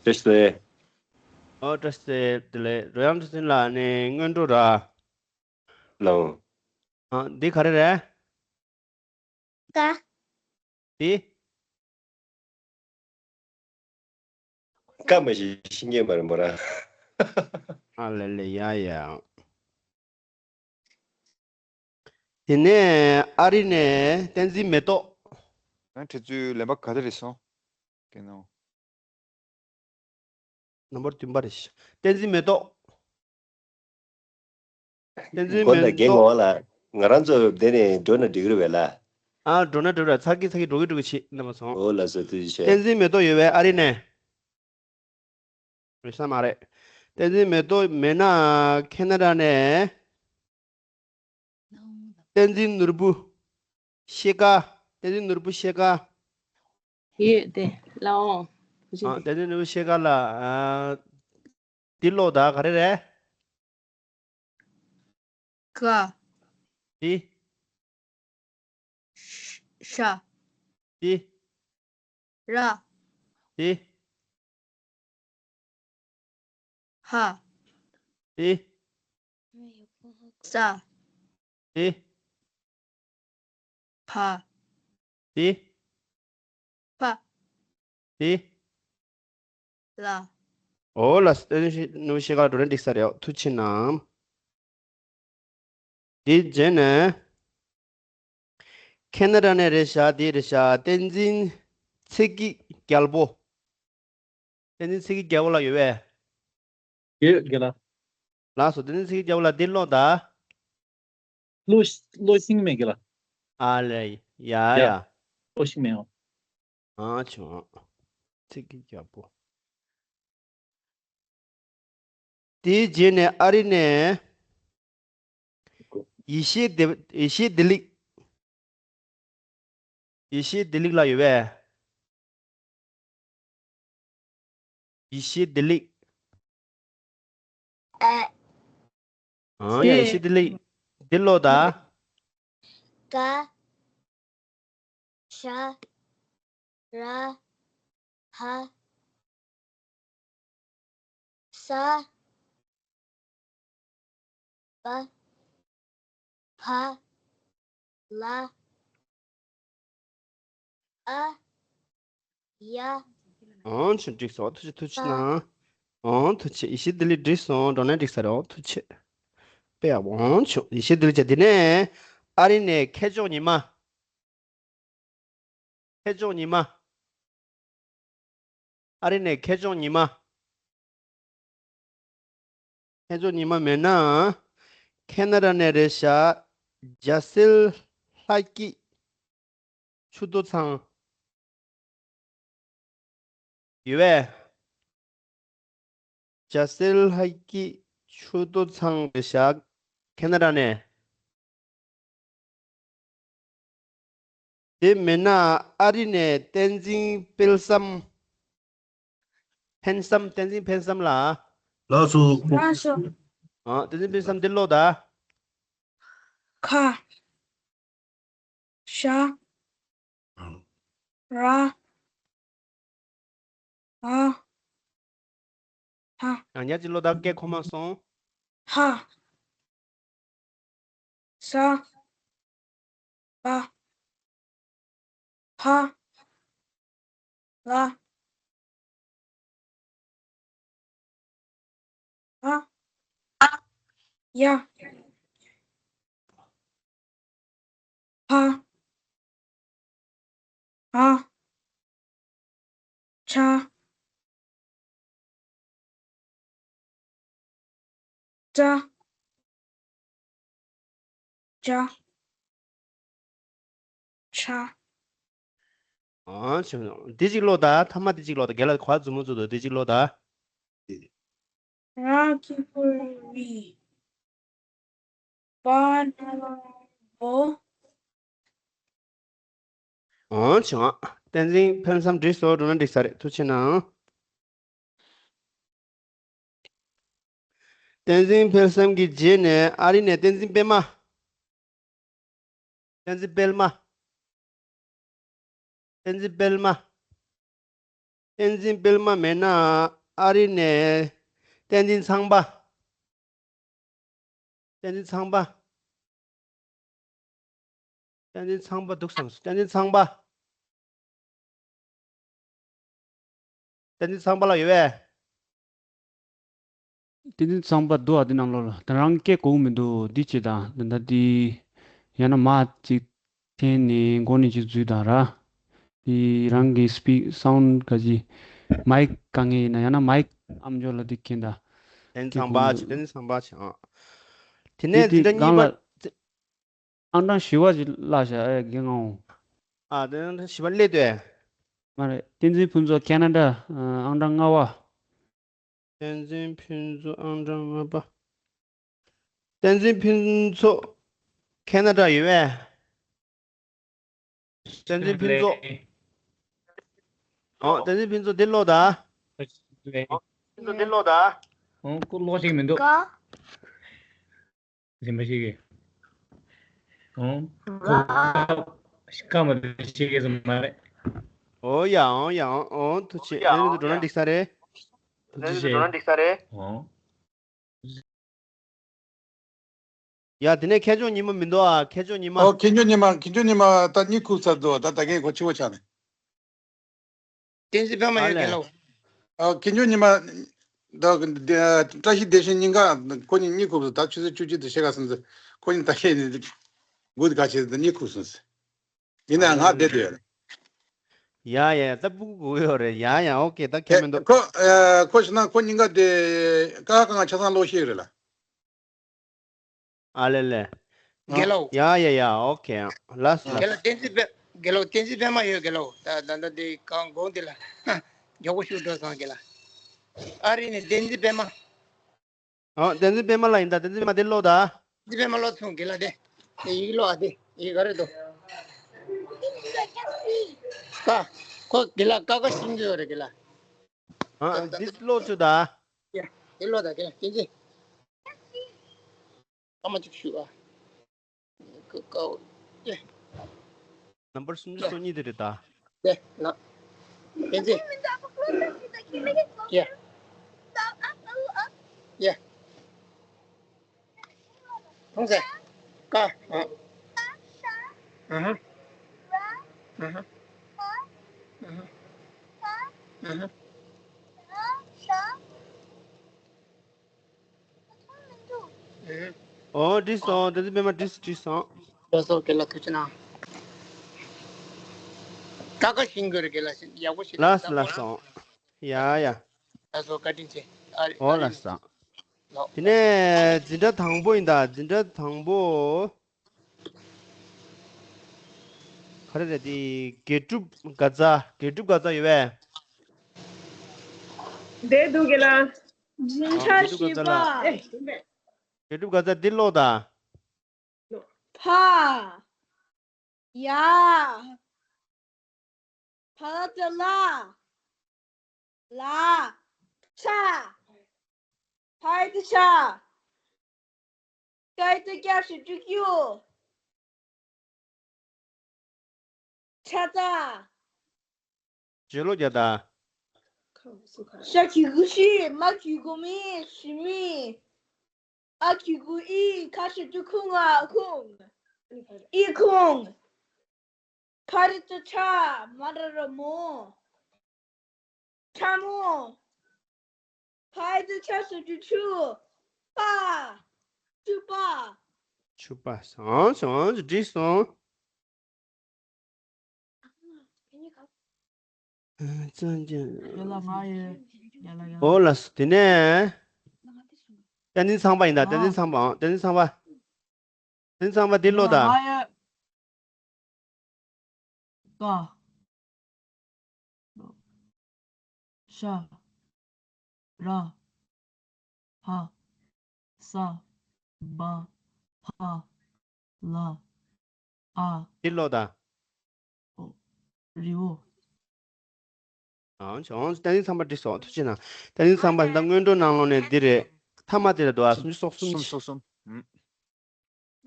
བཀྲ་ཤིས་བདེ་ལེགས། ཨོ་བཀྲ་ཤིས་བདེ་ལེགས། སྒྲོལ་དབྱངས་ཁྲི་བཙུན་ལགས་ནས་སྔོན་འགྲོ་ར། ལའོ། ཨ་འདི་ག་རེ་རེད། ཀ། འདི། ཀ་མ་གཞི་ཤེས་ཀྱི་མ་རེད་མོ་ར། ཨ་ལེ་ལེ་ཡ་ཡ། དེ་ནས་ཨ་རི་ནས་བསྟན་འཛིན་མེ་ཏོག་ང་དྲི་ཚུལ་ལན་པ་ག་དེ་རེད་སོང་། དེ་ནོ། ནམ་བར་བདུན་པ་རེད། བསྟན་འཛིན་མེ་ཏོག་བསྟན་འཛིན་མགོ་ན་མེ་རྒན་ཏོག་ངོ་ལ། ང་རང་ཚོ་འདི་ནས་འགྲོ་ན་འགྲིག་གི་རེད་པས་ལ། ཨ་འགྲོ་ན་འགྲོ་ར། ཚ་གི་ཚ་གི་འགྲོ་གི་འགྲོ་གི་བྱེད་རྣམ་པ་ཚོ། འོ་ལགས་སོ། ཐུགས་རྗེ་ཆེ། བསྟན་འཛིན་མེ་ཏོག་ཡོད་པས་ཨ་རི་ནས། རེད་ས་མ་རེད། བསྟན་འཛིན་མེ་ཏོག་མེད་ན་ཁེ་ན་ཌ་ནས། བསྟན་འཛིན་ནོར་བུ་ཤེལ་དཀར། བསྟན་འཛིན་ནོར་བུ་ཤེལ་དཀར། ཡོད་དེ་ལའོ། ཨ་བསྟན་འཛིན་ནོར་བུ་ཤེལ་དཀར་ལགས། ཨ་འདི་ཀློག་དང་ག་རེ་རེད། ཀ་འདི། ཤ། འདི། ར། འདི། ཧ། འདི། ས། འདི། བ། འདི། ཕ། འདི། ལ། འོ་ལགས། བསྟན་འཛིན་ནོར་བུ་ཤེལ་དཀར་འགྲོ་གྲོན་འགྲིག་ས་རེད། ཐུགས་རྗེ་གནང་། དེའི་རྗེས་ནས། ཁེ་ན་ཌ་ནས་རེད་ཤག་འདི་རེད་ཤག་བསྟན་འཛིན་ཚེ་སྐྱིད་རྒྱལ་པོ། བསྟན་འཛིན་ཚེ་སྐྱིད་རྒྱལ་པོ་ལགས་ཡོད་པས། ཡོད་རྒན་ལགས། ལགས་སོ། བསྟན་འཛིན་ཚེ་སྐྱིད་རྒྱལ་པོ་ལགས་འདི་ཀློག་དང་། ཀློག་ཀློག་ཤེས་མེད་རྒན་ལགས། ཨ་ལས། ཡ་ཡ། ཡ། ཀློག་ཤེས་མེད་འོ། ཨ་ཆུང་། ཚེ་སྐྱིད་རྒྱལ་པོ། དེའི་རྗེས་ནས་ཨ་རི་ནས། ཡེ་ཤེས་བདེ་ཡེ་ཤེས་བདེ་ལེགས། ཡེ་ཤེས་བདེ་ལེགས་ལགས་ཡོད་པས། ཡེ་ཤེས་བདེ་ལེགས། ཨ། ཨང་། ཡ། ཡེ་ཤེས་བདེ་ལེགས། འདི་ཀློག་དང་། ཀ་ཤ་ར་ཧ། ས། པ། ཕ། ལ། ཨ། ཡ། འོང་ཆུ་འགྲིག་སོང་། ཐུགས་རྗེ་ཐུགས་རྗེ་གནང་། འོང་ཐུགས་རྗེ། ཡེ་ཤེས་བདེ་ལེགས་འགྲིག་སོང་། འགྲོ་ན་འགྲིག་ས་རེད། འོང་ཐུགས་རྗེ། དཔེ་ཡག་པོ། འོང་ཆུ་ཡེ་ཤེས་བདེ་ལེགས་བྱ། དེ་ནས་ཨ་རི་ནས་མཁས་མཆོག་ཉི་མ། མཁས་མཆོག་ཉི་མ། ཨ་རི་ནས་མཁས་མཆོག་ཉི་མ། མཁས་མཆོག་ཉི་མ་མེད་ན། ཁེ་ན་ཌ་ནས་རེད་ཤག་འཇའ་ཟེར་ལྷ་སྐྱིད་ཆུ་ཐོག་ཚང་། ཡོད་པས། འཇའ་ཟེར་ལྷ་སྐྱིད་ཆུ་ཐོག་ཚང་རེད་ཤག་ཁེ་ན་ཌ་ནས། དེ་མིན་ན་ཨ་རི་ནས་བསྟན་འཛིན་དཔལ་བཟང་། ཕན་བཟང་། བསྟན་འཛིན་ཕན་བཟང་ལགས། ལགས་སོ། ལགས་སོ། ཨ། བསྟན་འཛིན་ཕན་བཟང་འདི་ཀློག་དང་། ཁ་ཤ་ར་ཨ་ཧ། ཡང་བསྐྱར་ཅིག་ཀློག་དང་། སྐད་གོ་མ་སོང་། ཧ། ས། པ། ཕ། ལ། ཨ། ཡ། ཕ། ཨ། ཆ། ཙ། ཅ། ཆ། ཨང་། འདི་གཅིག་ཀློག་དང་། ཐ་མ་འདི་གཅིག་ཀློག་དང་། རྒན་ལགས་ག་པར་མཛུབ་མོ་བཙུགས་འདུག་འདི་གཅིག་ཀློག་དང་། ར་གི་གུ་རུ་རི། པ་ན་རོ་བོ། ཨང་། བྱུང་། བསྟན་འཛིན་ཕན་བཟང་འགྲིག་སོང་། འགྲོ་ན་འགྲིག་ས་རེད། ཐུགས་རྗེ་གནང་། བསྟན་འཛིན་ཕན་བཟང་གི་རྗེས་ནས་ཨ་རི་ནས་བསྟན་འཛིན་པད་མ། བསྟན་འཛིན་དཔལ་མ། བསྟན་འཛིན་དཔལ་མ། བསྟན་འཛིན་དཔལ་མ་མེད་ན་ཨ་རི་ནས་བསྟན་འཛིན་ཚངས་པ། བསྟན་འཛིན་ཚངས་པ། བསྟན་འཛིན་ཚངས་པ་འདུག་བསམ་སོང་། བསྟན་འཛིན་ཚངས་པ། བསྟན་འཛིན་ཚངས་པ་ལགས་ཡོད་པས། བསྟན་འཛིན་ཚངས་པ་འདུག་ཨ། འདི་ནང་ལོགས་ལ། ད་རང་སྐད་གོ་གི་མི་འདུག་འདི་བྱེད་དང་། ད་ལྟ་འདི་ཡང་ན་མ་གཅིག་འཐེན་ནས་མགོ་ནས་ཅིག་འཛུལ་དང་ར། འདི་རང་གི་སི་པི་སའུན་ག་ཅི་ མའིག་དཀའ་ངལ་ཡིན་ན་ཡང་ན་མའིག་ཨམ་ཅོག་ལ་འདི་གིན་ད། དེ་ཚང་པ་ཆེ། དེ་ཚང་པ་ཆེ། ཨ། དེ་ནས་འཛིན་གྲྭ་གཉིས་པ། ཨང་གྲངས་བཞི་པ་ཅིག་བཀླགས་ཤག་ཨེ་རྒན་ངའོ། ཨ་དེ་ཨང་གྲངས་བཞི་པ་སླེབས་འདུག་ཨེ། མ་རེད། བསྟན་འཛིན་ཕུན་ཚོགས་ཁེ་ན་ཌ། ཨང་གྲངས་ལྔ་པ། བསྟན་འཛིན་ཕུན་ཚོགས་ཨང་གྲངས་ལྔ་པ། བསྟན་འཛིན་ཕུན་ཚོགས་ཁེ་ན་ཌ་ཡོད་པས། བསྟན་འཛིན་ཕུན་ཚོགས། ཨོ་བསྟན་འཛིན་ཕུན་ཚོགས་འདི་ཀློག་ད། ཨོ་ཕུན་ཚོགས་འདི་ཀློག་ད། ཨོ་ཀུ་ཀློག་ཤེས་མི་འདུག་ག་གཞན་པ་ཞིག་གིས། ཨོ་ཁོ་ཀ་མ་དེ་ཤེས་ཀྱི་མ་རེད། ཨོ་ཡ་ཨོ་ཡ་ཨོ་ཨོ་ཐུགས་རྗེ་ཆེ། ཨེ་འདི་འགྲོ་ན་འགྲིག་ས་རེད། ཐུགས་རྗེ་ཆེ། ཨོ། ཡ་དེ་ནས་མཁས་མཆོག་ཉི་མ་མི་འདུག་ཨ། མཁས་མཆོག་ཉི་མ། ཨོ་མཁས་མཆོག་ཉི་མ། མཁས་མཆོག་ཉི་མ་ད་གཉིད་ཁུག་ཚར་འདུག་ད་ད་གིན་ཁོ་འཆི་བ་ཆགས་ནས། བསྟན་འཛིན་པད་མ་ཨ་ཡོད་ལས། རྒན་ལགས། ཨོ་མཁས་མཆོག་ཉི་མ། ད་བཀྲ་ཤིས་བདེ་ཆེན་སྙིང་ག་ཁོ་གཉིས་གཉིད་ཁུག་སོང་། ད་ཆུ་ཚོད་བཅུ་གཅིག་དང་ཕྱེད་ཀ་ཙམ་ཚེ་ཁོ་གཉིས་ད་ཤེས་ནས་མགོ་དེ་ག་བྱས་ད་གཉིད་ཁུག་སོང་ཟེར། ཡིན་ནའང་ང་བསྡད་དུ་ཡོད་རེད། ཡ་ཡ་ད་སྤུ་གུ་གུ་ཡོད་རེད། ཡ་ཡ་ཨོ་ཀེ་ད་ཁྱད་མི་འདུག་ཁོ་ཨ་ཁོ་ཞིག་ན་ཁོ་གཉིས་ཀ་དེ་ཀ་ཁ་ང་ཆ་ཚང་ལོག་ཤེས་རེད་ལ། ཨ་ལེ་ལེ། དགེ་ལོ། ཡ་ཡ་ཡ་ཨོ་ཀེ་ལགས་སོ་ལགས་སོ། དགེ་ལོ་བསྟན་འཛིན་པད། དགེ་ལོ་བསྟན་འཛིན་པད་མ་ཡོད་དགེ་ལོ། ད་ད་ད་དེ་གང་དགོངས་དེ་ལ་མགྱོགས་པོ་ཞུ་འགྲོ་སོང་དགེ་ལ། ཨ་རི་ནས་བསྟན་འཛིན་པད་མ། ཨོ་བསྟན་འཛིན་པད་མ་ལ་ཡིན་ད། བསྟན་འཛིན་པད་མ་དེ་ཀློག་ད། འདི་པད་མ་ཀློག་སོང་དགེ་ལ་དེ། དེ་ཡིག་ཀློག་ཨ་དེ་ཡིག་ག་རེ་འདུག་ཀ། ཁོ་དགེ་ལ་ཀ་ཀ་ཤིང་གི་ཡོད་རེད་དགེ་ལ། ཨ་འདི་ཀློག་ཆུ་ད། ཡ། དེ་ཀློག་ད་དགེ་ལ་སྐྱེ་མཆེད། ཨ་མ་གཅིག་ཞུ་ཨ། ཀ་ཀའོ། ཡ། ནམ་བར་སུམ་ཅུ་སོ་གཉིས་དེ་རེད་ད། ཡ། ན། སྐྱེ་མཆེད། ཡ། ཡ། མཐོང་ཟེར། ཀ། ཨ། ཨ་ཧ། ཨ་ཧ། ཨ་ཧ། ཨ་ཧ། ཨ་ཧ། ཨོ་འགྲིག་སོང་། དེ་ཚོ་པད་མ་འགྲིག་སོང་འགྲིག་སོང་། ལགས་སོ་དགེ་ལ་ཐུགས་རྗེ་གནང་། ཀ་ཀ་ཤིང་གི་རེད་དགེ་ལ་ཡག་པོ་ཞིག་ལགས་སོ་ལགས་སོ། ཡ་ཡ། ལགས་སོ་བཀའ་དྲིན་ཆེ། ཨ་རི་ཨོ་ཨ་རི་ལགས་སོ། ལགས། དེ་ནས་འཛིན་གྲྭ་དང་པོ་ཡིན་ད། འཛིན་གྲྭ་དང་པོ། ག་རེ་རེད་དེ། དགེ་སྒྲུབ་དགའ་ཚལ། དགེ་སྒྲུབ་དགའ་ཚལ་ཡོད་པས། བསྡད་འདུག་དགེ་ལ། འཛིན་གྲྭ་བཞི་པ། དགེ་སྒྲུབ་དགའ་ཚལ་འདི་ཀློག་དང་། ཕ། ཡ། ཕ་ལ་ཏི་ལ། ལ། ཆ། ཕ་ཡ་བཏགས་ཕྱ། ཀ་ཡ་བཏགས་ཀྱ། ཞབས་ཀྱུ་ཀྱུ། ཕྱ་ཚ། བརྗེས་ལོ་རྒྱག་དང་། ཤ་གི་གུ་ཤི། མ་གི་གུ་མི། ཞི་མི། ཨ་གི་གུ་ཨི། ཁ་ཞབས་ཀྱུ་ཁུ། ང་ཁུང་། ཨི་ཁུང་། ཕ་ར་བཏགས་ཕྲ། མ་ར་ར་མོ། ཕྲ་མོ། ཕ་ཡ་བཏགས་ཕྱ། ཞབས་ཀྱུ་ཕྱུ། པ། ཕྱུ་པ། ཕྱུ་པ། སོང་སོང་། འགྲིག་སོང་། ཨ་ཙང་ཅང་། ཡ་ལ་ང་ཡོད། ཡ་ལ་ཡ་ལ། ཨོ་ལགས་སོ། དེ་ནས། བསྟན་འཛིན་ཚངས་པ་ཡིན་ད། བསྟན་འཛིན་ཚངས་པ། ཨང་། བསྟན་འཛིན་ཚངས་པ། བསྟན་འཛིན་ཚངས་པ་འདི་ཀློག་དང་། ཡ་ལ་ང་ཡོད། ཀ། ཤ། ར། ཕ། ས། བ། ཕ། ལ། ཨ། འདི་ཀློག་དང་། ཨོ། རི་བོ། ཨང་། བསྟན་འཛིན་ཚངས་པ་འགྲིག་སོང་། ཐུགས་རྗེ་གནང་། བསྟན་འཛིན་ཚངས་པ་ད་སྔོན་འགྲོ་ནང་ལོགས་ནས་འདི་རེད། མཐའ་མ་དེ་ལ་འདུག་ཨ། སུམ་ཅུ་སོ་གསུམ། སུམ་ཅུ་སོ་གསུམ། ཨུམ།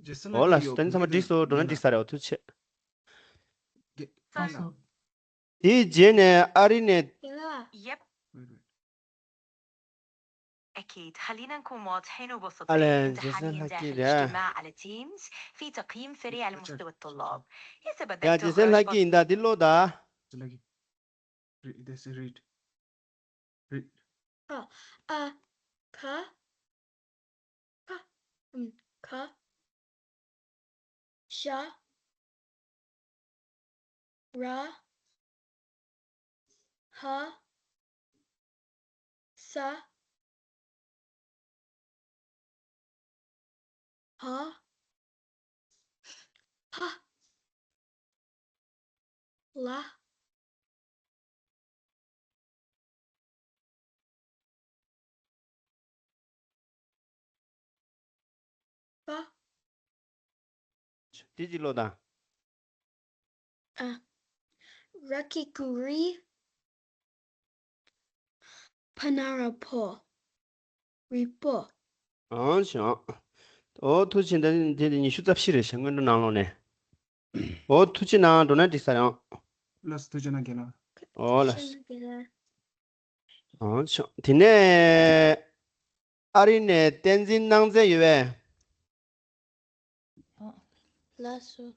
ཇེ་སི་ལགས་ཀྱིས་ཡོད། ཨོ་ལགས་སོ། བསྟན་འཛིན་ཚངས་པ་འགྲིག་སོང་། འགྲོ་ན་འགྲིག་ས་རེད། ཨོ་ཐུགས་རྗེ་ཆེ། དེའི་རྗེས་ནས་ཨ་རི་ནས། Yep. أكيد. خلينا نكون واضحين وبسطين. ཨ་ལས། ཇེ་སི་ལགས་ཀྱིས་རེད། الاجتماع على تيمز في تقييم فري على مستوى الطلاب. إذا بدك ཡ་ཇེ་སི་ལགས་ཀྱིས་ཡིན་ད། འདི་ཀློག་དང་། Read. Read. Read. ཨ། ཨ། ཁ། ཁ། ཨམ། ཁ། ཤ། ར། ཧ། ད། ཧ། ཧ། ལ། པ། དེ་གཅིག་ཀློག་དང་། ཨ། ར་གི་གུ་རི། ཕ་ན་རོ་ཕོ། རི་པོ། ཨང་ཞང་། ཨོ་ཐུགས་རྗེ་ཆེ། ད་དེ་ཉི་ཤུ་རྩ་བཞི་རེད་ཤག་སྔོན་འགྲོ་ནང་ལོགས་ནས། ཨོ་ཐུགས་རྗེ་གནང་། འགྲོ་ན་འགྲིག་ས་རེད་ཨང་། ལགས་སོ་ཐུགས་རྗེ་གནང་རྒན་ལགས། ཨོ་ལགས་སོ། ཨང་ཞང་། དེ་ནས་ཨ་རི་ནས་བསྟན་འཛིན་སྣང་མཛད་ཡོད་པས། ལགས་སོ།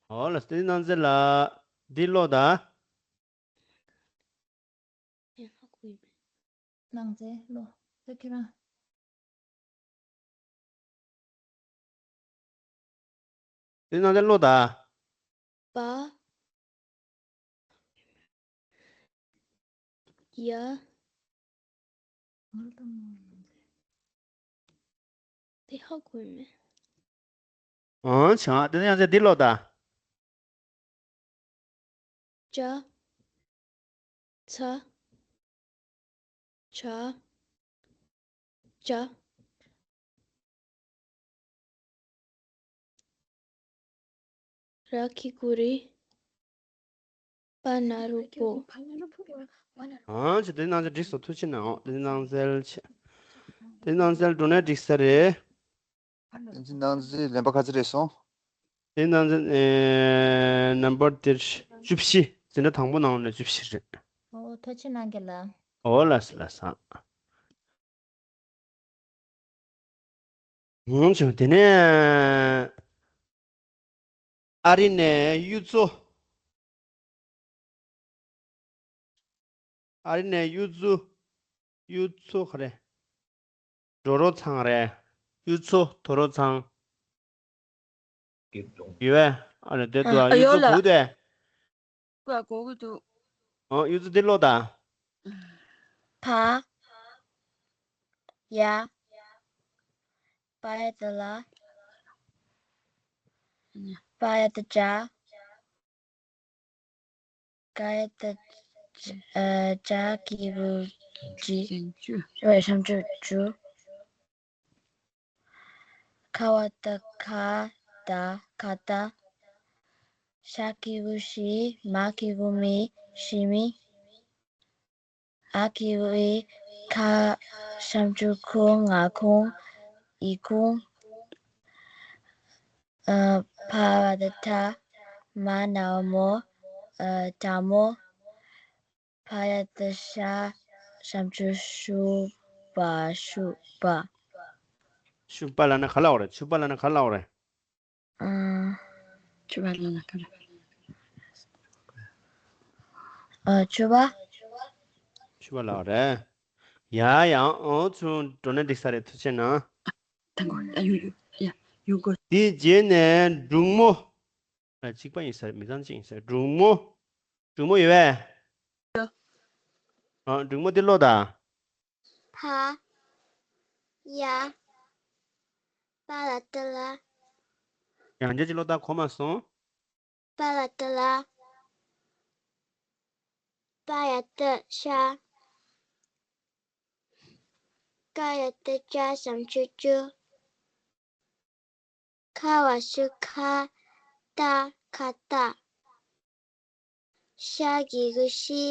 ཨོ་ལགས་སོ། བསྟན་འཛིན་སྣང་མཛད་ལགས། འདི་ཀློག་དང་། སྣང་མཛད་ཀློག་ད་ཁྱེད་རང་། དེ་ནང་དེ་ཀློག་དང་། པ། ཡ། དེ་ཧ་གོ་མེད། ཨང་ཆང་། དེ་ནས་ཡང་ཚེ་འདི་ཀློག་དང་། ཅ། ཚ། ཆ། ཅ། ར་གི་གུ་རི། པ་ན་རོ་པོ། ཨང་ཆ། དེ་ནང་ཚེ་འགྲིག་སོང་། ཐུགས་རྗེ་གནང་། དེ་ནང་ཚེ་ཆ། དེ་ནང་ཚེ་འགྲོ་ནས་འགྲིག་ས་རེད། བསྟན་འཛིན་སྣང་མཛད་ལན་པ་ག་ཚོད་རེད་སོང་། བསྟན་འཛིན་སྣང་མཛད། ཨེ། ནམ་བར་དེར་བཅུ་བཞི། འཛིན་གྲྭ་དང་པོ་ནང་ནས་བཅུ་བཞི་རེད། ཨོ་ཐུགས་རྗེ་གནང་རྒན་ལགས། ཨོ་ལགས་སོ་ལགས་སོ། ཧུང་བྱུང་། དེ་ནས་ཨ་རི་ནས་གཡུ་མཚོ། ཨ་རི་ནས་གཡུ་མཚོ། གཡུ་མཚོ་ག་རེ། དོ་རོ་ཚང་རེད། གཡུ་མཚོ་དོ་རོ་ཚང་། ཡོད་པས། ཨ་རེ་དེ་འདུག་ཨ། གཡུ་མཚོ་ཡོད་ལ། གུ་དེ། ཀུ་ཨ་གོ་གི་འདུག་ཨོ་གཡུ་མཚོ་འདི་ཀློག་དང་། ཕ། ཡ། པ་ཡ་བཏགས་པ། པ་ཡ་བཏགས་པ། ག་ཡ་བཏགས་ཀ། ཨ། ཇ་གི་གུ་ཇི། ཞབས་ཀྱུ་ཇུ། ཁ་བ་བཏགས་ཁ། ད་ཁ་ད། ཤ་གི་གུ་ཤི། མ་གི་གུ་མི། ཤི་མི། འ་གི་གུ་འི། ཁ་ཞབས་ཀྱུ་ཁུ། ང་ཁུང་། འི་ཁུང་། ཨ། ཕ་བ་བཏགས་ཕ། མ་ན་བ་མོ། ཨ། བྲ་མོ། ཕ་ཡ་བཏགས་ཕྱ། ཞབས་ཀྱུ་ཕྱུ་པ། ཕྱུ་པ། ཕྱུ་པ་ལབ་ན་ག་ལབ་དགོས་རེད། ཕྱུ་པ་ལབ་ན་ག་ལབ་དགོས་རེད། ཨ། ཕྱུ་པ་ལབ་ན་ག་རེ། ཨ། ཕྱུ་པ། ཕྱུ་པ་ལབ་དགོས་རེད། ཡ་ཡ། ཨོ་ཚུར་འགྲོ་ན་འགྲིག་ས་རེད། ཐུགས་རྗེ་གནང་། ད་གོ་ཡ་ཡུ་ཡུ་ཡ་ཡུ་གོ་དེའི་རྗེས་ནས་འབྲུག་མོ། ཨ། གཅིག་པ་ཡིན་ས་རེད། མི་ཚང་གཅིག་ཡིན་ས་རེད། འབྲུག་མོ། འབྲུག་མོ་ཡོད་པས། ཨ། འབྲུག་མོ་འདི་ཀློག་དང་། ཕ། ཡ། པ་ལ་བཏགས་པ། ཡང་བསྐྱར་གྱིས་ཀློག་དང་། གོ་མ་སོང་། པ་ལ་བཏགས་པ། པ་ཡ་བཏགས་པ། ཀ་ཡ་བཏགས་ཀ། ཞབས་ཀྱུ་ཀྱུ། ཁ་བ་ཤུ་ཁ། ད་ཁ་ད། ཤ་གི་གུ་ཤི།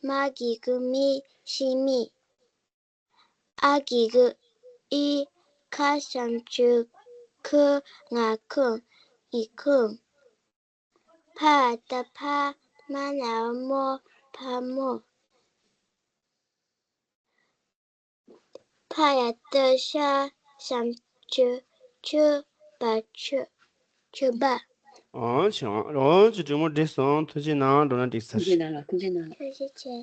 མ་གི་གུ་མི། ཤི་མི། འ་གི་གུ་འི། ཁ་ཞབས་ཀྱུ་ཁུ། ང་ཁུང་། འི་ཁུང་། ཕ་བ་བཏགས་ཕ། མ་ན་བ་མོ། ཕ་མོ། ཕ་ཡ་བཏགས་ཕྱ། ཞབས་ཀྱུ་ཕྱུ། པ་ཕྱུ། ཕྱུ་པ། ཨོ་ཆུང་། ཨོ་ཆུང་། འབྲུག་མོ་འགྲིག་སོང་། ཐུགས་རྗེ་གནང་། འགྲོ་ན་འགྲིག་ས་རེད། ཐུགས་རྗེ་གནང་། ཐུགས་རྗེ་གནང་། ཐུགས་རྗེ་ཆེ།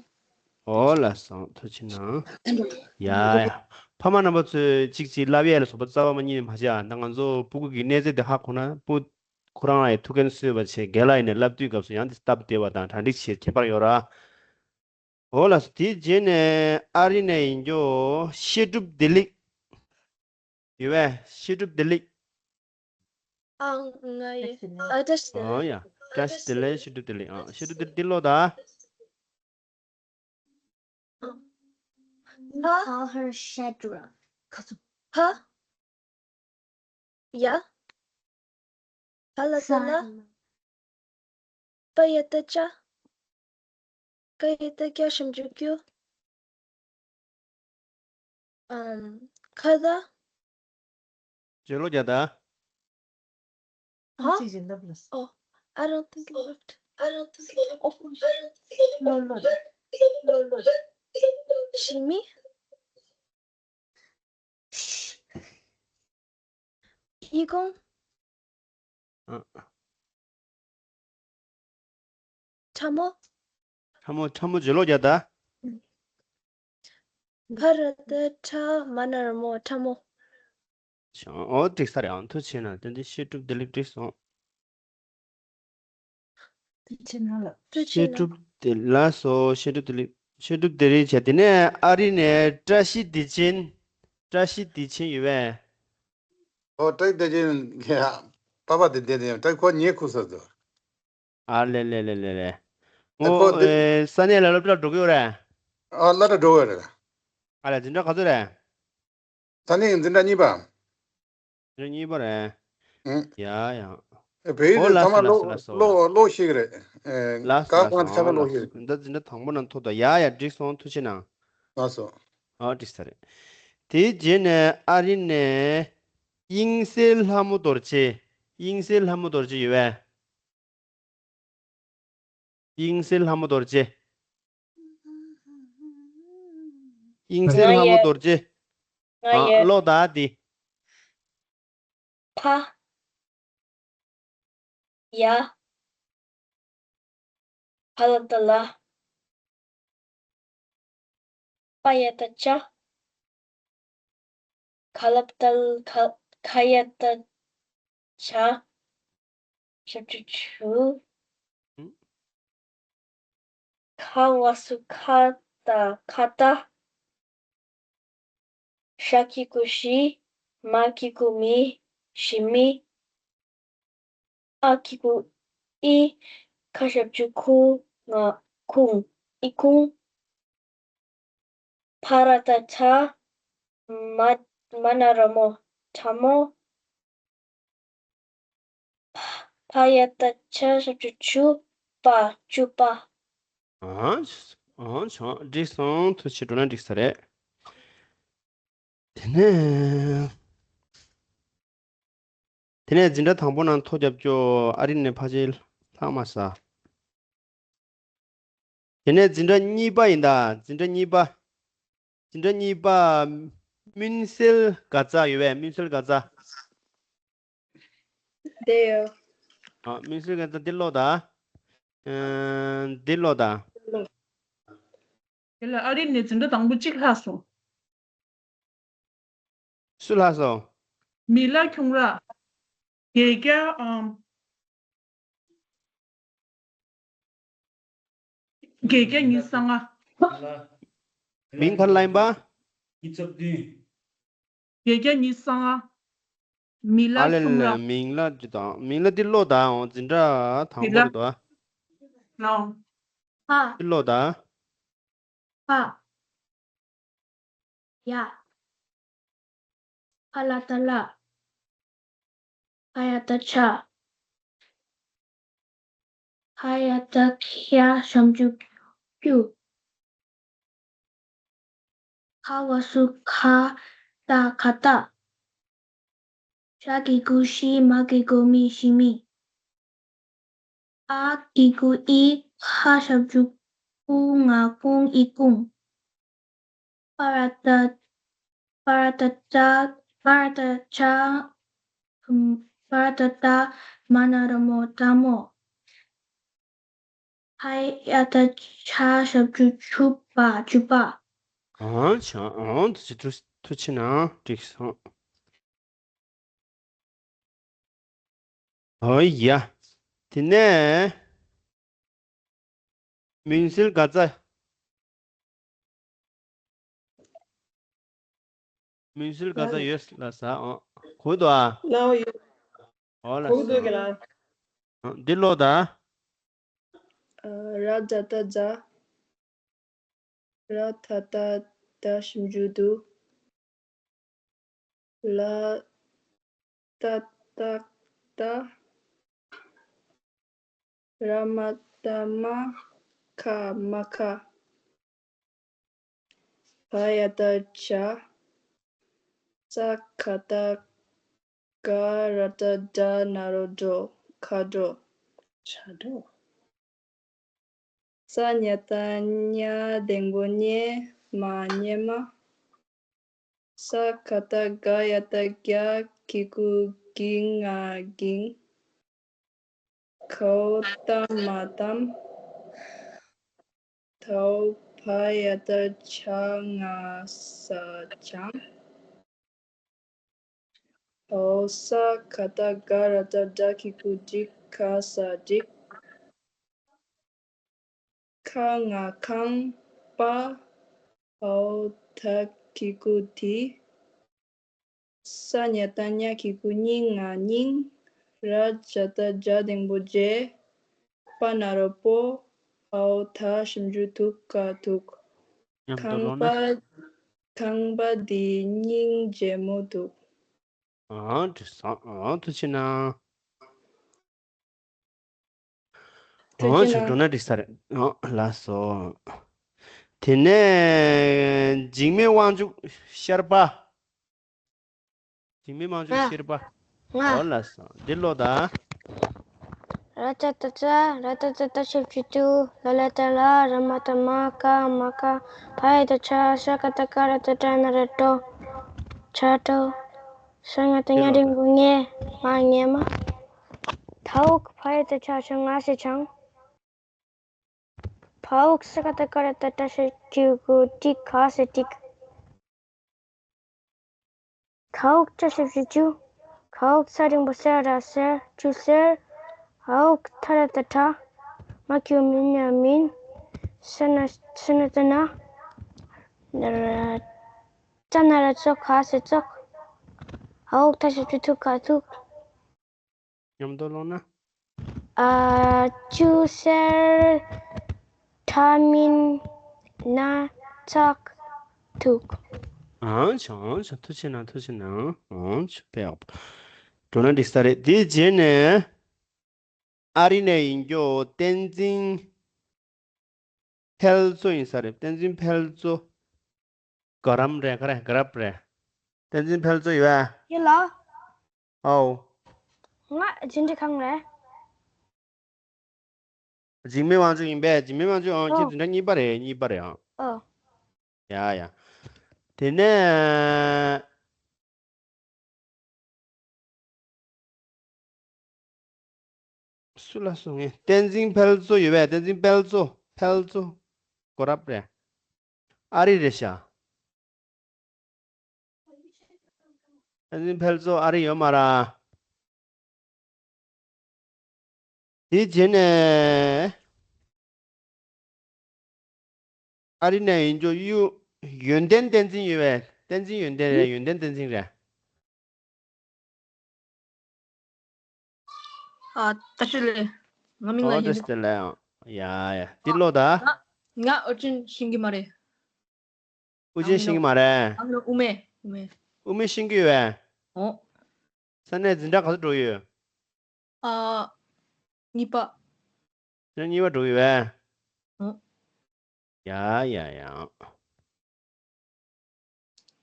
ཨོ་ལགས་སོ། ཐུགས་རྗེ་གནང་། ཡ་ཡ། ཕ་མ་རྣམ་པ་ཚོས་གཅིག་གཅིག་བསླབ་ཡས་ལ་སོགས་པ་རྩ་བ་མ་ཉིད་ནས་མ་བྱས་ཨ། ད་ང་ཚོ་སྤུ་གུ་གི་གནས་ཚད་དེ་ཧ་གོ་ན། སྤུ། ཁོ་རང་ལ་ཡང་ཐུགས་འགན་གསོས་པ་བྱས། རྒན་ལགས་ཡིན་ནའི་བསླབ་དུས་སྐབས་སུ་ཡང་དེ་སྟབས་བདེ་བ་དང་གྲ་སྒྲིག་བྱེད་ཁྱད་པར་ཡོད་ར། འོ་ལགས་སོ། དེའི་རྗེས་ནས་ཨ་རི་ནས་ཡིན་རྒྱུ་བཤད་སྒྲུབ་བདེ་ལེགས། ཡོད་པས། བཤད་སྒྲུབ་བདེ་ལེགས། ཨང་ང་ཡི་ཨ་བཀྲ་ཤིས་བདེ་ཨང་ཡ། བཀྲ་ཤིས་བདེ་ལེགས། བཤད་སྒྲུབ་བདེ་ལེགས། ཨང་བཤད་སྒྲུབ་བདེ་ལེགས་འདི་ཀློག་དང་། Call her Shadrach. ཧ། ཡ། ཧ་ལ་ཏ་ལ། Silence. པ་ཡ་བཏགས་པ། ཀ་ཡ་བཏགས་ཀྱ། ཞབས་ཀྱུ་ཀྱུ། ཨམ། ཁ་ད། བརྗོད་ཀློག་རྒྱག་དང་། ཧ། ཨོ། I don't think it worked. I don't think it worked. ཨོ། ལོ་ལོ། ལོ་ལོ། ཞི་མི། ཨི་ཁུང་། ཨ། ཁྲ་མོ། ཁྲ་མོ། ཁྲ་མོ་བརྗོད་ཀློག་རྒྱག་དང་། ཕ་ར་བཏགས་ཕྲ། མ་ན་རོ་མོ། ཁྲ་མོ། ཨོ་འགྲིག་ས་རེད། ཨང་ཐུགས་རྗེ་ཆེ་གནང་། དེ་འདི་བཤད་སྒྲུབ་བདེ་ལེགས་འགྲིག་སོང་། ཐུགས་རྗེ་ཆེ་གནང་ལགས། ཐུགས་རྗེ་ཆེ་གནང་། བཤད་སྒྲུབ་བདེ་ལེགས་སོ། བཤད་སྒྲུབ་བདེ་ལེགས། བཤད་སྒྲུབ་བདེ་ལེགས་བྱས། དེ་ནས་ཨ་རི་ནས་བཀྲ་ཤིས་བདེ་ཆེན། བཀྲ་ཤིས་བདེ་ཆེན་ཡོད་པས། ཨོ་བཀྲ་ཤིས་བདེ་ཆེན་ལགས། པ་པ་དེ་བདེ་བདེ་ཡོད། བཀྲ་ཤིས་ཁོ་ཉེ་ཁུག་ས་དུ། ཨ་ལེ་ལེ་ལེ་ལེ་ལེ། ཨ་ཁོ་ཨོ་འདི། ཨེ་ས་གནས་ལ་སློབ་གྲྭ་འགྲོ་གི་ཡོད་རེད། ཨ་སློབ་གྲྭ་འགྲོ་གི་ཡོད་རེད། ཨ་ལེ་འཛིན་གྲྭ་ག་ཚོད་རེད། ད་ནི་འཛིན་གྲྭ་གཉིས་པ། འཛིན་གྲྭ་གཉིས་པ་རེད། ཨང་། ཡ་ཡ། ཨེ་བོད་ཡིག་ཨོ་དེ་ལགས་ཚང་མ་སོ་ལགས་སོ་ཀློག་ལགས་སོ། ཀློག་ཀློག་ཤེས་ཀྱི་རེད། ཨེ་ལགས་སོ་ཀ་ལགས་སོ། ཁོང་དེ་ཚང་མ་ཨོ་ཀློག་ལགས་ཤེས་སོ། ཀྱི་རེད། འདི་འཛིན་གྲྭ་དང་པོ་ནང་ཐོབ་དང་། ཡ་ཡ་འགྲིག་སོང་། ཐུགས་རྗེ་གནང་། ལགས་སོ། ཨོ་འགྲིག་ས་རེད། དེའི་རྗེས་ནས་ཨ་རི་ནས་དབྱིངས་གསལ་ལྷ་མོ་རྡོ་རྗེ། དབྱིངས་གསལ་ལྷ་མོ་རྡོ་རྗེ་ཡོད་པས། དབྱིངས་གསལ་ལྷ་མོ་རྡོ་རྗེ། དབྱིངས་གསལ་ལྷ་མོ་རྡོ་རྗེ། ང་ཡོད། ཨ་ཀློག་དང་འདི། ཕ། ཡ། ཕ་ལ་བཏགས་ལ། པ་ཡ་བཏགས་པ། ཁ་ལ་བཏགས་ལ། ཁ། ཁ་ཡ་བཏགས་ཁ། ཞབས་ཀྱུ་ཁྱུ། ཁ་བ་སུ་ཁ་ད་ཁ་ཏ། ཤ་གི་གུ་ཤི། མ་གི་གུ་མི། ཞི་མི། ཨ་གི་གུ་ཨི། ཁ་ཞབས་ཀྱུ་ཁུ། ང་ཁུང་། ཨི་ཁུང་། ཕ་ར་བཏགས་ཕྲ། མ། མ་ན་རོ་མོ། ཕྲ་མོ། ཕ་ཡ་བཏགས་ཕྱ། ཞབས་ཀྱུ་ཕྱུ། པ། ཕྱུ་པ། ཨང་། ཨང་། བྱང་འགྲིག་སོང་། ཐུགས་རྗེ་ཆེ། འགྲོ་ན་འགྲིག་ས་རེད། དེ་ནས། དེ་ནས་འཛིན་གྲྭ་དང་པོ་ནང་ཐོ་རྒྱབ་སྐྱོ། ཨ་རི་ནས་ཕ་ཆེ་ལྷག་མ་ཟ། དེ་ནས་འཛིན་གྲྭ་གཉིས་པ་ཡིན་ད། འཛིན་གྲྭ་གཉིས་པ། འཛིན་གྲྭ་གཉིས་པ། སྨིན་སེལ་དགའ་ཚལ་ཡོད་པས། སྨིན་སེལ་དགའ་ཚལ། དེ་ཡོད། ཨ། སྨིན་སེལ་དགའ་ཚལ་འདི་ཀློག་ད། ཨ། འདི་ཀློག་ད། དེ་ལ་ཨ་རི་ནས་འཛིན་གྲྭ་དང་པོ་གཅིག་ལྷག་སོང་། སུ་ལྷག་སོང་། མི་ལ་ཁྱུང་ར། བརྒྱད་བརྒྱ་ཨམ། བརྒྱད་བརྒྱ་ཉི་ཤུ་རྩ་ལྔ། མིང་ག་རེ་ལབ་ཡིན་པ། བརྒྱད་བརྒྱ་ཉི་ཤུ་རྩ་ལྔ། མི་ལ་ཨ་ལེ་ཁྱུང་ར། ལེ། མིང་ལ་ཅི་དང་། མིང་ལ་འདི་ཀློག་ད། འོ་འཛིན་གྲྭ་དང་པོ་རེད་དོ། ལོ། ཧ། འདི་ཀློག་ད། ཧ། ཡ། ཕ་ལ་བཏགས་ལ། ཕ་ཡ་བཏགས་ཕྱ། ཕ་ཡ་བཏགས་ཕྱ། ཞབས་ཀྱུ་ཕྱུ། ཁ་བ་སུ་ཁ་ད་ཁ་ཏ། ཤ་གི་གུ་ཤི། མ་གི་གུ་མི། ཞི་མི། ཨ་གི་གུ་ཨི། ཁ་ཞབས་ཀྱུ་ཁུ། ང་ཁུང་། ཨི་ཁུང་། པ་ར་བཏགས་པ། པ་ར་བཏགས་པྲ། པ་ར་བཏགས་པྲ། ཨམ། པ་ར་བཏགས་པྲ། མ་ན་རོ་མོ། པྲ་མོ། ཕ་ཡ་བཏགས་ཕྱ། ཞབས་ཀྱུ་ཕྱུ། པ། ཕྱུ་པ། ཨང་། བྱང་། ཨང་། ཐུགས་རྗེ། ཐུགས་རྗེ་གནང་། འགྲིག་སོང་། ཨོ་ཡ། དེ་ནས་སྨིན་སེལ་དགའ་ཚལ། མུན་སེལ་ག་ཚོད་ཡོད་ལ་ཟ། ཨོ། གོ་འདུག་ཨ། ལའོ་ཡོད། ཨོ་ལ་གོ་ཟ། འདུག་གི་ལ། ཨོ། འདི་ཀློག་ད། ཨ། ར་ཛ་ཏ་ཛ། ར་ཐ་ཏ་རྡ་ཞབས་ཀྱུ་རྡུ། ལ་ཏ་ཏ་ཏ། ར་མ་ཏ་རྨ། ཁ་རྨ་ཁ། བ་ཡ་ཏ་བྱ། ཙ་ག་ཏ་ག་ར་ཏ་ཌ་ན་རོ་ཌོ། མཁའ་འགྲོ། མཁའ་འགྲོ། ས་ཉ་ཏ་སྙ་འགྲེང་བུ་སྙེ། མ་སྙེ་མ། ས་ག་ཏ་ག་ཡ་ཏ་སྐྱ། གི་གུ་གི་ང་སྒྱིང་། གའོ་ཏ་མ་གཏམ། དའོ་བ་ཡ་ཏ་བྱ་ང་ས་བྱང་། འོ། ས་ག་ཏ་ག་ར་ཏ་སྒྲ་གི་གུ་སྒྲིག་ག་ས་སྒྲིག་ཁ་ང་ཁང་པ། འོ། ད་གི་གུ་དི། ས་ཉ་ཏ་སྙ་གི་གུ་སྙི་ང་སྙིང་། ར་ཇ་ཏ་རྗ་འགྲེང་བུ་རྗེ། པ་ན་རོ་པོ། འོ། ད་ཞབས་ཀྱུ་དུ་ག་དུག་མཉམ་དུ་ཁང་ཀློག་ན། པ། ཁང་པ་འདིའི་སྙིང་རྗེ་མོ་འདུག་ཨང་། འགྲིག་སོང་། ཨང་། ཐུགས་རྗེ་གནང་། ཐུགས་རྗེ་ཨང་། ཆུ་གནང་། འགྲོ་ན་འགྲིག་ས་རེད། ཨང་། ལགས་སོ། དེ་ནས་འཇིགས་མེད་དབང་ཕྱུག་ཤར་པ། འཇིགས་མེད་དབང་ཕྱུག་ང་། ཤར་པ། ང་། འོ་ལགས་སོ། འདི་ཀློག་ད། ར་ཏ་ཏ་ཙ། ར་ཏ་ཏ་ཏ་ཞབས་ཀྱུ་ཏུ། ལ་ལ་ཏ་ལ། ར་མ་ཏ་རྨ། ཀ་མ་ཀ། བ་ཡ་ཏ་བྱ། ས་ག་ཏ་ག་ར་ཏ་སྒྲ་ན་རོ་སྒྲོ། མཁའ་འགྲོ། ས་ཉ་ཏ་སྙ་འགྲེང་བུ་སྙེ། མ་སྙེ་མ། དའོ་བ་ཡ་ཏ་བྱ་བྱ་ང་ས་བྱང་། བའོ་ས་ག་ཏ་ག་ར་ཏ་སྒྲ་ཞབས་ཀྱུ་གུ་ཏི་ག་ས་ཏིག་གའོ་ཅ་ཞབས་ཀྱུ་ཅུ། གའོ་ས་འགྲེང་བུ་སེ་ར་སེར། ཅུ་སེར། འའོ་ཐ་ར་ཏ་ཐྲ། མ་གི་གུ་མི་ཉ་མིན། ས་ན་ས་ན་ཏ་ན། ན་ར་ཙ་ན་ར་ཙོ་ག་ས་ཙོག་འའོ་ཐ་ཞབས་ཀྱུ་ཐུ་ག་ཐུག་མཉམ་དུ་ཀློག་ན། ཨ། ཅུ་སེར་ཁྲ་མིན་ན་ཙག་ཐུག་ཨང་། ཆོག་ཨང་། ཆོག་ཐུགས་རྗེ་གནང་། ཐུགས་རྗེ་གནང་། ཨང་། ཆོག་དཔེ་ཡག་པོ། འགྲོ་ན་འགྲིག་ས་རེད། དེའི་རྗེས་ནས་ཨ་རི་ནས་ཡིན་རྒྱུ་བསྟན་འཛིན་འཕེལ་མཚོ་ཡིན་ས་རེད། བསྟན་འཛིན་འཕེལ་མཚོ། ག་རམ་རེད། ག་རེ། ག་རབ་རེད། བསྟན་འཛིན་འཕེལ་མཚོ་ཡོད་ཨ། ཡོད་ལ། ཨའོ། ང་འཛིན་གྲྭ་གང་རེད། འཇིགས་མེད་དབང་ཕྱུག་ཡིན་པས། འཇིགས་མེད་དབང་ཕྱུག་ཨང་། ཁྱེད་འཛིན་གྲྭ་གཉིས་པ་རེད། གཉིས་པ་རེད་ཨང་། ཨོ། ཡ་ཡ། དེ་ནས། སུ་ལ་སོང་ངས། བསྟན་འཛིན་འཕེལ་མཚོ་ཡོད་པས། བསྟན་འཛིན་འཕེལ་མཚོ། འཕེལ་མཚོ། གོ་རབ་རེད། ཨ་རི་རེད་ཤག་བསྟན་འཛིན་འཕེལ་མཚོ་ཨ་རི་ཡོད་མ་རེད། དེའི་རྗེས་ནས། ཨ་རི་ནས་ཡིན་རྒྱུ་གཡུ། ཡོན་ཏན་བསྟན་འཛིན་ཡོད་པས། བསྟན་འཛིན་ཡོན་ཏན་རེད། ཡོན་ཏན་བསྟན་འཛིན་རེད། ཨ། བཀྲ་ཤིས་བདེ་ལེགས། ང་མིང་ལ། ཨོ། བཀྲ་ཤིས་བདེ་ལེགས་ཨང་། ཡ་ཡ། འདི་ཀློག་ད། ང་ང་ཨོ་ཅིན་ཤེས་ཀྱི་མ་རེད། ཨོ་ཅིན་ཤེས་ཀྱི་མ་རེད། ཨ་ནི་དབུ་མེད། དབུ་མེད། དབུ་མེད་ཤེས་ཀྱི་ཡོད་པས། ཨོ། ས་གནས་འཛིན་གྲྭ་ག་ཚོད་འགྲོ་ཡོད། ཨ། གཉིས་པ། ས་གནས་གཉིས་པ་འགྲོ་ཡོད་པས། ཨོ། ཡ་ཡ་ཡ།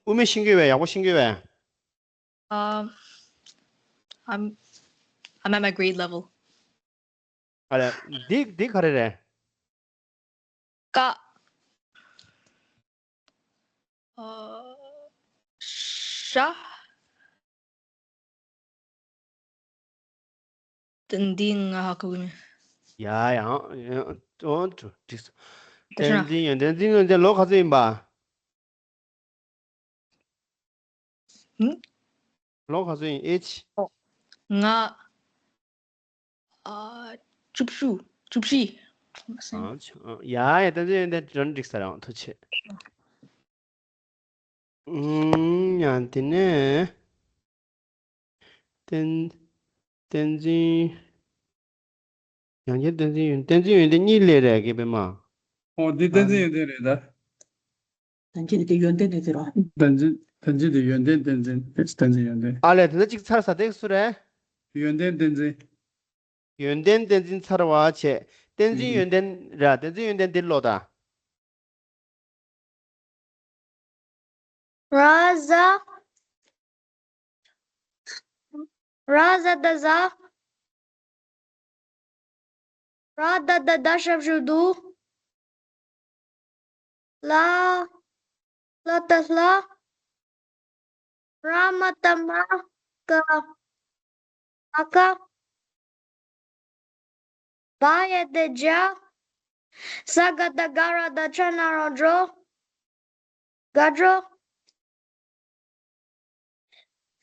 དབུ་མེད་ཤེས་ཀྱི་ཡོད་པས། ཡག་པོ་ཤེས་ཀྱི་ཡོད་པས། Um, I'm I'm at my grade level. ཨ་ལས། འདི་འདི་ག་རེ་རེད། ཀ། ཨ། ཤ། འདི་ང་ཧ་གོ་གི་མེད། ཡ་ཡང་། ཨོ། འགྲིག་སོང་། བསྟན་འཛིན་ཡོན་ཏན། བསྟན་འཛིན་ཡོན་ཏན་ལོ་ག་ཚོད་ཡིན་པ། ཧུམ། ལོ་ག་ཚོད་ཡིན། ཨེ་ཇི། ང་ཨ་བཅུ་བཅུ། བཅུ་བཞི། ཨ་ཡ་ཡ། བསྟན་འཛིན་ཡོན་ཏན་འགྲིག་ས་རེད། ཐུགས་རྗེ་ཆེ། ཨུམ། ཡང་དེ་ནས་བསྟན་བསྟན་འཛིན། ཡང་བསྐྱར་བསྟན་འཛིན་ཡོན་བསྟན་འཛིན་ཡོན་ཏན་གཉིས་སླེབས་རེད་དགེ་སྤེལ་མ། ཨོ་འདི་བསྟན་འཛིན་ཡོན་ཏན་རེད་ད། བསྟན་འཛིན་དེ་ཡོན་ཏན་དེ་དེ་རོ། བསྟན་འཛིན་བསྟན་འཛིན་དེ་ཡོན་ཏན་བསྟན་འཛིན་བསྟན་འཛིན་ཡོན་ཏན། ཨ་ལས་དེ་འདྲ་གཅིག་ཚར་ས་དེ་སུ་རེད། ཡོན་ཏན་བསྟན་འཛིན། ཡོན་ཏན་བསྟན་འཛིན་ཚར་བ་བྱས། བསྟན་འཛིན་ཡོན་ཏན་ར་བསྟན་འཛིན་ཡོན་ཏན་འདིར་ཀློག་དང་། ར་ཟ། ར་ཟ་ད་ཟ། ར་ད་ད་ད་ཞབས་ཞུ་དུ། ལ། ལ་ད་ལྷ། ར་མ་ད་རྨ། ཀ། ཨ་ཀ། བ་ཡ་བདེ་བྱ། ས་ག་ད་ག་ར་ད་ཆ་ན་རོ་འགྲོ། དགའ་འགྲོ།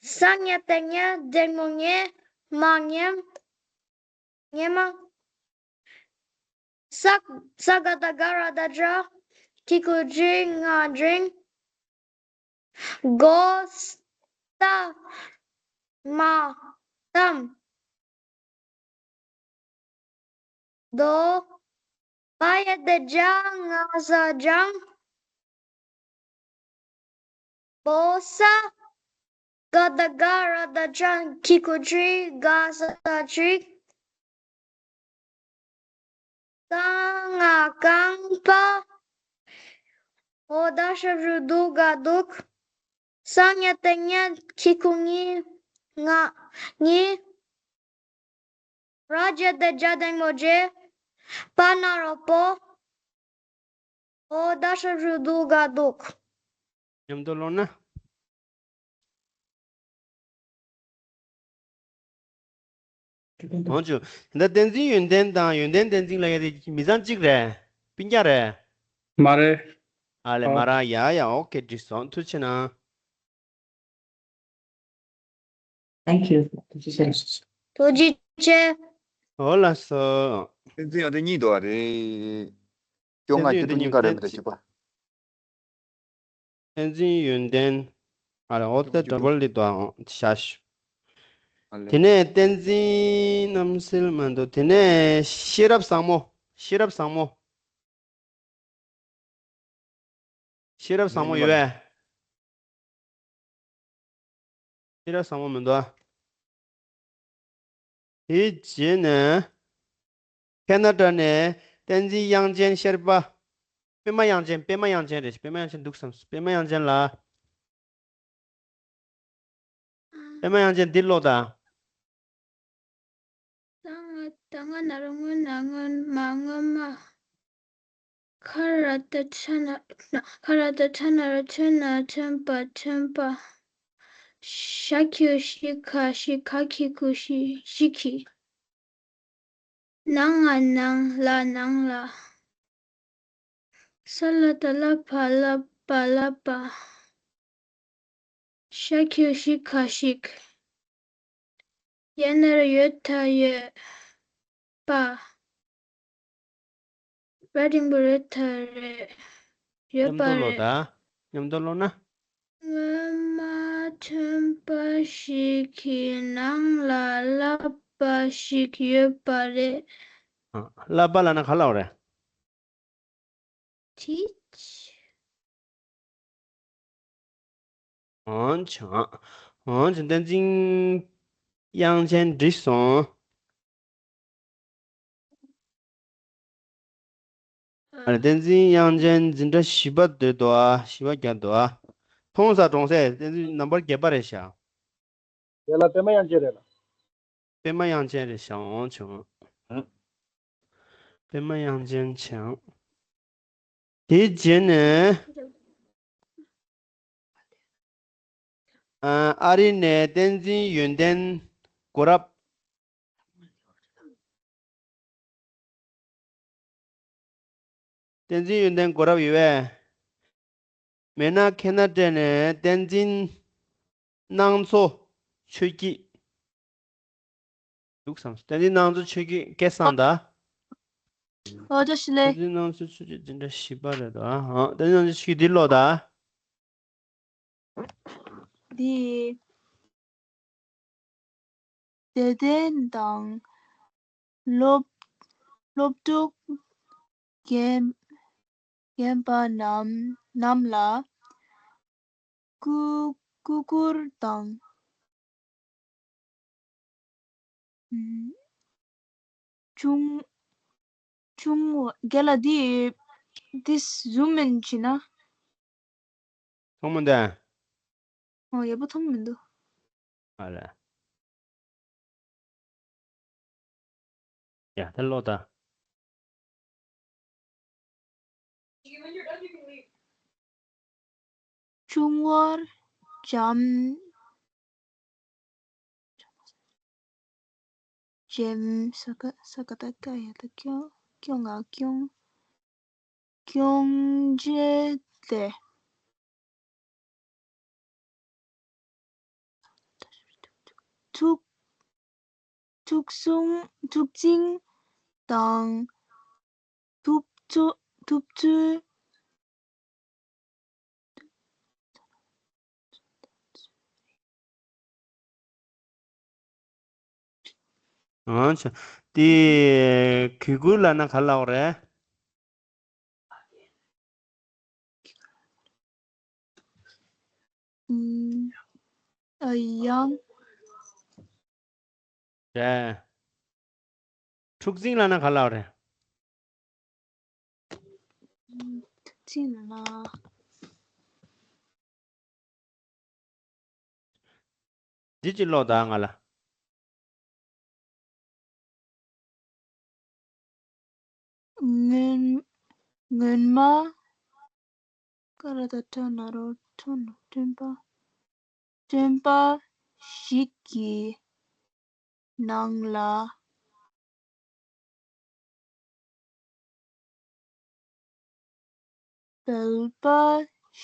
ས་ཉ་བདེ་ཉ་བདེ་མོ་ཉེ། མ་ཉམ། ཉེ་མ། ས་ས་ག་ད་ག་ར་ད་ཆ། ཁྱི་གུ་ཁྱི་ང་འབྲིང་། གོ་ས་མ་དམ། དོ། བ་ཡ་བདེ་བྱ་ང་ས་འཇང་། བོ་ས། ག་ད་ག་ར་ད་ཆ་ཁྱི་གུ་ཁྱི་ག་ས་ད་ཁྱི། རྐང་ང་རྐང་པ། འོ་ད་ཞབས་ཞུ་དུ་ག་འདུག་ས་ཉ་བདེ་ཉ་ཁྱི་གུ་ཉི། ང་ཉི། ར་བྱ་བདེ་བྱ་བདེ་མོ་བྱེ། པ་ན་རོ་པོ། འོ་ད་ཞབས་ཞུ་དུ་ག་འདུག་མཉམ་དུ་ཀློག་ན། འོང་བྱུང་། ད་བསྟན་འཛིན་ཡོན་ཏན་དང་ཡོན་ཏན་བསྟན་འཛིན་ལ་ཡ་དེ་མི་ཚང་གཅིག་རེད། སྤུན་ཀྱག་རེད། མ་རེད། ཨ་ལེ་ཨ། མ་ར་ཡ་ཡ་ཨོ་ཁེ་འགྲིག་སོང་ཐུགས་རྗེ་ཆེ་གནང་། Thank you. ཐུགས་རྗེ་ཆེ། ཐུགས་རྗེ་ཆེ། འོ་ལགས་སོ། བསྟན་འཛིན་ཡོན་ཏན་གཉིས་འདུག་པ་རེད། བཅོ་ལྔ་བཅུ་དྲུག་གཉིས་ཀ་རེད་མི་འདུག་བཞི་པ། བསྟན་འཛིན་ཡོན་ཏན། ཨ་རེ་ཨོ་ཏེ་ཌོ་བལ་ལི་དུ་ཨང་ཤ་ཤ། ཨ་ལེ། དེ་ནས་བསྟན་འཛིན་རྣམ་སེལ་མ་འདུག་དེ་ནས་ཤེས་རབ་བཟང་མོ། ཤེས་རབ་བཟང་མོ། ཤེས་རབ་བཟང་མོ་ཡོད་པས། ཤེས་རབ་བཟང་མོ་མི་འདུག་ཨ། དེའི་རྗེས་ནས། ཁེ་ན་ཌ་ནས་བསྟན་འཛིན་དབྱངས་ཅན་ཤེས་རབ། པདྨ་དབྱངས་ཅན་པདྨ་དབྱངས་ཅན་རེད། པདྨ་དབྱངས་ཅན་འདུག་བསམ་སོང་། པདྨ་དབྱངས་ཅན་ལགས། པདྨ་དབྱངས་ཅན་འདིར་ཀློག་དང་། ད་ང་ད་ང་ན་རོ་སྔོན་ན་སྔོན་མ་སྔོན་མ། ཁ་ར་ད་ཆ་ན་ཁ་ར་ད་ཆ་ན་རོ་ཆོན་ན་ཆོན་པ་ཆོན་པ། ཞ་ཁྱི་ཤི་ཁ་ཤི་ཁ་ཁྱི་གུ་ཤི་ཤི་ཁྱི། ནང་ང་ནང་ལ་ནང་ལ། ས་ལ་ད་ལ་ཕ་ལ་པ་ལ་པ། ཤ་ཁྱི་ཤི་ཁ་ཤིག་ཡ་ན་རོ་ཡོད་ད་ཡོད་པ། ར་འགྲེང་བུ་རེད་ད་རེད། ཡོད་པ་མཉམ་དུ་ཀློག་རེད། ད། མཉམ་དུ་ཀློག་ན། སྔོན་མ་ཁྲོན་པ་ཞིག་གི་ནང་ལ་ཀླད་པ་ཞིག་ཡོད་པ་རེད། ཨ། ཀླད་པ་ལབ་ན་ག་ལབ་རེད། ཁྲིད། འོན་ཀྱང་། འོན་ཀྱང་བསྟན་འཛིན་དབྱངས་ཅན་འགྲིག་སོང་། ཨ། བསྟན་འཛིན་དབྱངས་ཅན་འཛིན་གྲྭ་བཞི་པ་འདོད་དོ་ཨ། བཞི་པ་རྒྱབ་འདུག་ཨ། མཐོང་ས་གྲོང་གསེབ་བསྟན་འཛིན་ནམ་བར་བརྒྱད་པ་རེད་ཤག་དེ་ལ་པདྨ་དབྱངས་ཅན་རེད་ལ། པདྨ་དབྱངས་ཅན་རེད་ཤག་འོང་བྱུང་། ཨ། པདྨ་དབྱངས་ཅན་བྱུང་། དེའི་རྗེས་ནས། ཨ། ཨ་རི་ནས་བསྟན་འཛིན་ཡོན་ཏན་གོ་རབ། བསྟན་འཛིན་ཡོན་ཏན་གོ་རབ་ཡོད་པས། མེད་ན་ཁེ་ན་ཌ་ནས་བསྟན་འཛིན་སྣང་ཚོ་ཆོས་སྐྱིད། འདུག་བསམ་སོང་། བསྟན་འཛིན་སྣང་ཚོ་ཆོས་སྐྱིད་སྐད་བཟང་ད། ཨོ་བཀྲ་ཤིས་བདེ་ལེགས། བསྟན་འཛིན་སྣང་ཚོ་ཆོས་སྐྱིད་འཛིན་གྲྭ་བཞི་པ་རེད་ད། ཨ། བསྟན་འཛིན་སྣང་ཚོ་ཆོས་སྐྱིད་འདིར་ཀློག་ད། འདི། དད་ལྡན་དང་སློབ་སློབ་ཕྲུག་རྒན་རྒན་པ་རྣམས་རྣམས་ལ་སྐུ་སྐུ་བཀུར་དང་། ཆུང་ཆུང་བ་རྒན་ལགས། འདི་འདི་ཟུམ་མིན་བྱས་ན། མཐོང་མི་འདུག་ཨོ། ཡག་པོ་མཐོང་མི་འདུག་ཨ་ལས། ཡ། ད་ཀློག་དང་། ཆུང་བར་བྱམས། བྱམས། ས་ཀ་ས་ཀ་བཏགས་སྐྱ་ཡ་བཏགས་སྐྱོ། སྐྱོ་ང་སྐྱོང་། སྐྱོང་བྱེད་དེ། ཐུགས་ཐུགས་གསུང་ཐུགས་བརྩེ་དང་ཐུབ་ཚོད་ཐུབ་ཚོད། ཨང་། དེ་གུས་བཀུར་ལབ་ན་ག་ལབ་རེད། ཨུམ། ཨ། ཡང་། རེད། ཐུགས་བརྩེ་ལབ་ན་ག་ལབ་རེད། ཐུགས་བརྩེ་ལབ་ན། འདི་གཅིག་ཀློག་དང་ང་ལ། སྔོན་སྔོན་མ། ཀ་ར་བཏགས་ཀྲ་ན་རོ་ཀྲོ་ན་སྤྲིན་པ། སྤྲིན་པ་ཞིག་གི་ནང་ལ། བལ་པ་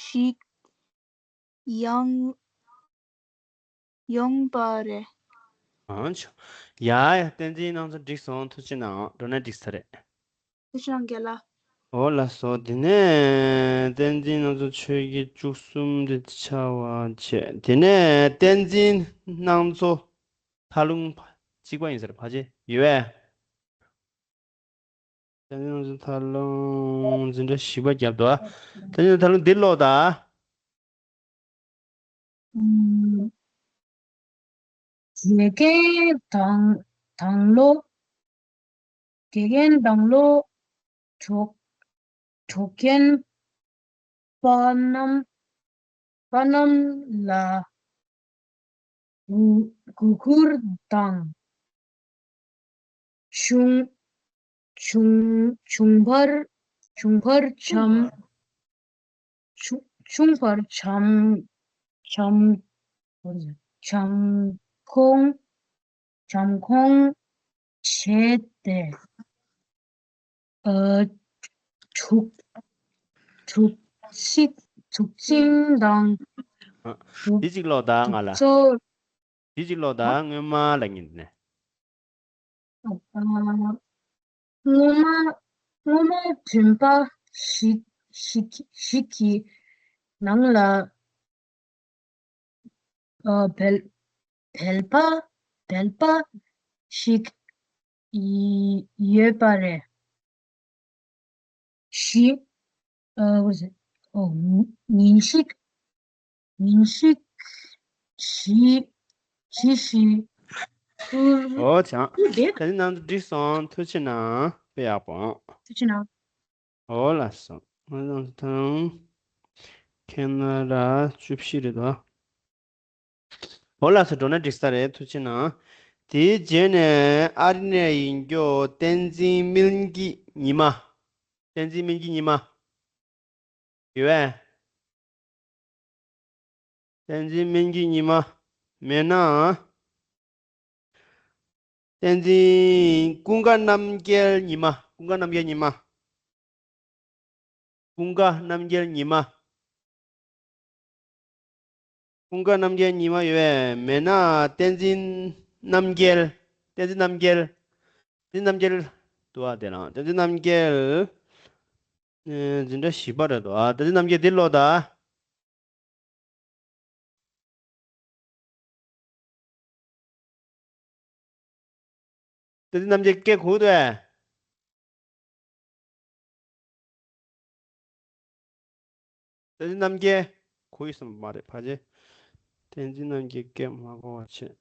ཞིག་ཡོང་ཡོང་པ་རེད། ཨང་། ཆོ། ཡ་ཡ། བསྟན་འཛིན་སྣང་ཚོགས་འགྲིག་སོང་། ཐུགས་རྗེ་གནང་། འགྲོ་ན་འགྲིག་ས་རེད། ཐུགས་རྗེ་གནང་རྒན་ལགས། འོ་ལགས་སོ། དེ་ནས་བསྟན་འཛིན་སྣང་ཚོགས་ཆོས་ཀྱི་བཅུ་གསུམ་དེ་ཆ་བ་བྱས། དེ་ནས་བསྟན་འཛིན་སྣང་ཚོགས་མཐའ་ལུང་གཅིག་པ་ཡིན་ས་རེད། ཕལ་ཆེར་ཡོད་པས། བསྟན་འཛིན་སྣང་ཚོགས་མཐའ་ལུང་འཛིན་གྲྭ་བཞི་པ་བརྒྱབ་འདུག་བསྟན་འཛིན་མཐའ་ལུང་འདི་ཀློག་དང་། ཨུམ། དགེ་རྒན་དང་དང་ལོ། དགེ་རྒན་དང་ལོ། གྲོགས་གྲོགས་རྒན་པ་རྣམས་པ་རྣམས་ལ་གུས་གུས་བཀུར་དང་། ཆུང་ཆུང་ཆུང་བར་ཆུང་བར་བྱམས། ཆུང་ཆུང་བར་བྱམས་བྱམས་བྱམས་སྐྱོང་བྱམས་སྐྱོང་བྱས་ཏེ། ཨ། ཐུགས་ཐུགས་གཅིག་ཐུགས་གཅིག་དང་། ཨ། འདི་གཅིག་ཀློག་དང་ང་ལ། ཐུགས་འདི་གཅིག་ཀློག་དང་། སྔོན་མ་ལབ་མཁན་དེ་ནས། ཨ། སྔོན་མ་སྔོན་མ་དྲན་པ་ཞིག་ཞིག་ཞིག་གི་ནང་ལ། ཨ། བལ་བལ་པ་བལ་པ་ཞིག་ཡོད་པ་རེད། ཞི། ཨ། what is it? ཨོ། ཉིན་ཞིག་ཉིན་ཞིག་ཞི་ཞི་ཞི། ཨོ་ཅང་། ད་ནི་ནང་དུ་འགྲིག་སོང་། ཐུགས་རྗེ་གནང་། དཔེ་ཡག་པོ། ཐུགས་རྗེ་གནང་། འོ་ལགས་སོ། ང་རང་ཚོ་ཐང་ཁེ་ན་ར་བཅུ་བཞི་རེད་དོ། འོ་ལགས་སོ། འགྲོ་ན་འགྲིག་ས་རེད། ཐུགས་རྗེ་གནང་། དེའི་རྗེས་ནས་ཨ་རི་ནས་ཡིན་རྒྱུ་བསྟན་འཛིན་སྨན་གྱི་ཉི་མ། བསྟན་འཛིན་སྨན་གྱི་ཉི་མ། ཡོད་པས། བསྟན་འཛིན་སྨན་གྱི་ཉི་མ་མེད་ན། བསྟན་འཛིན་ཀུན་དགའ་རྣམ་རྒྱལ་ཉི་མ། ཀུན་དགའ་རྣམ་རྒྱལ་ཉི་མ། ཀུན་དགའ་རྣམ་རྒྱལ་ཉི་མ། ཀུན་དགའ་རྣམ་རྒྱལ་ཉི་མ་ཡོད་པས། མེད་ན་བསྟན་འཛིན་རྣམ་རྒྱལ། བསྟན་འཛིན་རྣམ་རྒྱལ། བསྟན་འཛིན་རྣམ་རྒྱལ་འདུག་ཨ། དེ་རང་བསྟན་འཛིན་རྣམ་རྒྱལ། ཨེ། འཛིན་གྲྭ་བཞི་པ་རེད་དོ། ཨ། བསྟན་འཛིན་རྣམ་རྒྱལ་འདི་ཀློག་དང་། བསྟན་འཛིན་རྣམ་རྒྱལ་སྐད་གོ་གི་འདུག་གས། བསྟན་འཛིན་རྣམ་རྒྱལ་གོ་ཡི་བསམ་པ་མ་རེད་ཕལ་ཆེར། བསྟན་འཛིན་རྣམ་རྒྱལ་སྐད་མ་གོ་བ་བྱས།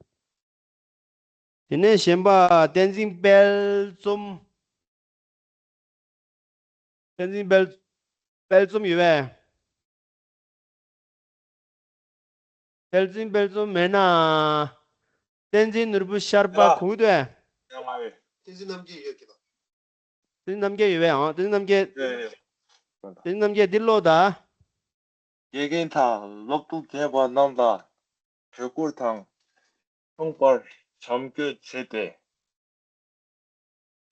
དེ་ནས་གཞན་པ་བསྟན་འཛིན་དཔལ་འཛོམས། བསྟན་འཛིན་དཔལ། དཔལ་འཛོམས་ཡོད་པས། བསྟན་འཛིན་དཔལ་འཛོམས་མེད་ན། བསྟན་འཛིན་ནོར་བུ་ཤར་པ་ཡ། གོ་གི་འདུག་གས། ཡ་ང་ཡོད། བསྟན་འཛིན་རྣམ་རྒྱལ་ཡོད་ཀྱི་ལ། བསྟན་འཛིན་རྣམ་རྒྱལ་ཡོད་པས་ཨང་བསྟན་འཛིན་རྣམ་རྒྱལ། ཡ་ཡ། བསྟན་འཛིན་རྣམ་རྒྱལ་འདི་ཀློག་ད། དགེ་རྒན་དང་སློབ་ཕྲུག་རྒན་པ་རྣམས་ལ་གུས་བཀུར་དང་མཐུན་པར་བྱམས་སྐྱོང་བྱས་ཏེ།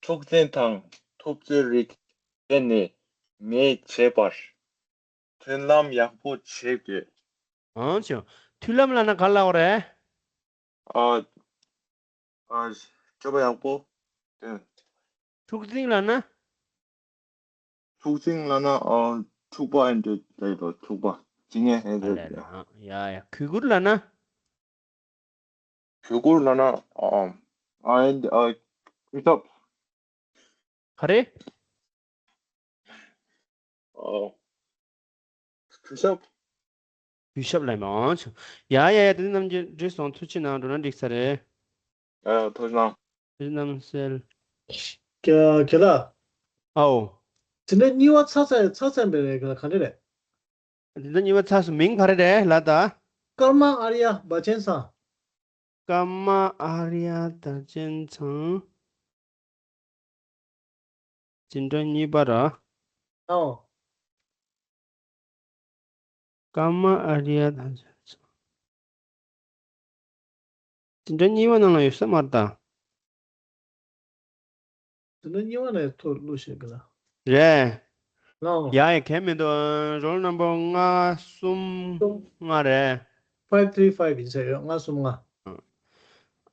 འཁྲུག་འཛིང་དང་འཐབ་རྩོད་རིགས་སྤེལ་ནས་མེད་བྱེད་པར་མཐུན་ལམ་ཡག་པོ་བྱེད་དགོས། ཨང་ཆོ། མཐུན་ལམ་ལབ་ན་ག་ལབ་དགོས་རེད། ཨ། ཨ། སྤྱོད་པ་ཡག་པོ། ཨེ། འཁྲུག་འཛིང་ལབ་ན། འཁྲུག་འཛིང་ལབ་ན་ཨ། འཁྲུག་པ་ཨེ་འདྲ་རེད་དོ། འཁྲུག་པ་འཛིང་ཡས་ཨེ་འདྲ་རེད། ཡ་ཡ། གུས་བཀུར་ལབ་ན། གུས་བཀུར་ལབ་ན་ཨ། ཨ་ཨེ་འདྲ་ཨ། གུས་ཞབས། ག་རེ། ཨ། གུས་ཞབས། གུས་ཞབས་ལབ་མ་འོང་། ཡ་ཡ་ཡ། དེ་རྣམས་ཀྱི་འགྲིག་སོང་། ཐུགས་ཆེ་གནང་། འགྲོ་ན་འགྲིག་ས་རེད། ཨ། ཐུགས་རྗེ་གནང་། དེ་རྣམས་སེལ། ཁྱེད་ལ། ཨའོ། དེ་འདྲ་གཉིས་པ་ཚར་ཚར་ཚར་ཚར་པ་རེད་ག་ལ། ག་འདྲ་རེད། དེ་འདྲ་གཉིས་པ་ཚར་སོང་། མིང་ག་རེ་རེད་ལབ་ད། ཀརྨ་ཨཱརྱ་བ་ཅན་ཚང་། ཀརྨ་ཨཱརྱ་བ་ཅན་ཚང་། འཛིན་གྲྭ་གཉིས་པ་ར། ཨའོ། ཀརྨ་ཨཱརྱ་བ་ཅན་ཚང་། འཛིན་གྲྭ་གཉིས་པ་ནང་ལ་ཡོད་ས་མ་རེད་ད། འཛིན་གྲྭ་གཉིས་པ་ནས་ཐོ་བླུགས་ཤེས་གི་ལ། རེད། ལའོ། ཡ་ཡ། གལ་མི་འདུག roll number ལྔ་གསུམ་ལྔ་རེད། five three five ཡིན་ས་ཡོད། ལྔ་གསུམ་ལྔ།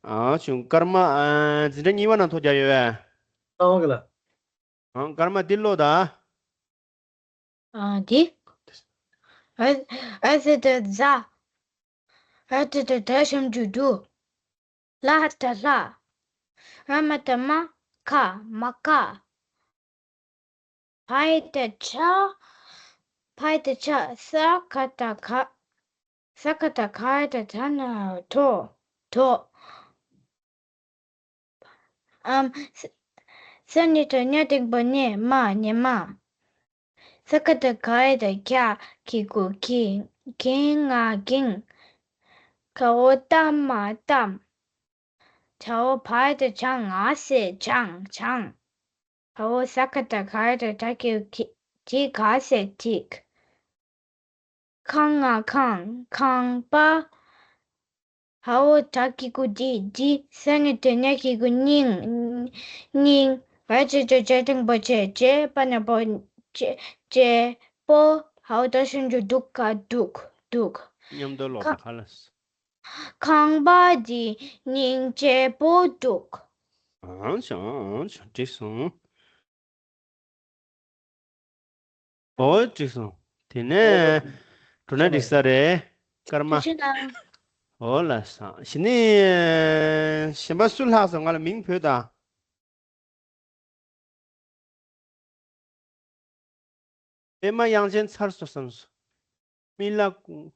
ཨ་བྱུང་། ཀརྨ་ཨ། འཛིན་གྲྭ་གཉིས་པ་ནང་ཐོ་རྒྱག་ཡོད་པས། ལའོ་གི་ལ། ཨང་། ཀརྨ་འདི་ཀློག་ད། ཨ་འདི། ཨ་ཨ་ཟེ་ད་ཟ། ཨ་ཏི་ཏི་ད་ཞབས་ཀྱུ་དུ། ལ་ཧ་ད་ལྷ། ར་མ་ད་རྨ། ཁ་མ་ཀ། བ་ཡ་ད་བྱ། བ་ཡ་ད་བྱ། ས་ཀ་ད་ག་ས་ཀ་ད་ག་ཡ་ད་གྲ་ན་གྲོ། གྲོ། ཨམ། ས་ས་ཉ་ད་ཉ་འགྲེང་བུ་སྙ། སྙ་མ། སྙ་མ། ས་ཀ་ད་ག་ཡ་ད་གྱ། གི་གུ་གྱི། གི་ང་གྱིང་། ག་འོ་ད་མ་གདམ། ག་འོ་བ་ཡ་ད་བྱ། ང་ཟེར་བྱང་། བྱང་། ག་འོ་ས་ཀ་ད་ག་ཡ་ད་གྲ། གི་གུ་གྱི། གི་ག་ཟེར་གྱིག་ཁ་ང་ཁང་། ཁང་པ། ཧ་འོ་ད་གི་གུ་དི། དི། ས་ཉ་ད་ཉ་གི་གུ་སྙིང་། སྙིང་། བ་ཡ་ཅ་ཇ་འགྲེང་བུ་བྱེ། བྱེ། པ་ན་པོ། བྱེ། བྱེ་པོ། ཧ་འོ་ད་ཞབས་ཀྱུ་དུ། ག་འདུག་འདུག་མཉམ་དུ་ཀློག་ཁ་པ་ཁ་ལ། ཁང་པ་འདི་སྙིང་རྗེ་པོ་འདུག་ཨང་ཆང་ཨང་ཆང་། འགྲིག་སོང་། ཨོ་འགྲིག་སོང་། དེ་ནས་འགྲོ་ན་འགྲིག་ས་རེད། ཀརྨ། ཐུགས་རྗེ་གནང་། ཨོ་ལགས་སོ། གཞི་ནས་གཞན་པ་སུ་ལྷག་སོང་། ང་ལ་མིང་བོས་དང་། པད་མ་དབྱངས་ཅན་ཚར་སོང་བསམ་སོང་། མི་ལ་ཀུ།